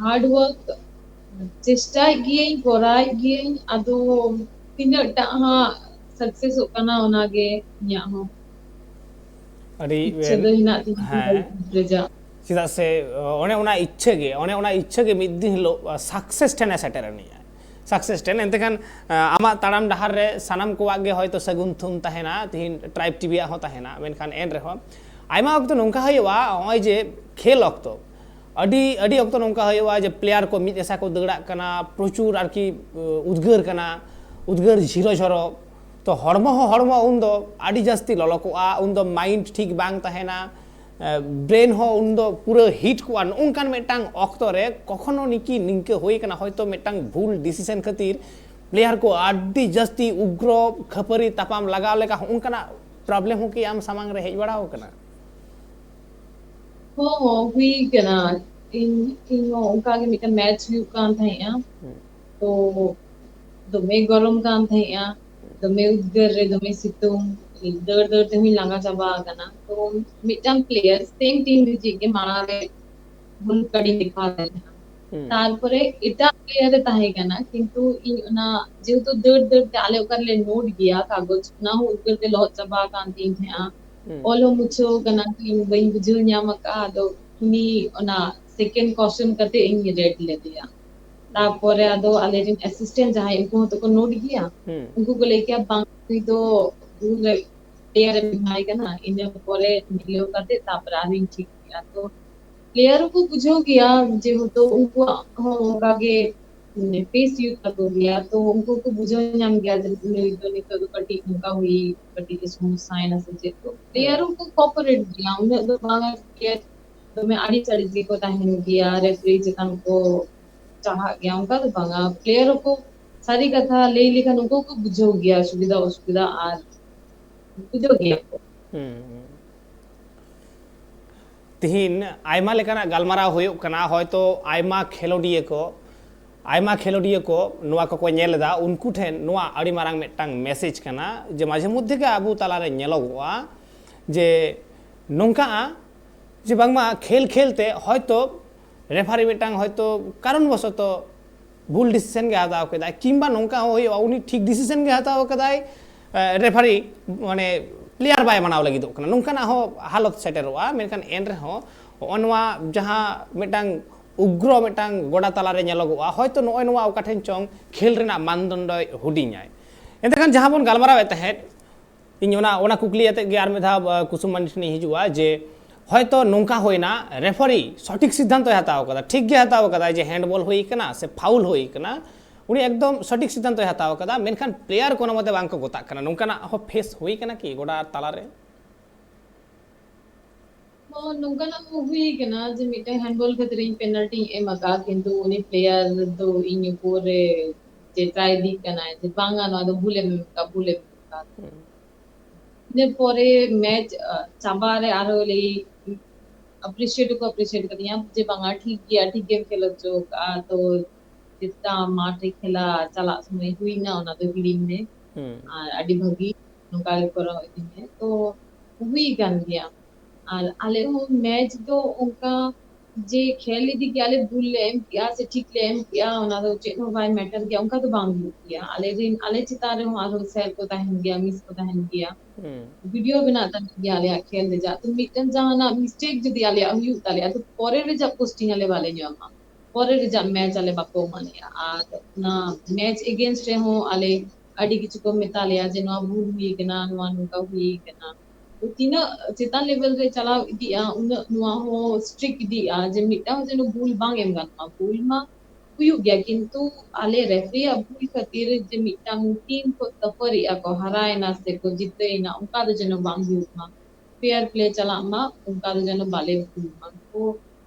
ᱦᱟᱨᱰ ᱣᱟᱨᱠ ᱪᱮᱥᱴᱟᱭᱮᱫ ᱜᱤᱭᱟᱹᱧ, ᱠᱚᱨᱟᱣᱮᱫ ᱜᱤᱭᱟᱹᱧ, ᱟᱫᱚ ᱛᱤᱱᱟᱹᱜ ᱴᱟᱜ ᱦᱟᱸᱜ ᱥᱟᱠᱥᱮᱥᱚᱜ ᱠᱟᱱᱟ ᱚᱱᱟᱜᱮ ᱤᱧᱟᱹᱜ ᱦᱚᱸ ᱟᱹᱰᱤ ᱤᱪᱪᱷᱟᱹ ᱫᱚ ᱦᱮᱱᱟᱜ ᱛᱤᱧᱟ ᱦᱮᱸ᱾ ᱨᱮᱡᱟᱜ᱾ ᱪᱮᱫᱟᱜ ᱥᱮ ᱚᱱᱮ ᱚᱱᱟ ᱤᱪᱪᱷᱟᱹ ᱜᱮ ᱚᱱᱮ ᱚᱱᱟ ᱤᱪᱪᱷᱟᱹ ᱜᱮ ᱢᱤᱫ ᱫᱤᱱ ᱦᱤᱞᱳᱜ ᱥᱟᱠᱥᱮᱥ ᱴᱷᱮᱱᱮ ᱥᱮᱴᱮᱨ ᱟᱹᱱᱤᱡᱼᱟ᱾ ᱥᱟᱠᱥᱮᱥ ᱴᱷᱮᱱ ᱮᱱᱛᱮ ᱠᱷᱟᱱ ᱟᱢᱟᱜ ᱛᱟᱲᱟᱢ ᱰᱟᱦᱟᱨ ᱨᱮ ᱥᱟᱱᱟᱢ ᱠᱚᱣᱟᱜ ᱜᱮ ᱦᱚᱭᱛᱳ ᱥᱟᱹᱜᱩᱱ ᱛᱷᱩᱢ ᱛᱟᱦᱮᱱᱟ᱾ ᱛᱤᱦᱤᱧ ᱴᱨᱟᱭᱤᱵᱽ ᱴᱤᱵᱷᱤᱭᱟᱜ ᱦᱚᱸ ᱛᱟᱦᱮᱱᱟ, ᱢᱮᱱᱠᱷᱟᱱ ᱮᱱ ᱨᱮᱦᱚᱸ ᱟᱭᱢᱟ ᱚᱠᱛᱚ ᱱᱚᱝᱠᱟ ᱦᱩᱭᱩᱜᱼᱟ, ᱱᱚᱜᱼᱚᱭ ᱡᱮ ᱠᱷᱮᱞ ᱚᱠᱛᱚ ᱟᱹᱰᱤ ᱟᱹᱰᱤ ᱚᱠᱛᱚ ᱱᱚᱝᱠᱟ ᱦᱩᱭᱩᱜᱼᱟ ᱡᱮ ᱯᱞᱮᱭᱟᱨ ᱠᱚ ᱢᱤᱫ ᱮᱥᱟ ᱠᱚ ᱫᱟᱹᱲᱟᱜ ᱠᱟᱱᱟ, ᱯᱨᱚᱪᱩᱨ ᱟᱨᱠᱤ ᱩᱫᱽᱜᱟᱹᱨ ᱠᱟᱱᱟ, ᱩᱫᱽᱜᱟᱹᱨ ᱡᱷᱤᱨᱚ ᱡᱷᱚᱨᱚ᱾ ᱛᱚ ᱦᱚᱲᱢᱚ ᱦᱚᱸ ᱦᱚᱲᱢᱚ ᱩᱱᱫᱚ ᱟᱹᱰᱤ ᱡᱟᱹᱥᱛᱤ ᱞᱚᱞᱚ ᱠᱚᱜᱼᱟ, ᱩᱱᱫᱚ ᱢᱟᱭᱤᱱᱰ ᱴᱷᱤᱠ ᱵᱟᱝ ᱛᱟᱦᱮᱱᱟ, ᱵᱨᱮᱱ ᱦᱚᱸ ᱩᱱᱫᱚ ᱯᱩᱨᱟᱹ ᱦᱤᱴ ᱠᱚᱜᱼᱟ᱾ ᱱᱚᱝᱠᱟᱱ ᱢᱤᱫᱴᱟᱝ ᱚᱠᱛᱚ ᱨᱮ ᱠᱚᱠᱷᱚᱱᱳ ᱱᱤᱠᱤ ᱱᱤᱝᱠᱟᱹ ᱦᱩᱭ ᱠᱟᱱᱟ, ᱦᱚᱭᱛᱳ ᱢᱤᱫᱴᱟᱝ ᱵᱷᱩᱞ ᱰᱤᱥᱤᱥᱮᱱ ᱠᱷᱟᱹᱛᱤᱨ ᱯᱞᱮᱭᱟᱨ ᱠᱚ ᱟᱹᱰᱤ ᱡᱟᱹᱥᱛᱤ ᱩᱜᱽᱨᱚ ᱠᱷᱟᱹᱯᱟᱹᱨᱤ ᱛᱟᱯᱟᱢ ᱞᱟᱜᱟᱣ ᱞᱮᱠᱟ ᱦᱚᱸ ᱚᱱᱠᱟᱱᱟᱜ ᱯᱨᱚᱵᱞᱮᱢ ᱦᱚᱸ ᱠᱤ ᱟᱢ ᱥᱟᱢᱟᱝ ᱨᱮ ᱦᱮᱡ ᱵᱟᱲᱟ ᱟᱠᱟᱱᱟ? ᱦᱚᱸ, ᱦᱚᱸ, ᱦᱩᱭ ᱠᱟᱱᱟ᱾ ᱤᱧ, ᱤᱧ ᱦᱚᱸ ᱚᱱᱠᱟ ᱜᱮ ᱢᱤᱫᱴᱟᱝ ᱢᱮᱪ ᱦᱩᱭᱩᱜ ᱠᱟᱱ ᱛᱟᱦᱮᱸᱜᱼᱟ᱾ ᱛᱚ ᱫᱚᱢᱮ ᱜᱚᱨᱚᱢ ᱠᱟᱱ ᱛᱟᱦᱮᱸᱜᱼᱟ, ᱫᱚᱢᱮ ᱩᱫᱽᱜᱟᱹᱨ ᱨᱮ ᱫᱚᱢᱮ ᱥᱤᱛᱩᱝ, ᱫᱟᱹᱲ ᱫᱟᱹᱲ ᱛᱮᱦᱚᱸᱧ ᱞᱟᱸᱜᱟ ᱪᱟᱵᱟ ᱟᱠᱟᱱᱟ᱾ ᱛᱚ ᱢᱤᱫᱴᱟᱝ ᱯᱞᱮᱭᱟᱨ ᱥᱮᱢ ᱴᱤᱢ ᱨᱤᱱᱤᱡ ᱜᱮ ᱢᱟᱲᱟᱝ ᱨᱮ ᱵᱞᱩ ᱠᱟᱨᱰ ᱤᱧ ᱫᱮᱠᱷᱟᱣ ᱟᱫᱮ ᱛᱟᱦᱮᱸᱱᱟ᱾ ᱛᱟᱨᱯᱚᱨᱮ ᱮᱴᱟᱜ ᱯᱞᱮᱭᱟᱨ ᱮ ᱛᱟᱦᱮᱸ ᱠᱟᱱᱟ, ᱠᱤᱱᱛᱩ ᱤᱧ ᱚᱱᱟ ᱡᱮᱦᱮᱛᱩ ᱫᱟᱹᱲ ᱫᱟᱹᱲ ᱛᱮ ᱟᱞᱮ ᱚᱠᱟ ᱨᱮᱞᱮ ᱱᱳᱴ ᱜᱮᱭᱟ ᱠᱟᱜᱚᱡᱽ, ᱚᱱᱟ ᱦᱚᱸ ᱩᱫᱽᱜᱟᱹᱨ ᱛᱮ ᱞᱚᱦᱚᱫ ᱪᱟᱵᱟ ᱟᱠᱟᱱ ᱛᱤᱧ ᱛᱟᱦᱮᱸᱜᱼᱟ᱾ ᱚᱞ ᱦᱚᱸ ᱢᱩᱪᱷᱟᱹᱣ ᱠᱟᱱᱟ, ᱤᱧ ᱵᱟᱹᱧ ᱵᱩᱡᱷᱟᱹᱣ ᱧᱟᱢ ᱟᱠᱟᱫᱼᱟ᱾ ᱟᱫᱚ ᱩᱱᱤ ᱚᱱᱟ ᱥᱮᱠᱮᱱᱰ ᱠᱚᱥᱪᱮᱱ ᱠᱟᱛᱮ ᱤᱧ ᱨᱮᱰ ᱞᱮᱫᱮᱭᱟ᱾ ᱛᱟᱯᱚᱨᱮ ᱟᱫᱚ ᱟᱞᱮᱨᱮᱱ ᱮᱥᱤᱥᱴᱮᱱᱴ ᱡᱟᱦᱟᱸᱭ, ᱩᱱᱠᱩ ᱦᱚᱸᱛᱚ ᱠᱚ ᱱᱳᱴ ᱜᱮᱭᱟ᱾ ᱦᱩᱸ᱾ ᱩᱱᱠᱩ ᱠᱚ ᱞᱟᱹᱭ ᱠᱮᱭᱟ, "ᱵᱟᱝ, ᱱᱩᱭ ᱫᱚ ᱵᱷᱩᱞ ᱨᱮ ᱯᱞᱮᱭᱟᱨ ᱮᱢ ᱮᱢᱟᱭ ᱠᱟᱱᱟ", ᱤᱱᱟᱹ ᱯᱚᱨᱮ ᱢᱤᱞᱟᱹᱣ ᱠᱟᱛᱮ ᱛᱟᱯᱚᱨᱮ ᱟᱨᱦᱚᱸᱧ ᱴᱷᱤᱠ ᱠᱮᱭᱟ᱾ ᱛᱚ ᱯᱞᱮᱭᱟᱨ ᱦᱚᱸᱠᱚ ᱵᱩᱡᱷᱟᱹᱣ ᱜᱮᱭᱟ, ᱡᱮᱦᱮᱛᱩ ᱩᱱᱠᱩᱣᱟᱜ ᱦᱚᱸ ᱚᱱᱠᱟ ᱜᱮ ᱯᱷᱮᱥ ᱦᱩᱭᱩᱜ ᱛᱟᱠᱚ ᱜᱮᱭᱟ, ᱛᱚ ᱩᱱᱠᱩ ᱠᱚ ᱵᱩᱡᱷᱟᱹᱣ ᱧᱟᱢ ᱜᱮᱭᱟ ᱡᱮ ᱱᱩᱭ ᱫᱚ ᱱᱤᱛᱚᱜ ᱫᱚ ᱠᱟᱹᱴᱤᱡ ᱱᱚᱝᱠᱟ ᱦᱩᱭ, ᱠᱟᱹᱴᱤᱡ ᱮ ᱥᱚᱢᱚᱥᱥᱟᱭᱮᱱᱟ ᱥᱮ ᱪᱮᱫ᱾ ᱛᱚ ᱯᱞᱮᱭᱟᱨ ᱦᱚᱸᱠᱚ ᱠᱚᱯᱟᱨᱮᱴ ᱜᱮᱭᱟ, ᱩᱱᱟᱹᱜ ᱫᱚ ᱵᱟᱝ ᱟᱨ ᱯᱞᱮᱭᱟᱨ ᱫᱚᱢᱮ ᱟᱹᱲᱤᱥ ᱟᱹᱲᱤᱥ ᱜᱮᱠᱚ ᱛᱟᱦᱮᱱ ᱜᱮᱭᱟ, ᱨᱮᱯᱷᱟᱨᱤ ᱪᱮᱛᱟᱱ ᱠᱚ ᱪᱟᱦᱟᱜ ᱜᱮᱭᱟ, ᱚᱱᱠᱟ ᱫᱚ ᱵᱟᱝᱟ᱾ ᱯᱞᱮᱭᱟᱨ ᱦᱚᱸᱠᱚ ᱥᱟᱹᱨᱤ ᱠᱟᱛᱷᱟ ᱞᱟᱹᱭ ᱞᱮᱠᱷᱟᱱ ᱩᱱᱠᱩ ᱠᱚ ᱵᱩᱡᱷᱟᱹᱣ ᱜᱮᱭᱟ ᱥᱩᱵᱤᱫᱷᱟ ᱚᱥᱩᱵᱤᱫᱷᱟ, ᱟᱨ ᱵᱩᱡᱷᱟᱹᱣ ᱜᱮᱭᱟ ᱠᱚ᱾ ᱦᱩᱸ, ᱦᱩᱸ᱾ ᱛᱤᱦᱤᱧ ᱟᱭᱢᱟ ᱞᱮᱠᱟᱱᱟᱜ ᱜᱟᱞᱢᱟᱨᱟᱣ ᱦᱩᱭᱩᱜ ᱠᱟᱱᱟ, ᱦᱚᱭᱛᱚ ᱟᱭᱢᱟ ᱠᱷᱮᱞᱳᱰᱤᱭᱟᱹ ᱠᱚ, ᱟᱭᱢᱟ ᱠᱷᱮᱞᱳᱰᱤᱭᱟᱹ ᱠᱚ ᱱᱚᱣᱟ ᱠᱚᱠᱚ ᱧᱮᱞ ᱮᱫᱟ, ᱩᱱᱠᱩ ᱴᱷᱮᱱ ᱱᱚᱣᱟ ᱟᱹᱰᱤ ᱢᱟᱨᱟᱝ ᱢᱤᱫᱴᱟᱝ ᱢᱮᱥᱮᱡᱽ ᱠᱟᱱᱟ ᱡᱮ ᱢᱟᱡᱷᱮ ᱢᱚᱫᱽᱫᱷᱮ ᱜᱮ ᱟᱵᱚ ᱛᱟᱞᱟᱨᱮ ᱧᱮᱞᱚᱜᱚᱜᱼᱟ ᱡᱮ ᱱᱚᱝᱠᱟᱜᱼᱟ ᱡᱮ ᱵᱟᱝᱢᱟ ᱠᱷᱮᱞ ᱠᱷᱮᱞ ᱛᱮ ᱦᱚᱭᱛᱚ ᱨᱮᱯᱷᱟᱨᱤ ᱢᱤᱫᱴᱟᱝ ᱦᱚᱭᱛᱚ ᱠᱟᱨᱚᱱ ᱵᱚᱥᱚᱛᱚ ᱵᱷᱩᱞ ᱰᱤᱥᱤᱥᱮᱱ ᱜᱮ ᱦᱟᱛᱟᱣ ᱠᱮᱫᱟᱭ, ᱠᱤᱝᱵᱟ ᱱᱚᱝᱠᱟ ᱦᱚᱸ ᱦᱩᱭᱩᱜᱼᱟ ᱩᱱᱤ ᱴᱷᱤᱠ ᱰᱤᱥᱤᱥᱮᱱ ᱜᱮ ᱦᱟᱛᱟᱣ ᱠᱟᱫᱟᱭ, ᱨᱮᱯᱷᱟᱨᱤ ᱢᱟᱱᱮ ᱯᱞᱮᱭᱟᱨ ᱵᱟᱭ ᱢᱟᱱᱟᱣ ᱞᱟᱹᱜᱤᱫᱚᱜ ᱠᱟᱱᱟ, ᱱᱚᱝᱠᱟᱱᱟᱜ ᱦᱚᱸ ᱦᱟᱞᱚᱛ ᱥᱮᱴᱮᱨᱚᱜᱼᱟ᱾ ᱢᱮᱱᱠᱷᱟᱱ ᱮᱱ ᱨᱮᱦᱚᱸ ᱱᱚᱜᱼᱚ ᱱᱚᱣᱟ ᱡᱟᱦᱟᱸ ᱢᱤᱫᱴᱟᱝ ᱩᱜᱽᱨᱚ ᱢᱤᱫᱴᱟᱝ ᱜᱚᱰᱟ ᱛᱟᱞᱟᱨᱮ ᱧᱮᱞᱚᱜᱚᱜᱼᱟ, ᱦᱚᱭᱛᱚ ᱱᱚᱜᱼᱚᱭ ᱱᱚᱣᱟ ᱚᱠᱟ ᱴᱷᱮᱱ ᱪᱚᱝ ᱠᱷᱮᱞ ᱨᱮᱱᱟᱜ ᱢᱟᱱᱫᱚᱱᱰᱚᱭ ᱦᱩᱰᱤᱧᱟᱭ᱾ ᱮᱱᱛᱮᱠᱷᱟᱱ ᱡᱟᱦᱟᱸ ᱵᱚᱱ ᱜᱟᱞᱢᱟᱨᱟᱣᱮᱫ ᱛᱟᱦᱮᱸᱫ, ᱤᱧ ᱚᱱᱟ, ᱚᱱᱟ ᱠᱩᱠᱞᱤ ᱟᱛᱮᱫ ᱜᱮ ᱟᱨ ᱢᱤᱫ ᱫᱷᱟᱣ, ᱟᱸ, ᱠᱩᱥᱩᱢ ᱢᱟᱹᱱᱤ ᱴᱷᱮᱱᱤᱧ ᱦᱤᱡᱩᱜᱼᱟ ᱡᱮ ᱦᱚᱭᱛᱚ ᱱᱚᱝᱠᱟ ᱦᱩᱭᱱᱟ, ᱨᱮᱯᱷᱟᱨᱤ ᱥᱚᱴᱷᱤᱠ ᱥᱤᱫᱽᱫᱷᱟᱱᱛᱚᱭ ᱦᱟᱛᱟᱣ ᱠᱟᱫᱟ, ᱴᱷᱤᱠ ᱜᱮ ᱦᱟᱛᱟᱣ ᱠᱟᱫᱟᱭ ᱡᱮ ᱦᱮᱱᱰᱵᱚᱞ ᱦᱩᱭ ᱠᱟᱱᱟ ᱥᱮ ᱯᱷᱟᱩᱞ ᱦᱩᱭ ᱠᱟᱱᱟ, ᱩᱱᱤ ᱮᱠᱫᱚᱢ ᱥᱚᱴᱷᱤᱠ ᱥᱤᱫᱽᱫᱷᱟᱱᱛᱚᱭ ᱦᱟᱛᱟᱣ ᱠᱟᱫᱟ, ᱢᱮᱱᱠᱷᱟᱱ ᱯᱞᱮᱭᱟᱨ ᱠᱳᱱᱳ ᱢᱚᱛᱮ ᱵᱟᱝ ᱠᱚ ᱜᱚᱛᱟᱜ ᱠᱟᱱᱟ, ᱱᱚᱝᱠᱟᱱᱟᱜ ᱦᱚᱸ ᱯᱷᱮᱥ ᱦᱩᱭ ᱠᱟᱱᱟ ᱠᱤ ᱜᱚᱰᱟ ᱛᱟᱞᱟᱨᱮ? ᱦᱚᱸ, ᱱᱚᱝᱠᱟᱱᱟᱜ ᱦᱚᱸ ᱦᱩᱭ ᱠᱟᱱᱟ ᱡᱮ ᱢᱤᱫᱴᱮᱱ ᱦᱮᱱᱰᱵᱚᱞ ᱠᱷᱟᱹᱛᱤᱨ ᱤᱧ ᱯᱮᱱᱟᱞᱴᱤᱧ ᱮᱢ ᱟᱠᱟᱫ, ᱠᱤᱱᱛᱩ ᱩᱱᱤ ᱯᱞᱮᱭᱟᱨ ᱫᱚ ᱤᱧ ᱩᱯᱚᱨ ᱨᱮ ᱪᱮᱛᱟᱭ ᱤᱫᱤᱜ ᱠᱟᱱᱟᱭ ᱡᱮ, "ᱵᱟᱝᱟ, ᱱᱚᱣᱟ ᱫᱚ ᱵᱷᱩᱞᱮᱢ ᱮᱢ ᱟᱠᱟᱫ, ᱵᱷᱩᱞᱮᱢ ᱮᱢ ᱟᱠᱟᱫ᱾" ᱤᱱᱟᱹ ᱯᱚᱨᱮ ᱢᱮᱪ, ᱟ, ᱪᱟᱵᱟ ᱨᱮ ᱟᱨᱦᱚᱸ ᱞᱟᱹᱭ, ᱟᱯᱨᱤᱥᱤᱭᱮᱴ ᱦᱚᱸᱠᱚ ᱟᱯᱨᱤᱥᱤᱭᱮᱴ ᱠᱟᱫᱤᱧᱟ ᱡᱮ, "ᱵᱟᱝᱟ, ᱴᱷᱤᱠ ᱜᱮᱭᱟ, ᱴᱷᱤᱠ ᱜᱮᱢ ᱠᱷᱮᱞ ᱦᱚᱪᱚ ᱟᱠᱟᱫᱼᱟ, ᱛᱚ ᱪᱮᱫᱠᱟ ᱢᱟᱴᱷ ᱨᱮ ᱠᱷᱮᱞᱟ ᱪᱟᱞᱟᱜ ᱥᱚᱢᱚᱭ ᱦᱩᱭᱱᱟ, ᱚᱱᱟ ᱫᱚ ᱦᱤᱲᱤᱧ ᱢᱮ, ᱦᱩᱸ᱾ ᱟᱨ ᱟᱹᱰᱤ ᱵᱷᱟᱹᱜᱤ, ᱱᱚᱝᱠᱟ ᱜᱮ ᱠᱚᱨᱟᱣ ᱤᱫᱤ ᱢᱮ᱾" ᱛᱚ ᱦᱩᱭ ᱠᱟᱱ ᱜᱮᱭᱟ᱾ ᱟᱨ ᱟᱞᱮ ᱦᱚᱸ ᱢᱮᱪ ᱫᱚ ᱚᱱᱠᱟ ᱡᱮ ᱠᱷᱮᱞ ᱤᱫᱤ ᱜᱮ ᱟᱞᱮ ᱵᱷᱩᱞ ᱞᱮ ᱮᱢ ᱠᱮᱜᱼᱟ ᱥᱮ ᱴᱷᱤᱠ ᱞᱮ ᱮᱢ ᱠᱮᱜᱼᱟ, ᱚᱱᱟ ᱫᱚ ᱪᱮᱫ ᱦᱚᱸ ᱵᱟᱭ ᱢᱮᱴᱟᱨ ᱜᱮᱭᱟ, ᱚᱱᱠᱟ ᱫᱚ ᱵᱟᱝ ᱦᱩᱭᱩᱜ ᱜᱮᱭᱟ᱾ ᱟᱞᱮ ᱨᱮᱱ, ᱟᱞᱮ ᱪᱮᱛᱟᱱ ᱨᱮᱦᱚᱸ ᱟᱨᱦᱚᱸ ᱥᱮᱨ ᱠᱚ ᱛᱟᱦᱮᱱ ᱜᱮᱭᱟ, ᱢᱤᱥ ᱠᱚ ᱛᱟᱦᱮᱱ ᱜᱮᱭᱟ, ᱦᱩᱸ᱾ ᱵᱷᱤᱰᱤᱭᱳ ᱵᱮᱱᱟᱜ ᱛᱟᱞᱮ ᱜᱮᱭᱟ ᱟᱞᱮᱭᱟᱜ ᱠᱷᱮᱞ ᱨᱮᱭᱟᱜ᱾ ᱛᱚ ᱢᱤᱫᱴᱮᱱ ᱡᱟᱦᱟᱱᱟᱜ ᱢᱤᱥᱴᱮᱠ ᱡᱩᱫᱤ ᱟᱞᱮᱭᱟᱜ ᱦᱩᱭᱩᱜ ᱛᱟᱞᱮᱭᱟ, ᱛᱚ ᱯᱚᱨᱮ ᱨᱮᱭᱟᱜ ᱯᱳᱥᱴᱤᱝ ᱟᱞᱮ ᱵᱟᱞᱮ ᱧᱟᱢᱟ᱾ ᱯᱚᱨᱮ ᱨᱮᱭᱟᱜ ᱢᱮᱪ ᱟᱞᱮ ᱵᱟᱠᱚ ᱮᱢᱟ ᱞᱮᱭᱟ᱾ ᱟᱨ ᱚᱱᱟ ᱢᱮᱪ ᱮᱜᱮᱱᱥᱴ ᱨᱮᱦᱚᱸ ᱟᱞᱮ ᱟᱹᱰᱤ ᱠᱤᱪᱷᱩ ᱠᱚ ᱢᱮᱛᱟ ᱞᱮᱭᱟ ᱡᱮ ᱱᱚᱣᱟ ᱵᱷᱩᱞ ᱦᱩᱭ ᱠᱟᱱᱟ, ᱱᱚᱣᱟ ᱱᱚᱝᱠᱟ ᱦᱩᱭ ᱠᱟᱱᱟ᱾ ᱛᱚ ᱛᱤᱱᱟᱹᱜ ᱪᱮᱛᱟᱱ ᱞᱮᱵᱮᱞ ᱨᱮ ᱪᱟᱞᱟᱣ ᱤᱫᱤᱜᱼᱟ, ᱩᱱᱟᱹᱜ ᱱᱚᱣᱟ ᱦᱚᱸ ᱥᱴᱨᱤᱠᱴ ᱤᱫᱤᱜᱼᱟ ᱡᱮ ᱢᱤᱫᱴᱟᱝ ᱡᱮᱱᱚ ᱵᱷᱩᱞ ᱵᱟᱝ ᱮᱢ ᱜᱟᱱᱚᱜᱼᱟ᱾ ᱵᱷᱩᱞ ᱢᱟ ᱦᱩᱭᱩᱜ ᱜᱮᱭᱟ, ᱠᱤᱱᱛᱩ ᱟᱞᱮ ᱨᱮᱯᱷᱟᱨᱤᱭᱟᱜ ᱵᱷᱩᱞ ᱠᱷᱟᱹᱛᱤᱨ ᱡᱮ ᱢᱤᱫᱴᱟᱝ ᱴᱤᱢ ᱠᱚ ᱛᱟᱹᱯᱟᱹᱨᱤᱜᱼᱟ ᱠᱚ, ᱦᱟᱨᱟᱭᱮᱱᱟ ᱥᱮ ᱠᱚ ᱡᱤᱛᱟᱹᱭᱮᱱᱟ, ᱚᱱᱠᱟ ᱫᱚ ᱡᱮᱱᱚ ᱵᱟᱝ ᱦᱩᱭᱩᱜ ᱢᱟ, ᱯᱷᱮᱭᱟᱨ ᱯᱞᱮ ᱪᱟᱞᱟᱜ ᱢᱟ, ᱚᱱᱠᱟ ᱫᱚ ᱡᱮᱱᱚ ᱵᱟᱞᱮ ᱵᱷᱩᱞ ᱢᱟ᱾ ᱛᱚ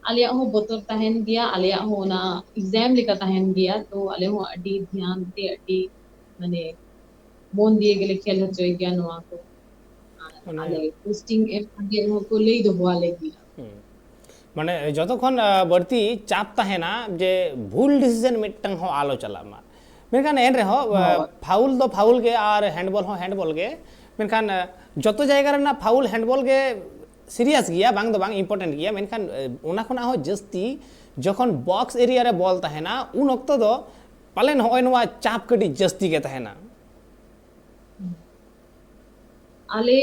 ᱟᱞᱮᱭᱟᱜ ᱦᱚᱸ ᱵᱚᱛᱚᱨ ᱛᱟᱦᱮᱱ ᱜᱮᱭᱟ, ᱟᱞᱮᱭᱟᱜ ᱦᱚᱸ ᱚᱱᱟ ᱮᱠᱡᱟᱢ ᱞᱮᱠᱟ ᱛᱟᱦᱮᱱ ᱜᱮᱭᱟ᱾ ᱛᱚ ᱟᱞᱮ ᱦᱚᱸ ᱟᱹᱰᱤ ᱫᱷᱮᱭᱟᱱ ᱛᱮ, ᱟᱹᱰᱤ ᱢᱟᱱᱮ ᱢᱚᱱ ᱫᱤᱭᱮ ᱜᱮᱞᱮ ᱠᱷᱮᱞ ᱦᱚᱪᱚᱭ ᱜᱮᱭᱟ ᱱᱚᱣᱟ ᱠᱚ᱾ ᱟᱨ ᱢᱟᱱᱮ ᱟᱞᱮ ᱯᱳᱥᱴᱤᱝ ᱮᱢ ᱞᱟᱹᱜᱤᱫ ᱨᱮᱦᱚᱸ ᱠᱚ ᱞᱟᱹᱭ ᱫᱚᱦᱚ ᱟᱞᱮ ᱜᱮᱭᱟ᱾ ᱦᱩᱸ᱾ ᱢᱟᱱᱮ ᱡᱚᱛᱚ ᱠᱷᱚᱱ ᱟᱸ, ᱵᱟᱹᱲᱛᱤ ᱪᱟᱯ ᱛᱟᱦᱮᱱᱟ ᱡᱮ ᱵᱷᱩᱞ ᱰᱤᱥᱤᱡᱮᱱ ᱢᱤᱫᱴᱟᱝ ᱦᱚᱸ ᱟᱞᱚ ᱪᱟᱞᱟᱜ ᱢᱟ᱾ ᱢᱮᱱᱠᱷᱟᱱ ᱮᱱ ᱨᱮᱦᱚᱸ ᱟᱸ, ᱦᱳᱭ᱾ ᱯᱷᱟᱣᱩᱞ ᱫᱚ ᱯᱷᱟᱣᱩᱞ ᱜᱮ ᱟᱨ ᱦᱮᱱᱰᱵᱚᱞ ᱦᱚᱸ ᱦᱮᱱᱰᱵᱚᱞ ᱜᱮ᱾ ᱢᱮᱱᱠᱷᱟᱱ ᱟᱸ, ᱡᱚᱛᱚ ᱡᱟᱭᱜᱟ ᱨᱮᱱᱟᱜ ᱯᱷᱟᱣᱩᱞ ᱦᱮᱱᱰᱵᱚᱞ ᱜᱮ ᱥᱤᱨᱤᱭᱟᱥ ᱜᱮᱭᱟ, ᱵᱟᱝ ᱫᱚ ᱵᱟᱝ ᱤᱢᱯᱚᱨᱴᱮᱱᱴ ᱜᱮᱭᱟ, ᱢᱮᱱᱠᱷᱟᱱ ᱟᱸ, ᱚᱱᱟ ᱠᱷᱚᱱᱟᱜ ᱦᱚᱸ ᱡᱟᱹᱥᱛᱤ ᱡᱚᱠᱷᱚᱱ ᱵᱚᱠᱥ ᱮᱨᱤᱭᱟ ᱨᱮ ᱵᱚᱞ ᱛᱟᱦᱮᱱᱟ, ᱩᱱ ᱚᱠᱛᱚ ᱫᱚ ᱯᱟᱞᱮᱱ ᱦᱚᱸᱜᱼᱚᱭ ᱱᱚᱣᱟ ᱪᱟᱯ ᱠᱟᱹᱴᱤᱡ ᱡᱟᱹᱥᱛᱤ ᱜᱮ ᱛᱟᱦᱮᱱᱟ᱾ ᱟᱞᱮ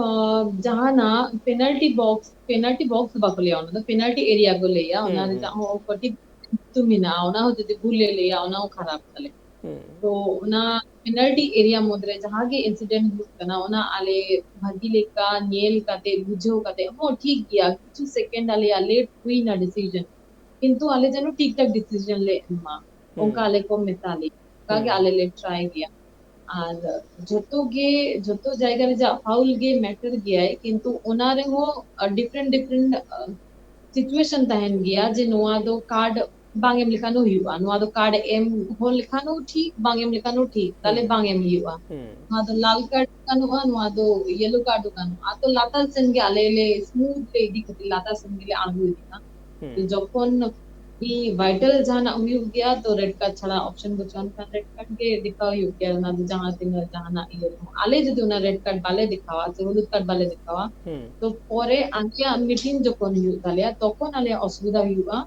ᱟᱸ, ᱡᱟᱦᱟᱱᱟᱜ ᱯᱮᱱᱟᱞᱴᱤ ᱵᱚᱠᱥ, ᱯᱮᱱᱟᱞᱴᱤ ᱵᱚᱠᱥ ᱫᱚ ᱵᱟᱠᱚ ᱞᱟᱹᱭᱟ, ᱚᱱᱟ ᱫᱚ ᱯᱮᱱᱟᱞᱴᱤ ᱮᱨᱤᱭᱟ ᱠᱚ ᱞᱟᱹᱭᱟ᱾ ᱚᱱᱟ ᱦᱩᱸ, ᱦᱩᱸ᱾ ᱨᱮᱭᱟᱜ ᱦᱚᱸ ᱠᱟᱹᱴᱤᱡ ᱧᱩᱛᱩᱢ ᱢᱮᱱᱟᱜᱼᱟ, ᱚᱱᱟ ᱦᱚᱸ ᱡᱩᱫᱤ ᱵᱷᱩᱞ ᱞᱮ ᱞᱟᱹᱭᱟ, ᱚᱱᱟ ᱦᱚᱸ ᱠᱷᱟᱨᱟᱯ ᱛᱟᱞᱮ᱾ ᱦᱩᱸ᱾ ᱛᱚ ᱚᱱᱟ ᱯᱮᱱᱟᱞᱴᱤ ᱮᱨᱤᱭᱟ ᱢᱩᱫᱽᱨᱮ ᱡᱟᱦᱟᱸ ᱜᱮ ᱤᱱᱥᱤᱰᱮᱱᱴ ᱦᱩᱭᱩᱜ ᱠᱟᱱᱟ, ᱚᱱᱟ ᱟᱞᱮ ᱵᱷᱟᱹᱜᱤ ᱞᱮᱠᱟ ᱧᱮᱞ ᱠᱟᱛᱮ, ᱵᱩᱡᱷᱟᱹᱣ ᱠᱟᱛᱮ, ᱦᱚᱸ ᱴᱷᱤᱠ ᱜᱮᱭᱟ, ᱠᱤᱪᱷᱩ ᱥᱮᱠᱮᱱᱰ ᱟᱞᱮᱭᱟᱜ ᱞᱮᱴ ᱦᱩᱭᱱᱟ ᱰᱤᱥᱤᱡᱚᱱ, ᱠᱤᱱᱛᱩ ᱟᱞᱮ ᱡᱮᱱᱚ ᱴᱷᱤᱠ ᱴᱷᱟᱠ ᱰᱤᱥᱤᱡᱚᱱ ᱞᱮ ᱮᱢ ᱢᱟ, ᱦᱩᱸ᱾ ᱚᱱᱠᱟ ᱟᱞᱮ ᱠᱚ ᱢᱮᱛᱟ ᱞᱮᱭᱟ᱾ ᱚᱱᱠᱟ ᱜᱮ ᱦᱩᱸ᱾ ᱟᱞᱮ ᱞᱮ ᱴᱨᱟᱭ ᱜᱮᱭᱟ᱾ ᱟᱨ ᱡᱷᱚᱛᱚ ᱜᱮ, ᱡᱷᱚᱛᱚ ᱡᱟᱭᱜᱟ ᱨᱮ ᱡᱟ ᱯᱷᱟᱣᱩᱞ ᱜᱮ ᱢᱮᱴᱟᱨ ᱜᱮᱭᱟᱭ, ᱠᱤᱱᱛᱩ ᱚᱱᱟ ᱨᱮᱦᱚᱸ ᱰᱤᱯᱷᱟᱨᱮᱱᱴ ᱰᱤᱯᱷᱟᱨᱮᱱᱴ ᱥᱤᱪᱩᱭᱮᱥᱚᱱ ᱛᱟᱦᱮᱱ ᱜᱮᱭᱟ ᱡᱮ ᱱᱚᱣᱟ ᱫᱚ ᱠᱟᱨᱰ ᱵᱟᱝ ᱮᱢ ᱞᱮᱠᱷᱟᱱ ᱦᱚᱸ ᱦᱩᱭᱩᱜᱼᱟ, ᱱᱚᱣᱟ ᱫᱚ ᱠᱟᱨᱰ ᱮᱢ ᱦᱚᱸ ᱞᱮᱠᱷᱟᱱ ᱦᱚᱸ ᱴᱷᱤᱠ, ᱵᱟᱝ ᱮᱢ ᱞᱮᱠᱷᱟᱱ ᱦᱚᱸ ᱴᱷᱤᱠ, ᱛᱟᱦᱞᱮ ᱦᱩᱸ᱾ ᱵᱟᱝ ᱮᱢ ᱦᱩᱭᱩᱜᱼᱟ᱾ ᱦᱩᱸ᱾ ᱱᱚᱣᱟ ᱫᱚ ᱞᱟᱞ ᱠᱟᱨᱰ ᱜᱟᱱᱚᱜᱼᱟ, ᱱᱚᱣᱟ ᱫᱚ ᱭᱮᱞᱳ ᱠᱟᱨᱰ ᱦᱚᱸ ᱜᱟᱱᱚᱜᱼᱟ᱾ ᱛᱚ ᱞᱟᱛᱟᱨ ᱥᱮᱱ ᱜᱮ ᱟᱞᱮ ᱞᱮ ᱥᱢᱩᱛᱷ ᱞᱮ ᱤᱫᱤ ᱠᱷᱟᱹᱛᱤᱨ ᱞᱟᱛᱟᱨ ᱥᱮᱱ ᱜᱮᱞᱮ ᱟᱬᱜᱚ ᱤᱫᱤᱜᱼᱟ᱾ ᱦᱩᱸ᱾ ᱛᱚ ᱡᱚᱠᱷᱚᱱ ᱵᱷᱟᱭᱴᱟᱞ ᱡᱟᱦᱟᱱᱟᱜ ᱦᱩᱭᱩᱜ ᱜᱮᱭᱟ, ᱛᱚ ᱨᱮᱰ ᱠᱟᱨᱰ ᱪᱷᱟᱲᱟ ᱚᱯᱥᱚᱱ ᱵᱟᱹᱪᱩᱜᱼᱟ, ᱮᱱᱠᱷᱟᱱ ᱨᱮᱰ ᱠᱟᱨᱰ ᱜᱮ ᱫᱮᱠᱷᱟᱣ ᱦᱩᱭᱩᱜ ᱜᱮᱭᱟ᱾ ᱚᱱᱟ ᱫᱚ ᱡᱟᱦᱟᱸ ᱛᱤᱱᱟᱹᱜ ᱡᱟᱦᱟᱱᱟᱜ ᱤᱭᱟᱹ ᱨᱮᱦᱚᱸ, ᱟᱞᱮ ᱡᱩᱫᱤ ᱚᱱᱟ ᱨᱮᱰ ᱠᱟᱨᱰ ᱵᱟᱞᱮ ᱫᱮᱠᱷᱟᱣᱟ ᱥᱮ ᱦᱚᱞᱩᱫ ᱠᱟᱨᱰ ᱵᱟᱞᱮ ᱫᱮᱠᱷᱟᱣᱟ, ᱦᱩᱸ᱾ ᱛᱚ ᱯᱚᱨᱮ ᱟᱞᱮᱭᱟᱜ ᱢᱤᱴᱤᱝ ᱡᱚᱠᱷᱚᱱ ᱦᱩᱭᱩᱜ ᱛᱟᱞᱮᱭᱟ, ᱛᱚᱠᱷᱚᱱ ᱟᱞᱮᱭᱟᱜ ᱚᱥᱩᱵᱤᱫᱷᱟ ᱦᱩᱭᱩᱜᱼᱟ᱾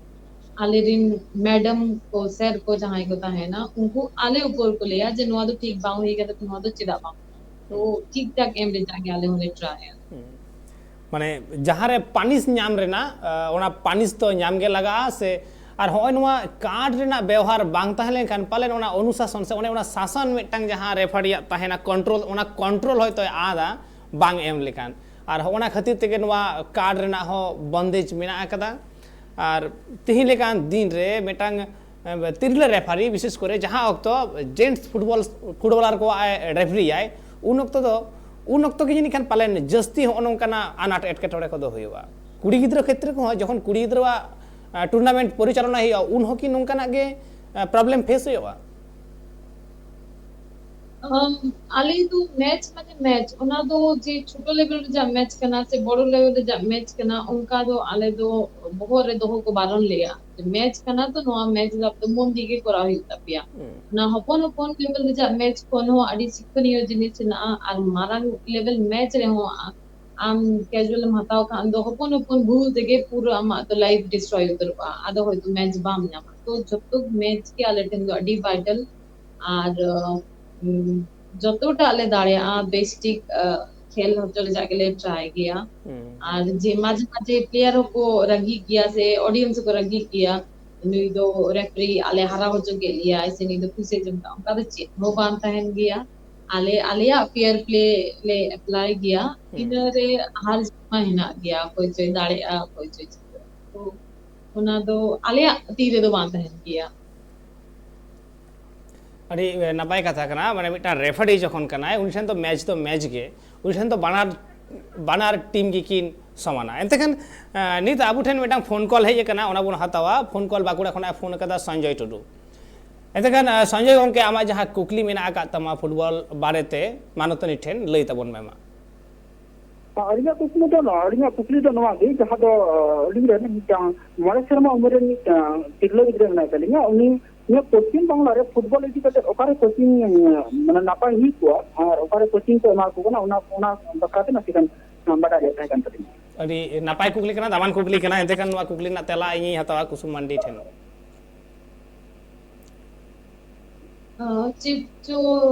ᱟᱞᱮᱨᱮᱱ ᱢᱮᱰᱟᱢ ᱠᱚ, ᱥᱮᱨ ᱠᱚ ᱡᱟᱦᱟᱸᱭ ᱠᱚ ᱛᱟᱦᱮᱱᱟ, ᱩᱱᱠᱩ ᱟᱞᱮ ᱩᱯᱚᱨ ᱠᱚ ᱞᱟᱹᱭᱟ ᱡᱮ ᱱᱚᱣᱟ ᱫᱚ ᱴᱷᱤᱠ ᱵᱟᱝ ᱦᱩᱭ ᱠᱟᱱᱟ, ᱱᱚᱣᱟ ᱫᱚ ᱪᱮᱫᱟᱜ ᱵᱟᱝ? ᱛᱚ ᱴᱷᱤᱠ ᱴᱷᱟᱠ ᱮᱢ ᱨᱮᱭᱟᱜ ᱜᱮ ᱟᱞᱮ ᱦᱚᱸᱞᱮ ᱴᱨᱟᱭᱟ᱾ ᱦᱩᱸ᱾ ᱢᱟᱱᱮ ᱡᱟᱦᱟᱸ ᱨᱮ ᱯᱟᱱᱤᱥ ᱧᱟᱢ ᱨᱮᱱᱟᱜ, ᱟᱸ, ᱚᱱᱟ ᱯᱟᱱᱤᱥ ᱫᱚ ᱧᱟᱢ ᱜᱮ ᱞᱟᱜᱟᱜᱼᱟ, ᱥᱮ ᱟᱨ ᱦᱚᱸᱜᱼᱚᱭ ᱱᱚᱣᱟ ᱠᱟᱨᱰ ᱨᱮᱱᱟᱜ ᱵᱮᱣᱦᱟᱨ ᱵᱟᱝ ᱛᱟᱦᱮᱸ ᱞᱮᱱᱠᱷᱟᱱ ᱯᱟᱞᱮᱱ ᱚᱱᱟ ᱚᱱᱩᱥᱟᱥᱚᱱ ᱥᱮ ᱚᱱᱮ ᱚᱱᱟ ᱥᱟᱥᱚᱱ ᱢᱤᱫᱴᱟᱝ ᱡᱟᱦᱟᱸ ᱨᱮᱯᱷᱟᱨᱤᱭᱟᱜ ᱛᱟᱦᱮᱱᱟ, ᱠᱚᱱᱴᱨᱳᱞ, ᱚᱱᱟ ᱠᱚᱱᱴᱨᱳᱞ ᱦᱚᱭᱛᱳᱭ ᱟᱫᱟ ᱵᱟᱝ ᱮᱢ ᱞᱮᱠᱷᱟᱱ᱾ ᱟᱨ ᱦᱚᱸᱜᱼᱚ ᱱᱟ ᱠᱷᱟᱹᱛᱤᱨ ᱛᱮᱜᱮ ᱱᱚᱣᱟ ᱠᱟᱨᱰ ᱨᱮᱱᱟᱜ ᱦᱚᱸ ᱵᱚᱱᱫᱮᱡᱽ ᱢᱮᱱᱟᱜ ᱟᱠᱟᱫᱟ᱾ ᱟᱨ ᱛᱤᱦᱤᱧ ᱞᱮᱠᱟᱱ ᱫᱤᱱ ᱨᱮ ᱢᱤᱫᱴᱟᱝ, ᱮ, ᱛᱤᱨᱞᱟᱹ ᱨᱮᱯᱷᱟᱨᱤ, ᱵᱤᱥᱮᱥ ᱠᱚᱨᱮ ᱡᱟᱦᱟᱸ ᱚᱠᱛᱚ ᱡᱮᱱᱴᱥ ᱯᱷᱩᱴᱵᱚᱞ, ᱯᱷᱩᱴᱵᱚᱞᱟᱨ ᱠᱚᱣᱟᱜ ᱮ ᱨᱮᱯᱷᱟᱨᱤᱭᱟᱭ, ᱩᱱ ᱚᱠᱛᱚ ᱫᱚ, ᱩᱱ ᱚᱠᱛᱚ ᱜᱮ ᱡᱟᱹᱱᱤᱡ ᱠᱷᱟᱱ ᱯᱟᱞᱮᱱ ᱡᱟᱹᱥᱛᱤ ᱦᱚᱸᱜᱼᱚ ᱱᱚᱝᱠᱟᱱᱟᱜ ᱟᱱᱟᱴ ᱮᱴᱠᱮᱴᱚᱬᱮ ᱠᱚᱫᱚ ᱦᱩᱭᱩᱜᱼᱟ᱾ ᱠᱩᱲᱤ ᱜᱤᱫᱽᱨᱟᱹ ᱠᱷᱮᱛᱨᱮ ᱠᱚᱦᱚᱸ ᱡᱚᱠᱷᱚᱱ ᱠᱩᱲᱤ ᱜᱤᱫᱽᱨᱟᱹᱣᱟᱜ, ᱮ, ᱴᱩᱨᱱᱟᱢᱮᱱᱴ ᱯᱚᱨᱤᱪᱟᱞᱚᱱᱟ ᱦᱩᱭᱩᱜᱼᱟ, ᱩᱱ ᱦᱚᱸ ᱠᱤ ᱱᱚᱝᱠᱟᱱᱟᱜ ᱜᱮ, ᱮ, ᱯᱨᱚᱵᱞᱮᱢ ᱯᱷᱮᱥ ᱦᱩᱭᱩᱜᱼᱟ? ᱟᱢ, ᱟᱞᱮ ᱫᱚ ᱢᱮᱪ ᱢᱟᱱᱮ ᱢᱮᱪ, ᱚᱱᱟ ᱫᱚ ᱡᱮ ᱪᱷᱳᱴᱳ ᱞᱮᱵᱮᱞ ᱨᱮᱭᱟᱜ ᱢᱮᱪ ᱠᱟᱱᱟ ᱥᱮ ᱵᱚᱲᱚ ᱞᱮᱵᱮᱞ ᱨᱮᱭᱟᱜ ᱢᱮᱪ ᱠᱟᱱᱟ, ᱚᱱᱠᱟ ᱫᱚ ᱟᱞᱮ ᱫᱚ ᱵᱚᱦᱚᱜ ᱨᱮ ᱫᱚᱦᱚ ᱠᱚ ᱵᱟᱨᱚᱱ ᱞᱮᱭᱟ᱾ ᱢᱮᱪ ᱠᱟᱱᱟ ᱛᱚ, ᱱᱚᱣᱟ ᱢᱮᱪ ᱫᱚ ᱟᱯᱮ ᱫᱚ ᱢᱚᱱ ᱫᱤᱭᱮ ᱜᱮ ᱠᱚᱨᱟᱣ ᱦᱩᱭᱩᱜ ᱛᱟᱯᱮᱭᱟ᱾ ᱦᱩᱸ᱾ ᱚᱱᱟ ᱦᱚᱯᱚᱱ ᱦᱚᱯᱚᱱ ᱞᱮᱵᱮᱞ ᱨᱮᱭᱟᱜ ᱢᱮᱪ ᱠᱷᱚᱱ ᱦᱚᱸ ᱟᱹᱰᱤ ᱥᱤᱠᱷᱱᱤᱭᱚ ᱡᱤᱱᱤᱥ ᱦᱮᱱᱟᱜᱼᱟ, ᱟᱨ ᱢᱟᱨᱟᱝ ᱞᱮᱵᱮᱞ ᱢᱮᱪ ᱨᱮᱦᱚᱸ ᱟ-, ᱟᱢ ᱠᱮᱡᱩᱭᱟᱞ ᱮᱢ ᱦᱟᱛᱟᱣ ᱠᱷᱟᱱ ᱫᱚ ᱦᱚᱯᱚᱱ ᱦᱚᱯᱚᱱ ᱵᱷᱩᱞ ᱛᱮᱜᱮ ᱯᱩᱨᱟᱹ ᱟᱢᱟᱜ ᱫᱚ ᱞᱟᱭᱤᱯᱷ ᱰᱤᱥᱴᱨᱚᱭ ᱩᱛᱟᱹᱨᱚᱜᱼᱟ, ᱟᱫᱚ ᱦᱚᱭᱛᱳ ᱢᱮᱪ ᱵᱟᱢ ᱧᱟᱢᱟ᱾ ᱛᱚ ᱡᱚᱛᱚ ᱢᱮᱪ ᱜᱮ ᱟᱞᱮ ᱴᱷᱮᱱ ᱫᱚ ᱟᱹᱰᱤ ᱵᱷᱟᱭᱴᱟᱞ, ᱟᱨ, ᱩᱢ, ᱡᱚᱛᱚᱴᱟᱜ ᱞᱮ ᱫᱟᱲᱮᱭᱟᱜᱼᱟ ᱵᱮᱥ ᱴᱷᱤᱠ, ᱟ, ᱠᱷᱮᱞ ᱦᱚᱪᱚ ᱨᱮᱭᱟᱜ ᱜᱮᱞᱮ ᱴᱨᱟᱭ ᱜᱮᱭᱟ᱾ ᱦᱩᱸ᱾ ᱟᱨ ᱡᱮ ᱢᱟᱡᱷᱮ ᱢᱟᱡᱷᱮ ᱯᱞᱮᱭᱟᱨ ᱦᱚᱸᱠᱚ ᱨᱟᱹᱜᱤ ᱜᱮᱭᱟ ᱥᱮ ᱚᱰᱤᱭᱮᱱᱥ ᱦᱚᱸᱠᱚ ᱨᱟᱹᱜᱤ ᱜᱮᱭᱟ, ᱱᱩᱭ ᱫᱚ ᱨᱮᱯᱷᱟᱨᱤ ᱟᱞᱮ ᱦᱟᱨᱟᱣ ᱦᱚᱪᱚ ᱠᱮᱫ ᱞᱮᱭᱟᱭ ᱥᱮ ᱱᱩᱭ ᱫᱚ ᱯᱩᱭᱥᱟᱹ ᱡᱚᱢ ᱠᱟᱜ, ᱚᱱᱠᱟ ᱫᱚ ᱪᱮᱫ ᱦᱚᱸ ᱵᱟᱝ ᱛᱟᱦᱮᱱ ᱜᱮᱭᱟ᱾ ᱟᱞᱮ ᱟᱞᱮᱭᱟᱜ ᱯᱷᱮᱭᱟᱨ ᱯᱞᱮ ᱞᱮ ᱮᱯᱞᱟᱭ ᱜᱮᱭᱟ᱾ ᱦᱩᱸ᱾ ᱤᱱᱟᱹ ᱨᱮ ᱦᱟᱨ ᱡᱤᱛ ᱢᱟ ᱦᱮᱱᱟᱜ ᱜᱮᱭᱟ, ᱚᱠᱚᱭ ᱪᱚᱭ ᱫᱟᱲᱮᱭᱟᱜᱼᱟ, ᱚᱠᱚᱭ ᱪᱚᱭ ᱪᱤᱠᱟᱹᱜᱼᱟ᱾ ᱛᱚ ᱚᱱᱟ ᱫᱚ ᱟᱞᱮᱭᱟᱜ ᱛᱤ ᱨᱮᱫᱚ ᱵᱟᱝ ᱛᱟᱦᱮᱱ ᱜᱮᱭᱟ᱾ ᱟᱹᱰᱤ, ᱮ, ᱱᱟᱯᱟᱭ ᱠᱟᱛᱷᱟ ᱠᱟᱱᱟ, ᱢᱟᱱᱮ ᱢᱤᱫᱴᱟᱝ ᱨᱮᱯᱷᱟᱨᱤ ᱡᱚᱠᱷᱚᱱ ᱠᱟᱱᱟᱭ, ᱩᱱᱤ ᱴᱷᱮᱱ ᱫᱚ ᱢᱮᱪ ᱫᱚ ᱢᱮᱪ ᱜᱮ, ᱩᱱᱤ ᱴᱷᱮᱱ ᱫᱚ ᱵᱟᱱᱟᱨ, ᱵᱟᱱᱟᱨ ᱴᱤᱢ ᱜᱮᱠᱤᱱ ᱥᱚᱢᱟᱱᱟ᱾ ᱮᱱᱛᱮ ᱠᱷᱟᱱ, ᱮ, ᱱᱤᱛ ᱟᱵᱚ ᱴᱷᱮᱱ ᱢᱤᱫᱴᱟᱝ ᱯᱷᱳᱱ ᱠᱚᱞ ᱦᱮᱡ ᱟᱠᱟᱱᱟ, ᱚᱱᱟ ᱵᱚᱱ ᱦᱟᱛᱟᱣᱟ᱾ ᱯᱷᱳᱱ ᱠᱚᱞ ᱵᱟᱸᱠᱩᱲᱟ ᱠᱷᱚᱱᱟᱜ ᱮ ᱯᱷᱳᱱ ᱟᱠᱟᱫᱟ ᱥᱚᱧᱡᱚᱭ ᱴᱩᱰᱩ᱾ ᱮᱱᱛᱮ ᱠᱷᱟᱱ, ᱮ, ᱥᱚᱧᱡᱚᱭ ᱜᱚᱢᱠᱮ, ᱟᱢᱟᱜ ᱡᱟᱦᱟᱸ ᱠᱩᱠᱞᱤ ᱢᱮᱱᱟᱜ ᱟᱠᱟᱫ ᱛᱟᱢᱟ ᱯᱷᱩᱴᱵᱚᱞ ᱵᱟᱨᱮᱛᱮ, ᱢᱟᱱᱚᱛᱟᱹᱱᱤ ᱴᱷᱮᱱ ᱞᱟᱹᱭ ᱛᱟᱵᱚᱱ ᱢᱮ ᱢᱟ᱾ ᱟᱹᱞᱤᱧᱟᱜ ᱠᱩᱠᱞᱤ ᱫᱚ ᱱᱚᱣᱟ, ᱟᱹᱞᱤᱧᱟᱜ ᱠᱩᱠᱞᱤ ᱫᱚ ᱱᱚᱣᱟ ᱜᱮ, ᱡᱟᱦᱟᱸ ᱫᱚ, ᱟᱹᱞᱤᱧ ᱨᱮᱱ ᱢᱤᱫᱴᱟᱝ ᱢᱚᱬᱮ ᱥᱮᱨᱢᱟ ᱩᱢᱮᱨ ᱨᱮᱱ ᱢᱤᱫᱴᱟᱝ ᱛᱤᱨᱞᱟᱹ ᱜᱤᱫᱽᱨᱟᱹ ᱢᱮᱱᱟᱭ ᱛᱟᱹᱞᱤᱧᱟ, ᱩᱱᱤ ᱱᱤᱭᱟᱹ ᱯᱚᱥᱪᱤᱢ ᱵᱟᱝᱞᱟ ᱨᱮ ᱯᱷᱩᱴᱵᱚᱞ ᱤᱫᱤ ᱠᱟᱛᱮ ᱚᱠᱟᱨᱮ ᱠᱳᱪᱤᱝ, ᱢᱟᱱᱮ, ᱱᱟᱯᱟᱭ ᱦᱩᱭ ᱠᱚᱜᱼᱟ ᱟᱨ ᱚᱠᱟᱨᱮ ᱠᱳᱪᱤᱝ ᱠᱚ ᱮᱢᱟ ᱠᱚ ᱠᱟᱱᱟ, ᱚᱱᱟ, ᱚᱱᱟ ᱵᱟᱠᱷᱨᱟ ᱛᱮ ᱱᱟᱥᱮ ᱜᱟᱱ ᱵᱟᱰᱟᱭ ᱨᱮᱭᱟᱜ ᱛᱟᱦᱮᱸ ᱠᱟᱱ ᱛᱟᱹᱞᱤᱧᱟ᱾ ᱟᱹᱰᱤ ᱱᱟᱯᱟᱭ ᱠᱩᱠᱞᱤ ᱠᱟᱱᱟ, ᱫᱟᱢᱟᱱ ᱠᱩᱠᱞᱤ ᱠᱟᱱᱟ᱾ ᱮᱱᱛᱮ ᱠᱷᱟᱱ ᱱᱚᱣᱟ ᱠᱩᱠᱞᱤ ᱨᱮᱱᱟᱜ ᱛᱮᱞᱟ ᱤᱧᱤᱧ ᱦᱟᱛᱟᱣᱟ ᱠᱩᱥᱩᱢ ᱢᱟᱱᱰᱤ ᱴᱷᱮᱱ᱾ ᱚ, ᱪᱮᱫ ᱪᱚ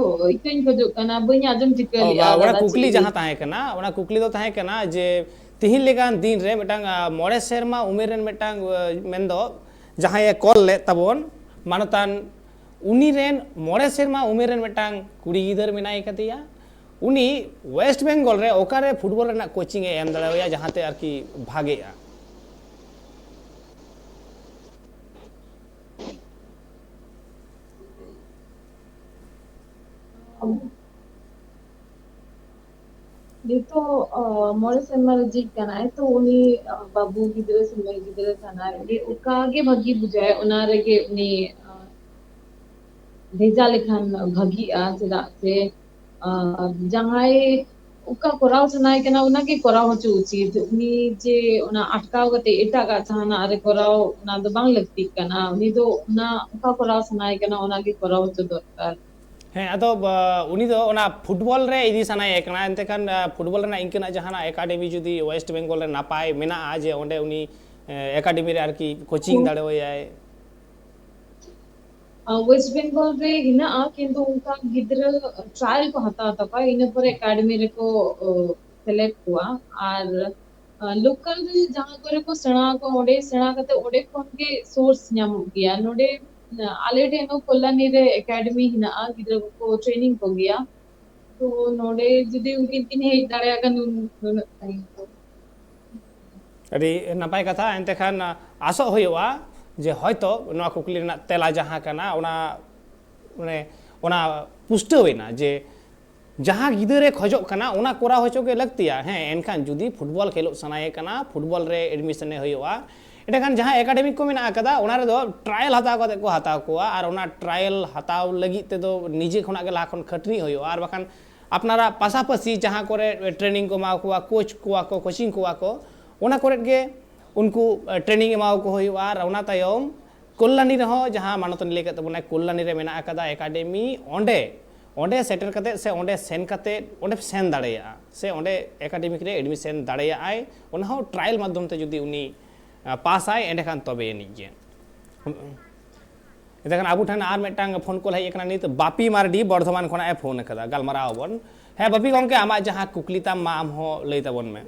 ᱤᱠᱟᱹᱧ ᱠᱷᱚᱡᱚᱜ ᱠᱟᱱᱟ, ᱵᱟᱹᱧ ᱟᱸᱡᱚᱢ ᱴᱷᱤᱠᱟᱹ ᱚ, ᱞᱮᱜᱼᱟ ᱵᱟ, ᱚᱱᱟ ᱫᱟᱫᱟ, ᱠᱩᱠᱞᱤ ᱪᱮᱫ ᱡᱟᱦᱟᱸ ᱛᱟᱦᱮᱸ ᱠᱟᱱᱟ, ᱚᱱᱟ ᱠᱩᱠᱞᱤ ᱫᱚ ᱛᱟᱦᱮᱸ ᱠᱟᱱᱟ ᱡᱮ ᱛᱤᱦᱤᱧ ᱞᱮᱠᱟᱱ ᱫᱤᱱ ᱨᱮ ᱢᱤᱫᱴᱟᱝ, ᱟ, ᱢᱚᱬᱮ ᱥᱮᱨᱢᱟ ᱩᱢᱮᱨ ᱨᱮᱱ ᱢᱤᱫᱴᱟᱝ, ᱟ, ᱢᱮᱱᱫᱚ ᱡᱟᱦᱟᱸᱭᱮ ᱠᱚᱞ ᱞᱮᱫ ᱛᱟᱵᱚᱱ ᱢᱟᱱᱚᱛᱟᱱ, ᱩᱱᱤ ᱨᱮᱱ ᱢᱚᱬᱮ ᱥᱮᱨᱢᱟ ᱩᱢᱮᱨ ᱨᱮᱱ ᱢᱤᱫᱴᱟᱝ ᱠᱩᱲᱤ ᱜᱤᱫᱟᱹᱨ ᱢᱮᱱᱟᱭ ᱠᱟᱫᱮᱭᱟ᱾ ᱩᱱᱤ ᱳᱭᱮᱥᱴ ᱵᱮᱝᱜᱚᱞ ᱨᱮ ᱚᱠᱟᱨᱮ ᱯᱷᱩᱴᱵᱚᱞ ᱨᱮᱱᱟᱜ ᱠᱳᱪᱤᱝ ᱮ ᱮᱢ ᱫᱟᱲᱮᱣᱟᱭᱟ, ᱡᱟᱦᱟᱸᱛᱮ ᱟᱨᱠᱤ ᱵᱷᱟᱜᱮᱜᱼᱟ᱾ ᱱᱤᱛᱚᱜ ᱢᱚᱬᱮ ᱥᱮᱨᱢᱟ ᱨᱮ ᱡᱷᱤᱡ ᱠᱟᱱᱟᱭ, ᱛᱚ ᱩᱱᱤ ᱵᱟᱹᱵᱩ ᱜᱤᱫᱽᱨᱟᱹ ᱥᱮ ᱢᱟᱹᱭ ᱜᱤᱫᱽᱨᱟᱹ ᱠᱟᱱᱟᱭ, ᱩᱱᱤ ᱚᱠᱟ ᱜᱮ ᱵᱷᱟᱹᱜᱤ ᱵᱩᱡᱷᱟᱹᱣᱟᱭ, ᱚᱱᱟ ᱨᱮᱜᱮ ᱩᱱᱤ ᱵᱷᱮᱡᱟ ᱞᱮᱠᱷᱟᱱ ᱵᱷᱟᱹᱜᱤᱜᱼᱟ᱾ ᱪᱮᱫᱟᱜ ᱥᱮ ᱡᱟᱦᱟᱸᱭ ᱚᱠᱟ ᱠᱚᱨᱟᱣ ᱥᱟᱱᱟᱭᱮ ᱠᱟᱱᱟ, ᱚᱱᱟᱜᱮ ᱠᱚᱨᱟᱣ ᱦᱚᱪᱚ ᱩᱪᱤᱛ᱾ ᱩᱱᱤ ᱡᱮ ᱚᱱᱟ ᱟᱴᱠᱟᱣ ᱠᱟᱛᱮ ᱮᱴᱟᱜᱟᱜ ᱡᱟᱦᱟᱱᱟᱜ ᱨᱮ ᱠᱚᱨᱟᱣ, ᱚᱱᱟ ᱫᱚ ᱵᱟᱝ ᱞᱟᱹᱠᱛᱤᱜ ᱠᱟᱱᱟ᱾ ᱩᱱᱤ ᱫᱚ ᱚᱱᱟ ᱚᱠᱟ ᱠᱚᱨᱟᱣ ᱥᱟᱱᱟᱭᱮ ᱠᱟᱱᱟ, ᱚᱱᱟᱜᱮ ᱠᱚᱨᱟᱣ ᱦᱚᱪᱚ ᱫᱚᱨᱠᱟᱨ᱾ ᱦᱮᱸ, ᱟᱫᱚ ᱩᱱᱤ ᱫᱚ ᱚᱱᱟ ᱯᱷᱩᱴᱵᱚᱞ ᱨᱮ ᱤᱫᱤ ᱥᱟᱱᱟᱭᱮ ᱠᱟᱱᱟ᱾ ᱮᱱᱛᱮ ᱠᱷᱟᱱ ᱯᱷᱩᱴᱵᱚᱞ ᱨᱮᱱᱟᱜ ᱤᱱᱠᱟᱹᱱᱟᱜ ᱡᱟᱦᱟᱱᱟᱜ ᱮᱠᱟᱰᱮᱢᱤ ᱡᱩᱫᱤ ᱳᱭᱮᱥᱴ ᱵᱮᱝᱜᱚᱞ ᱨᱮ ᱱᱟᱯᱟᱭ ᱢᱮᱱᱟᱜᱼᱟ, ᱡᱮ ᱚᱸᱰᱮ ᱩᱱᱤ ᱮᱠᱟᱰᱮᱢᱤ ᱨᱮ ᱟᱨᱠᱤ ᱠᱳᱪᱤᱝ ᱫᱟᱲᱮᱣᱟᱭᱟᱭ᱾ ᱳᱭᱮᱥᱴ ᱵᱮᱝᱜᱚᱞ ᱨᱮ ᱦᱮᱱᱟᱜᱼᱟ, ᱠᱤᱱᱛᱩ ᱚᱱᱠᱟ ᱜᱤᱫᱽᱨᱟᱹ ᱴᱨᱟᱭᱟᱞ ᱠᱚ ᱦᱟᱛᱟᱣ ᱛᱟᱠᱚᱣᱟ, ᱤᱱᱟᱹ ᱯᱚᱨᱮ ᱮᱠᱟᱰᱮᱢᱤ ᱨᱮᱠᱚ ᱥᱮᱞᱮᱫ ᱠᱚᱣᱟ᱾ ᱟᱨ ᱞᱳᱠᱟᱞ ᱨᱮ ᱡᱟᱦᱟᱸ ᱠᱚᱨᱮ ᱠᱚ ᱥᱮᱬᱟ ᱟᱠᱚ, ᱚᱸᱰᱮ ᱥᱮᱬᱟ ᱠᱟᱛᱮ ᱚᱸᱰᱮ ᱠᱷᱚᱱ ᱜᱮ ᱥᱳᱨᱥ ᱧᱟᱢᱚᱜ ᱜᱮᱭᱟ᱾ ᱱᱚᱰᱮ ᱟᱞᱮ ᱴᱷᱮᱱ ᱦᱚᱸ ᱠᱚᱞᱞᱟᱱᱤ ᱨᱮ ᱮᱠᱟᱰᱮᱢᱤ ᱦᱮᱱᱟᱜᱼᱟ, ᱜᱤᱫᱽᱨᱟᱹ ᱠᱚᱠᱚ ᱴᱨᱮᱱᱤᱝ ᱠᱚᱜᱮᱭᱟ᱾ ᱛᱚ ᱱᱚᱰᱮ ᱡᱩᱫᱤ ᱩᱱᱠᱤᱱ ᱠᱤᱱ ᱦᱮᱡ ᱫᱟᱲᱮᱭᱟᱜ ᱠᱷᱟᱱ ᱱᱩᱱᱟᱹᱜ ᱛᱟᱭᱚᱢ ᱫᱚ᱾ ᱟᱹᱰᱤ ᱱᱟᱯᱟᱭ ᱠᱟᱛᱷᱟ᱾ ᱮᱱᱛᱮ ᱠᱷᱟᱱ ᱟᱥᱚᱜ ᱦᱩᱭᱩᱜᱼᱟ ᱡᱮ ᱦᱚᱭᱛᱚ ᱱᱚᱣᱟ ᱠᱩᱠᱞᱤ ᱨᱮᱱᱟᱜ ᱛᱮᱞᱟ ᱡᱟᱦᱟᱸ ᱠᱟᱱᱟ, ᱚᱱᱟ ᱢᱟᱱᱮ ᱚᱱᱟ ᱯᱩᱥᱴᱟᱹᱣ ᱮᱱᱟ ᱡᱮ ᱡᱟᱦᱟᱸ ᱜᱤᱫᱟᱹᱨᱮ ᱠᱷᱚᱡᱚᱜ ᱠᱟᱱᱟ, ᱚᱱᱟ ᱠᱚᱨᱟᱣ ᱦᱚᱪᱚ ᱜᱮ ᱞᱟᱹᱠᱛᱤᱭᱟ᱾ ᱦᱮᱸ, ᱮᱱᱠᱷᱟᱱ ᱡᱩᱫᱤ ᱯᱷᱩᱴᱵᱚᱞ ᱠᱷᱮᱞᱳᱜ ᱥᱟᱱᱟᱭᱮ ᱠᱟᱱᱟ, ᱯᱷᱩᱴᱵᱚᱞ ᱨᱮ ᱮᱰᱢᱤᱥᱚᱱᱮ ᱦᱩᱭᱩᱜᱼᱟ᱾ ᱮᱸᱰᱮᱠᱷᱟᱱ ᱡᱟᱦᱟᱸ ᱮᱠᱟᱰᱮᱢᱤ ᱠᱚ ᱢᱮᱱᱟᱜ ᱟᱠᱟᱫᱟ, ᱚᱱᱟ ᱨᱮᱫᱚ ᱴᱨᱟᱭᱟᱞ ᱦᱟᱛᱟᱣ ᱠᱟᱛᱮ ᱠᱚ ᱦᱟᱛᱟᱣ ᱠᱚᱣᱟ, ᱟᱨ ᱚᱱᱟ ᱴᱨᱟᱭᱟᱞ ᱦᱟᱛᱟᱣ ᱞᱟᱹᱜᱤᱫ ᱛᱮᱫᱚ ᱱᱤᱡᱮ ᱠᱷᱚᱱᱟᱜ ᱜᱮ ᱞᱟᱦᱟ ᱠᱷᱚᱱ ᱠᱷᱟᱹᱴᱱᱤ ᱦᱩᱭᱩᱜᱼᱟ, ᱟᱨ ᱵᱟᱠᱷᱟᱱ ᱟᱯᱱᱟᱨᱟᱜ ᱯᱟᱥᱟᱯᱟᱥᱤ ᱡᱟᱦᱟᱸ ᱠᱚᱨᱮ ᱴᱨᱮᱱᱤᱝ ᱠᱚ ᱮᱢᱟ ᱠᱚᱣᱟ, ᱠᱳᱪ ᱠᱚᱣᱟ ᱠᱚ, ᱠᱳᱪᱤᱝ ᱠᱚᱣᱟ ᱠᱚ, ᱚᱱᱟ ᱠᱚᱨᱮ ᱜᱮ ᱩᱱᱠᱩ ᱴᱨᱮᱱᱤᱝ ᱮᱢᱟ ᱠᱚ ᱦᱩᱭᱩᱜᱼᱟ᱾ ᱟᱨ ᱚᱱᱟ ᱛᱟᱭᱚᱢ ᱠᱚᱞᱞᱟᱱᱤ ᱨᱮᱦᱚᱸ, ᱡᱟᱦᱟᱸ ᱢᱟᱱᱚᱛᱟᱱᱤ ᱞᱟᱹᱭ ᱠᱮᱫ ᱛᱟᱵᱚᱱᱟᱭ, ᱠᱚᱞᱞᱟᱱᱤ ᱨᱮ ᱢᱮᱱᱟᱜ ᱟᱠᱟᱫᱟ ᱮᱠᱟᱰᱮᱢᱤ, ᱚᱸᱰᱮ, ᱚᱸᱰᱮ ᱥᱮᱴᱮᱨ ᱠᱟᱛᱮ ᱥᱮ ᱚᱸᱰᱮ ᱥᱮᱱ ᱠᱟᱛᱮ, ᱚᱸᱰᱮ ᱥᱮᱱ ᱫᱟᱲᱮᱭᱟᱜᱼᱟ ᱥᱮ ᱚᱸᱰᱮ ᱮᱠᱟᱰᱮᱢᱤᱠ ᱨᱮ ᱮᱰᱢᱤᱥᱚᱱ ᱫᱟᱲᱮᱭᱟᱜᱼᱟᱭ, ᱚᱱᱟ ᱦᱚᱸ ᱴᱨᱟᱭᱟᱞ ᱢᱟᱫᱽᱫᱷᱚᱢ ᱛᱮ ᱡᱩᱫᱤ ᱩᱱᱤ ᱟᱸ, ᱯᱟᱥᱟᱭ, ᱮᱸᱰᱮᱠᱷᱟᱱ ᱛᱚᱵᱮ ᱟᱹᱱᱤᱡ ᱜᱮ᱾ ᱮᱸᱰᱮᱠᱷᱟᱱ ᱟᱵᱚ ᱴᱷᱮᱱ ᱟᱨ ᱢᱤᱫᱴᱟᱝ ᱯᱷᱳᱱ ᱠᱚᱞ ᱦᱮᱡ ᱟᱠᱟᱱᱟ ᱱᱤᱛ, ᱵᱟᱯᱤ ᱢᱟᱨᱰᱤ ᱵᱚᱨᱫᱷᱚᱢᱟᱱ ᱠᱷᱚᱱᱟᱜ ᱮ ᱯᱷᱳᱱ ᱟᱠᱟᱫᱟ, ᱜᱟᱞᱢᱟᱨᱟᱣ ᱟᱵᱚᱱ᱾ ᱦᱮᱸ ᱵᱟᱯᱤ ᱜᱚᱢᱠᱮ, ᱟᱢᱟᱜ ᱡᱟᱦᱟᱸ ᱠᱩᱠᱞᱤ ᱛᱟᱢ, ᱢᱟ ᱟᱢ ᱦᱚᱸ ᱞᱟᱹᱭ ᱛᱟᱵᱚᱱ ᱢᱮ᱾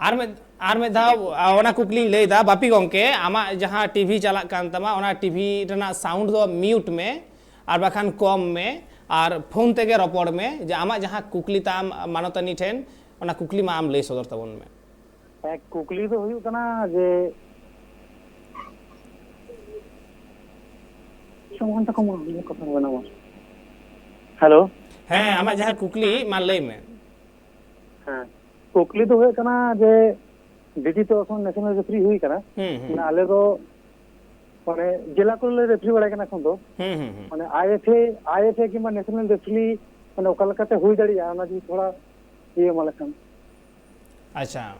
ᱟᱨ ᱢᱤᱫ ᱟᱨ ᱢᱤᱫ ᱫᱷᱟᱣ ᱟ, ᱚᱱᱟ ᱠᱩᱠᱞᱤᱧ ᱞᱟᱹᱭᱫᱟ, ᱵᱟᱯᱤ ᱜᱚᱢᱠᱮ, ᱟᱢᱟᱜ ᱡᱟᱦᱟᱸ ᱴᱤᱵᱷᱤ ᱪᱟᱞᱟᱜ ᱠᱟᱱ ᱛᱟᱢᱟ, ᱚᱱᱟ ᱴᱤᱵᱷᱤ ᱨᱮᱱᱟᱜ ᱥᱟᱣᱩᱱᱰ ᱫᱚ ᱢᱤᱭᱩᱴ ᱢᱮ, ᱟᱨ ᱵᱟᱠᱷᱟᱱ ᱠᱚᱢ ᱢᱮ, ᱟᱨ ᱯᱷᱳᱱ ᱛᱮᱜᱮ ᱨᱚᱯᱚᱲ ᱢᱮ, ᱡᱮ ᱟᱢᱟᱜ ᱡᱟᱦᱟᱸ ᱠᱩᱠᱞᱤ ᱛᱟᱢ ᱢᱟᱱᱚᱛᱟᱱᱤ ᱴᱷᱮᱱ, ᱚᱱᱟ ᱠᱩᱠᱞᱤ ᱢᱟ ᱟᱢ ᱞᱟᱹᱭ ᱥᱚᱫᱚᱨ ᱛᱟᱵᱚᱱ ᱢᱮ᱾ ᱦᱮᱸ, ᱠᱩᱠᱞᱤ ᱫᱚ ᱦᱩᱭᱩᱜ ᱠᱟᱱᱟ ᱡᱮ, ᱥᱚᱢᱟᱱ ᱛᱟᱠᱚ ᱢᱟ ᱦᱩᱭᱩᱜ ᱠᱟᱛᱷᱟ ᱠᱟᱱᱟ ᱢᱟ᱾ ᱦᱮᱞᱳ᱾ ᱦᱮᱸ, ᱟᱢᱟᱜ ᱡᱟᱦᱟᱸ ᱠᱩᱠᱞᱤ, ᱢᱟ ᱞᱟᱹᱭ ᱢᱮ᱾ ᱦᱮᱸ, ᱠᱩᱠᱞᱤ ᱫᱚ ᱦᱩᱭᱩᱜ ᱠᱟᱱᱟ ᱡᱮ, ᱰᱤᱰᱤ ᱛᱚ ᱮᱠᱷᱚᱱ ᱱᱮᱥᱚᱱᱟᱞ ᱨᱮᱯᱷᱟᱨᱤ ᱦᱩᱭ ᱠᱟᱱᱟ᱾ ᱦᱩᱸ, ᱦᱩᱸ᱾ ᱢᱟᱱᱮ ᱟᱞᱮ ᱫᱚ ᱢᱟᱱᱮ ᱡᱮᱞᱟ ᱠᱚᱨᱮ ᱞᱮ ᱨᱮᱯᱷᱟᱨᱤ ᱵᱟᱲᱟᱭ ᱠᱟᱱᱟ ᱮᱠᱷᱚᱱ ᱫᱚ᱾ ᱦᱩᱸ, ᱦᱩᱸ, ᱦᱩᱸ᱾ ᱢᱟᱱᱮ I F A, I F A ᱠᱤᱝᱵᱟ ᱱᱮᱥᱚᱱᱟᱞ ᱨᱮᱯᱷᱟᱨᱤ ᱢᱟᱱᱮ ᱚᱠᱟ ᱞᱮᱠᱟᱛᱮ ᱦᱩᱭ ᱫᱟᱲᱮᱭᱟᱜᱼᱟ, ᱚᱱᱟ ᱡᱩᱫᱤ ᱛᱷᱚᱲᱟ ᱤᱭᱟᱹ ᱮᱢᱟ ᱞᱮᱠᱷᱟᱱ᱾ ᱟᱪᱪᱷᱟ,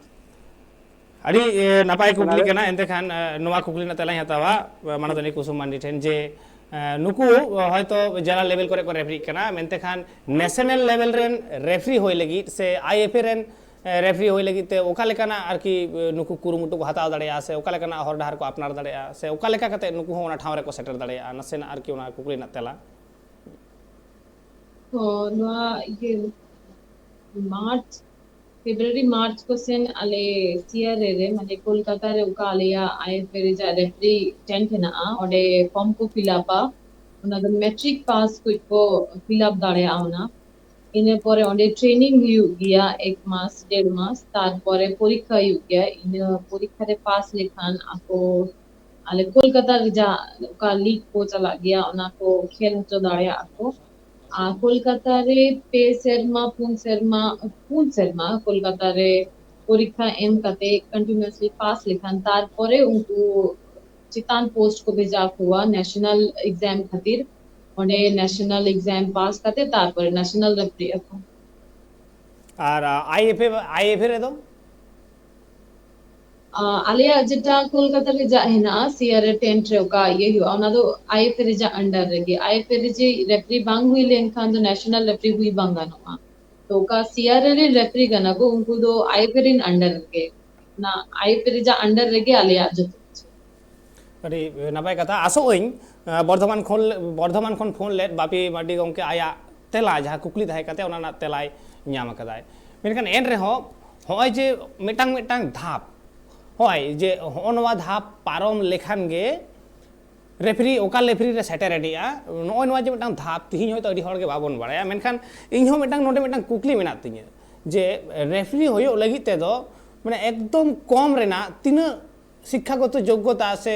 ᱟᱹᱰᱤ ᱮ, ᱱᱟᱯᱟᱭ ᱠᱩᱠᱞᱤ ᱚᱱᱟᱨᱮ ᱠᱟᱱᱟ᱾ ᱮᱱᱛᱮ ᱠᱷᱟᱱ ᱮ, ᱱᱚᱣᱟ ᱠᱩᱠᱞᱤ ᱨᱮᱱᱟᱜ ᱛᱮᱞᱟᱧ ᱦᱟᱛᱟᱣᱟ ᱮ, ᱢᱟᱱᱚᱛᱟᱱᱤ ᱠᱩᱥᱩᱢ ᱢᱟᱱᱰᱤ ᱴᱷᱮᱱ ᱡᱮ ᱮ, ᱱᱩᱠᱩ ᱦᱚᱭᱛᱚ ᱡᱮᱞᱟ ᱞᱮᱵᱮᱞ ᱠᱚᱨᱮ ᱠᱚ ᱨᱮᱯᱷᱟᱨᱤᱜ ᱠᱟᱱᱟ, ᱢᱮᱱᱛᱮ ᱠᱷᱟᱱ ᱱᱮᱥᱚᱱᱟᱞ ᱞᱮᱵᱮᱞ ᱨᱮᱱ ᱨᱮᱯᱷᱟᱨᱤ ᱦᱩᱭ ᱞᱟᱹᱜᱤᱫ ᱥᱮ ᱟᱭ ᱮᱯᱷ ᱮ ᱨᱮᱱ ᱮ, ᱨᱮᱯᱷᱟᱨᱤ ᱦᱩᱭ ᱞᱟᱹᱜᱤᱫ ᱛᱮ ᱚᱠᱟ ᱞᱮᱠᱟᱱᱟᱜ ᱟᱨᱠᱤ ᱮ, ᱱᱩᱠᱩ ᱠᱩᱨᱩᱢᱩᱴᱩ ᱠᱚ ᱦᱟᱛᱟᱣ ᱫᱟᱲᱮᱭᱟᱜᱼᱟ ᱥᱮ ᱚᱠᱟ ᱞᱮᱠᱟᱱᱟᱜ ᱦᱚᱨ ᱰᱟᱦᱟᱨ ᱠᱚ ᱟᱯᱱᱟᱨ ᱫᱟᱲᱮᱭᱟᱜᱼᱟ ᱥᱮ ᱚᱠᱟ ᱞᱮᱠᱟ ᱠᱟᱛᱮ ᱱᱩᱠᱩ ᱦᱚᱸ ᱚᱱᱟ ᱴᱷᱟᱶ ᱨᱮᱠᱚ ᱥᱮᱴᱮᱨ ᱫᱟᱲᱮᱭᱟᱜᱼᱟ? ᱱᱟᱥᱮᱱᱟᱜ ᱟᱨᱠᱤ ᱚᱱᱟ ᱠᱩᱠᱞᱤ ᱨᱮᱱᱟᱜ ᱛᱮᱞᱟ᱾ ᱚ, ᱱᱚᱣᱟ ᱤᱭᱟᱹ ᱢᱟᱨᱪ, ᱯᱷᱮᱵᱨᱩᱣᱟᱨᱤ ᱢᱟᱨᱪ ᱠᱚ ᱥᱮᱱ ᱟᱞᱮ ᱥᱤ ᱟᱨ ᱮ ᱨᱮ, ᱢᱟᱱᱮ ᱠᱳᱞᱠᱟᱛᱟ ᱨᱮ ᱚᱠᱟ ᱟᱞᱮᱭᱟᱜ ᱟᱭ ᱮᱯᱷ ᱮ ᱨᱮᱭᱟᱜ ᱨᱮᱯᱷᱟᱨᱤ ᱴᱮᱱᱴ ᱦᱮᱱᱟᱜᱼᱟ, ᱚᱸᱰᱮ ᱯᱷᱚᱨᱢ ᱠᱚ ᱯᱷᱤᱞᱟᱯᱟ᱾ ᱚᱱᱟ ᱫᱚ ᱢᱮᱴᱨᱤᱠ ᱯᱟᱥ ᱠᱚ ᱠᱚ ᱯᱷᱤᱞᱟᱯ ᱫᱟᱲᱮᱭᱟᱜᱼᱟ ᱚᱱᱟ᱾ ᱤᱱᱟᱹ ᱯᱚᱨᱮ ᱚᱸᱰᱮ ᱴᱨᱮᱱᱤᱝ ᱦᱩᱭᱩᱜ ᱜᱮᱭᱟ ᱮᱠ ᱢᱟᱥ, ᱰᱮᱲ ᱢᱟᱥ, ᱛᱟᱨᱯᱚᱨᱮ ᱯᱚᱨᱤᱠᱠᱷᱟ ᱦᱩᱭᱩᱜ ᱜᱮᱭᱟ᱾ ᱤᱱᱟᱹ ᱯᱚᱨᱤᱠᱠᱷᱟ ᱨᱮ ᱯᱟᱥ ᱞᱮᱠᱷᱟᱱ ᱟᱠᱚ ᱟᱞᱮ ᱠᱳᱞᱠᱟᱛᱟ ᱨᱮ ᱡᱟ ᱚᱠᱟ ᱞᱤᱜᱽ ᱠᱚ ᱪᱟᱞᱟᱜ ᱜᱮᱭᱟ, ᱚᱱᱟ ᱠᱚ ᱠᱷᱮᱞ ᱦᱚᱪᱚ ᱫᱟᱲᱮᱭᱟᱜᱼᱟ ᱠᱚ᱾ ᱟᱨ ᱠᱳᱞᱠᱟᱛᱟ ᱨᱮ ᱯᱮ ᱥᱮᱨᱢᱟ, ᱯᱩᱱ ᱥᱮᱨᱢᱟ, ᱯᱩᱱ ᱥᱮᱨᱢᱟ ᱠᱳᱞᱠᱟᱛᱟ ᱨᱮ ᱯᱚᱨᱤᱠᱠᱷᱟ ᱮᱢ ᱠᱟᱛᱮ ᱠᱚᱱᱴᱤᱱᱤᱭᱩᱥᱞᱤ ᱯᱟᱥ ᱞᱮᱠᱷᱟᱱ, ᱛᱟᱨᱯᱚᱨᱮ ᱩᱱᱠᱩ ᱪᱮᱛᱟᱱ ᱯᱳᱥᱴ ᱠᱚ ᱵᱷᱮᱡᱟ ᱠᱚᱣᱟ ᱱᱮᱥᱚᱱᱟᱞ ᱮᱠᱡᱟᱢ ᱠᱷᱟᱹᱛᱤᱨ᱾ ᱚᱸᱰᱮ ᱱᱮᱥᱚᱱᱟᱞ ᱮᱠᱡᱟᱢ ᱯᱟᱥ ᱠᱟᱛᱮ ᱛᱟᱨᱯᱚᱨᱮ ᱱᱮᱥᱚᱱᱟᱞ ᱨᱮᱯᱷᱟᱨᱤ ᱟᱠᱚ᱾ ᱟᱨ I F A, I F A ᱨᱮᱫᱚ? ᱟᱞᱮᱭᱟᱜ ᱡᱮᱴᱟ ᱠᱳᱞᱠᱟᱛᱟ ᱨᱮ ᱡᱟ ᱦᱮᱱᱟᱜᱼᱟ, ᱥᱤ ᱟᱨ ᱮ ᱴᱮᱱᱴ ᱨᱮ ᱚᱠᱟ ᱤᱭᱟᱹ ᱦᱩᱭᱩᱜᱼᱟ, ᱚᱱᱟ ᱫᱚ ᱟᱭ ᱮᱯᱷ ᱮ ᱨᱮᱭᱟᱜ ᱟᱱᱰᱟᱨ ᱨᱮᱜᱮ᱾ ᱟᱭ ᱮᱯᱷ ᱮ ᱨᱮ ᱡᱮ ᱨᱮᱯᱷᱟᱨᱤ ᱵᱟᱝ ᱦᱩᱭ ᱞᱮᱱᱠᱷᱟᱱ ᱫᱚ ᱱᱮᱥᱚᱱᱟᱞ ᱨᱮᱯᱷᱟᱨᱤ ᱦᱩᱭ ᱵᱟᱝ ᱜᱟᱱᱚᱜᱼᱟ᱾ ᱛᱚ ᱚᱠᱟ ᱥᱤ ᱟᱨ ᱮ ᱨᱮᱱ ᱨᱮᱯᱷᱟᱨᱤ ᱠᱟᱱᱟ ᱠᱚ, ᱩᱱᱠᱩ ᱫᱚ ᱟᱭ ᱮᱯᱷ ᱮ ᱨᱮᱱ ᱟᱱᱰᱟᱨ ᱨᱮᱜᱮ, ᱚᱱᱟ ᱟᱭ ᱮᱯᱷ ᱮ ᱨᱮᱭᱟᱜ ᱟᱱᱰᱟᱨ ᱨᱮᱜᱮ ᱟᱞᱮᱭᱟᱜ ᱡᱚᱛᱚ ᱠᱤᱪᱷᱩ᱾ ᱟᱹᱰᱤ ᱱᱟᱯᱟᱭ ᱠᱟᱛᱷᱟ᱾ ᱟᱥᱚᱜ ᱟᱹᱧ, ᱟᱸ, ᱵᱚᱨᱫᱷᱚᱢᱟᱱ ᱠᱷᱚᱱ, ᱵᱚᱨᱫᱷᱚᱢᱟᱱ ᱠᱷᱚᱱ ᱯᱷᱳᱱ ᱞᱮᱫ ᱵᱟᱯᱤ ᱢᱟᱨᱰᱤ ᱜᱚᱢᱠᱮ ᱟᱭᱟᱜ ᱛᱮᱞᱟ, ᱡᱟᱦᱟᱸ ᱠᱩᱠᱞᱤ ᱛᱟᱦᱮᱸ ᱠᱟᱛᱮ, ᱚᱱᱟ ᱨᱮᱱᱟᱜ ᱛᱮᱞᱟᱭ ᱧᱟᱢ ᱟᱠᱟᱫᱟᱭ᱾ ᱢᱮᱱᱠᱷᱟᱱ ᱮᱱ ᱨᱮᱦᱚᱸ ᱦᱚᱸᱜᱼᱚᱭ ᱡᱮ ᱢᱤᱫᱴᱟᱝ ᱢᱤᱫᱴᱟᱝ ᱫᱷᱟᱯ, ᱦᱚᱸᱜᱼᱚᱭ ᱡᱮ ᱦᱚᱸᱜᱼᱚ ᱱᱚᱣᱟ ᱫᱷᱟᱯ ᱯᱟᱨᱚᱢ ᱞᱮᱠᱷᱟᱱ ᱜᱮ ᱨᱮᱯᱷᱟᱨᱤ ᱚᱠᱟ ᱨᱮᱯᱷᱟᱨᱤ ᱨᱮ ᱥᱮᱴᱮᱨ ᱮᱱᱮᱡᱼᱟ, ᱱᱚᱜᱼᱚᱭ ᱱᱚᱣᱟ ᱡᱮ ᱢᱤᱫᱴᱟᱝ ᱫᱷᱟᱯ, ᱛᱤᱦᱤᱧ ᱦᱚᱭᱛᱳ ᱟᱹᱰᱤ ᱦᱚᱲ ᱜᱮ ᱵᱟᱵᱚᱱ ᱵᱟᱲᱟᱭᱟ, ᱢᱮᱱᱠᱷᱟᱱ ᱤᱧ ᱦᱚᱸ ᱢᱤᱫᱴᱟᱝ ᱱᱚᱰᱮ ᱢᱤᱫᱴᱟᱝ ᱠᱩᱠᱞᱤ ᱢᱮᱱᱟᱜ ᱛᱤᱧᱟᱹ ᱡᱮ ᱨᱮᱯᱷᱟᱨᱤ ᱦᱩᱭᱩᱜ ᱞᱟᱹᱜᱤᱫ ᱛᱮᱫᱚ ᱢᱟᱱᱮ ᱮᱠᱫᱚᱢ ᱠᱚᱢ ᱨᱮᱱᱟᱜ ᱛᱤᱱᱟᱹᱜ ᱥᱤᱠᱠᱷᱟᱜᱚᱛᱚ ᱡᱳᱜᱽᱜᱚᱛᱟ ᱥᱮ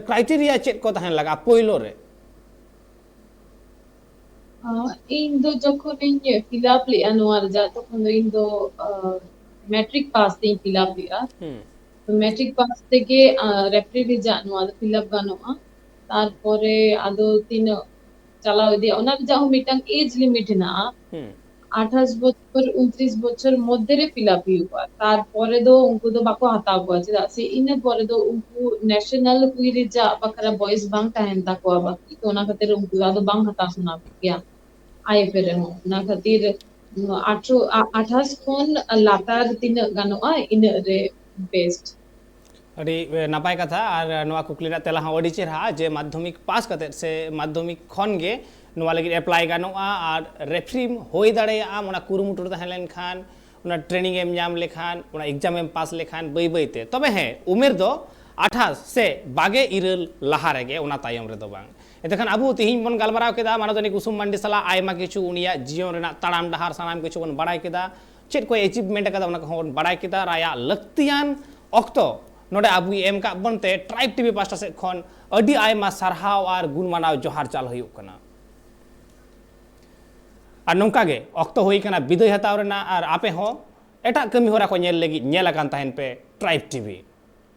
ᱠᱨᱟᱭᱴᱮᱨᱤᱭᱟ ᱪᱮᱫ ᱠᱚ ᱛᱟᱦᱮᱱ ᱞᱟᱜᱟᱜᱼᱟ ᱯᱳᱭᱞᱳ ᱨᱮ? ᱤᱧ ᱫᱚ ᱡᱚᱠᱷᱚᱱᱤᱧ ᱯᱷᱤᱞᱟᱯ ᱞᱮᱫᱼᱟ ᱱᱚᱣᱟ ᱨᱮᱭᱟᱜ, ᱛᱚᱠᱷᱚᱱ ᱫᱚ ᱤᱧ ᱫᱚ ᱢᱮᱴᱨᱤᱠ ᱯᱟᱥ ᱛᱮᱧ ᱯᱷᱤᱞᱟᱯ ᱞᱮᱫᱼᱟ᱾ ᱦᱩᱸ᱾ ᱢᱮᱴᱨᱤᱠ ᱯᱟᱥ ᱛᱮᱜᱮ ᱨᱮᱯᱷᱟᱨᱤ ᱨᱮᱭᱟᱜ ᱱᱚᱣᱟ ᱫᱚ ᱯᱷᱤᱞᱟᱯ ᱜᱟᱱᱚᱜᱼᱟ᱾ ᱛᱟᱨᱯᱚᱨᱮ ᱟᱫᱚ ᱛᱤᱱᱟᱹᱜ ᱪᱟᱞᱟᱣ ᱤᱫᱤᱭᱟ, ᱚᱱᱟ ᱨᱮᱭᱟᱜ ᱦᱚᱸ ᱢᱤᱫᱴᱟᱝ ᱮᱡᱽ ᱞᱤᱢᱤᱴ ᱦᱮᱱᱟᱜᱼᱟ᱾ ᱦᱩᱸ᱾ ᱟᱴᱷᱟᱥ ᱵᱚᱪᱷᱚᱨ ᱩᱱᱛᱨᱤᱥ ᱵᱚᱪᱷᱚᱨ ᱢᱚᱫᱽᱫᱷᱮ ᱨᱮ ᱯᱷᱤᱞᱟᱯ ᱦᱩᱭᱩᱜᱼᱟ, ᱛᱟᱨᱯᱚᱨᱮ ᱫᱚ ᱩᱱᱠᱩ ᱫᱚ ᱵᱟᱠᱚ ᱦᱟᱛᱟᱣ ᱠᱚᱣᱟ, ᱪᱮᱫᱟᱜ ᱥᱮ ᱤᱱᱟᱹ ᱯᱚᱨᱮ ᱫᱚ ᱩᱱᱠᱩ ᱱᱮᱥᱱᱟᱞ ᱦᱩᱭ ᱨᱮᱭᱟᱜ ᱵᱟᱠᱷᱨᱟ ᱵᱚᱭᱮᱥ ᱵᱟᱝ ᱛᱟᱦᱮᱱ ᱛᱟᱠᱚᱣᱟ ᱵᱟᱹᱠᱤ, ᱛᱚ ᱚᱱᱟ ᱠᱷᱟᱹᱛᱤᱨ ᱩᱱᱠᱩ ᱫᱚ ᱟᱫᱚ ᱵᱟᱝ ᱦᱟᱛᱟᱣ ᱥᱟᱱᱟ ᱠᱚᱜᱮᱭᱟ ᱟᱭ ᱮᱯᱷ ᱮ ᱨᱮᱦᱚᱸ᱾ ᱚᱱᱟ ᱠᱷᱟᱹᱛᱤᱨ ᱟᱴᱷᱨᱚ ᱟ- ᱟᱴᱷᱟᱥ ᱠᱷᱚᱱ ᱞᱟᱛᱟᱨ ᱛᱤᱱᱟᱹᱜ ᱜᱟᱱᱚᱜᱼᱟ ᱤᱱᱟᱹᱜ ᱨᱮ ᱵᱮᱥᱴ᱾ ᱟᱹᱰᱤ ᱮ, ᱱᱟᱯᱟᱭ ᱠᱟᱛᱷᱟ᱾ ᱟᱨ ᱱᱚᱣᱟ ᱠᱩᱠᱞᱤ ᱨᱮᱱᱟᱜ ᱛᱮᱞᱟ ᱦᱚᱸ ᱟᱹᱰᱤ ᱪᱮᱦᱨᱟ ᱡᱮ ᱢᱟᱫᱽᱫᱷᱚᱢᱤᱠ ᱯᱟᱥ ᱠᱟᱛᱮᱫ ᱥᱮ ᱢᱟᱫᱽᱫᱷᱚᱢᱤᱠ ᱠᱷᱚᱱ ᱜᱮ ᱱᱚᱣᱟ ᱞᱟᱹᱜᱤᱫ ᱮᱯᱞᱟᱭ ᱜᱟᱱᱚᱜᱼᱟ ᱟᱨ ᱨᱮᱯᱷᱟᱨᱤᱢ ᱦᱩᱭ ᱫᱟᱲᱮᱭᱟᱜᱼᱟ, ᱚᱱᱟ ᱠᱩᱨᱩᱢᱩᱴᱩ ᱨᱮ ᱛᱟᱦᱮᱸ ᱞᱮᱱᱠᱷᱟᱱ, ᱚᱱᱟ ᱴᱨᱮᱱᱤᱝ ᱮᱢ ᱧᱟᱢ ᱞᱮᱠᱷᱟᱱ, ᱚᱱᱟ ᱮᱠᱡᱟᱢ ᱮᱢ ᱯᱟᱥ ᱞᱮᱠᱷᱟᱱ ᱵᱟᱹᱭ ᱵᱟᱹᱭᱛᱮ᱾ ᱛᱚᱵᱮ ᱦᱮᱸ, ᱩᱢᱮᱨ ᱫᱚ ᱟᱴᱷᱟᱥ ᱥᱮ ᱵᱟᱜᱮ ᱤᱨᱟᱹᱞ ᱞᱟᱦᱟ ᱨᱮᱜᱮ, ᱚᱱᱟ ᱛᱟᱭᱚᱢ ᱨᱮᱫᱚ ᱵᱟᱝ᱾ ᱮᱱᱛᱮᱠᱷᱟᱱ ᱟᱵᱚ ᱛᱮᱦᱮᱧ ᱵᱚᱱ ᱜᱟᱞᱢᱟᱨᱟᱣ ᱠᱮᱫᱟ ᱢᱟᱱᱚᱛᱟᱱᱤ ᱠᱩᱥᱩᱢ ᱢᱟᱱᱰᱤ ᱥᱟᱞᱟᱜ ᱟᱭᱢᱟ ᱠᱤᱪᱷᱩ, ᱩᱱᱤᱭᱟᱜ ᱡᱤᱭᱚᱱ ᱨᱮᱱᱟᱜ ᱛᱟᱲᱟᱢ ᱰᱟᱦᱟᱨ, ᱥᱟᱱᱟᱢ ᱠᱤᱪᱷᱩ ᱵᱚᱱ ᱵᱟᱲᱟᱭ ᱠᱮᱫᱟ, ᱪᱮᱫ ᱠᱚᱭ ᱮᱪᱤᱵᱷᱢᱮᱱᱴ ᱟᱠᱟᱫᱟ ᱚᱱᱟ ᱠᱚᱦᱚᱸ ᱵᱚᱱ ᱵᱟᱲᱟᱭ ᱠᱮᱫᱟ, ᱟᱨ ᱟᱭᱟᱜ ᱞᱟᱹᱠᱛᱤᱭᱟᱱ ᱚᱠᱛᱚ ᱱᱚᱰᱮ ᱟᱵᱚᱭ ᱮᱢ ᱠᱟᱜ ᱵᱚᱱ ᱛᱮ ᱴᱨᱟᱭᱤᱵᱽ ᱴᱤᱵᱷᱤ ᱯᱟᱥᱴᱟ ᱥᱮᱫ ᱠᱷᱚᱱ ᱟᱹᱰᱤ ᱟᱭᱢᱟ ᱥᱟᱨᱦᱟᱣ ᱟᱨ ᱜᱩᱱ ᱢᱟᱱᱟᱣ ᱡᱚᱦᱟᱨ ᱪᱟᱞ ᱦᱩᱭᱩᱜ ᱠᱟᱱᱟ᱾ ᱟᱨ ᱱᱚᱝᱠᱟ ᱜᱮ ᱚᱠᱛᱚ ᱦᱩᱭ ᱠᱟᱱᱟ ᱵᱤᱫᱟᱹᱭ ᱦᱟᱛᱟᱣ ᱨᱮᱱᱟᱜ, ᱟᱨ ᱟᱯᱮ ᱦᱚᱸ ᱮᱴᱟᱜ ᱠᱟᱹᱢᱤ ᱦᱚᱨᱟ ᱠᱚ ᱧᱮᱞ ᱞᱟᱹᱜᱤᱫ ᱧᱮᱞ ᱟᱠᱟᱱ ᱛᱟᱦᱮᱱ ᱯᱮ ᱴᱨᱟᱭᱤᱵᱽ ᱴᱤᱵᱷᱤ᱾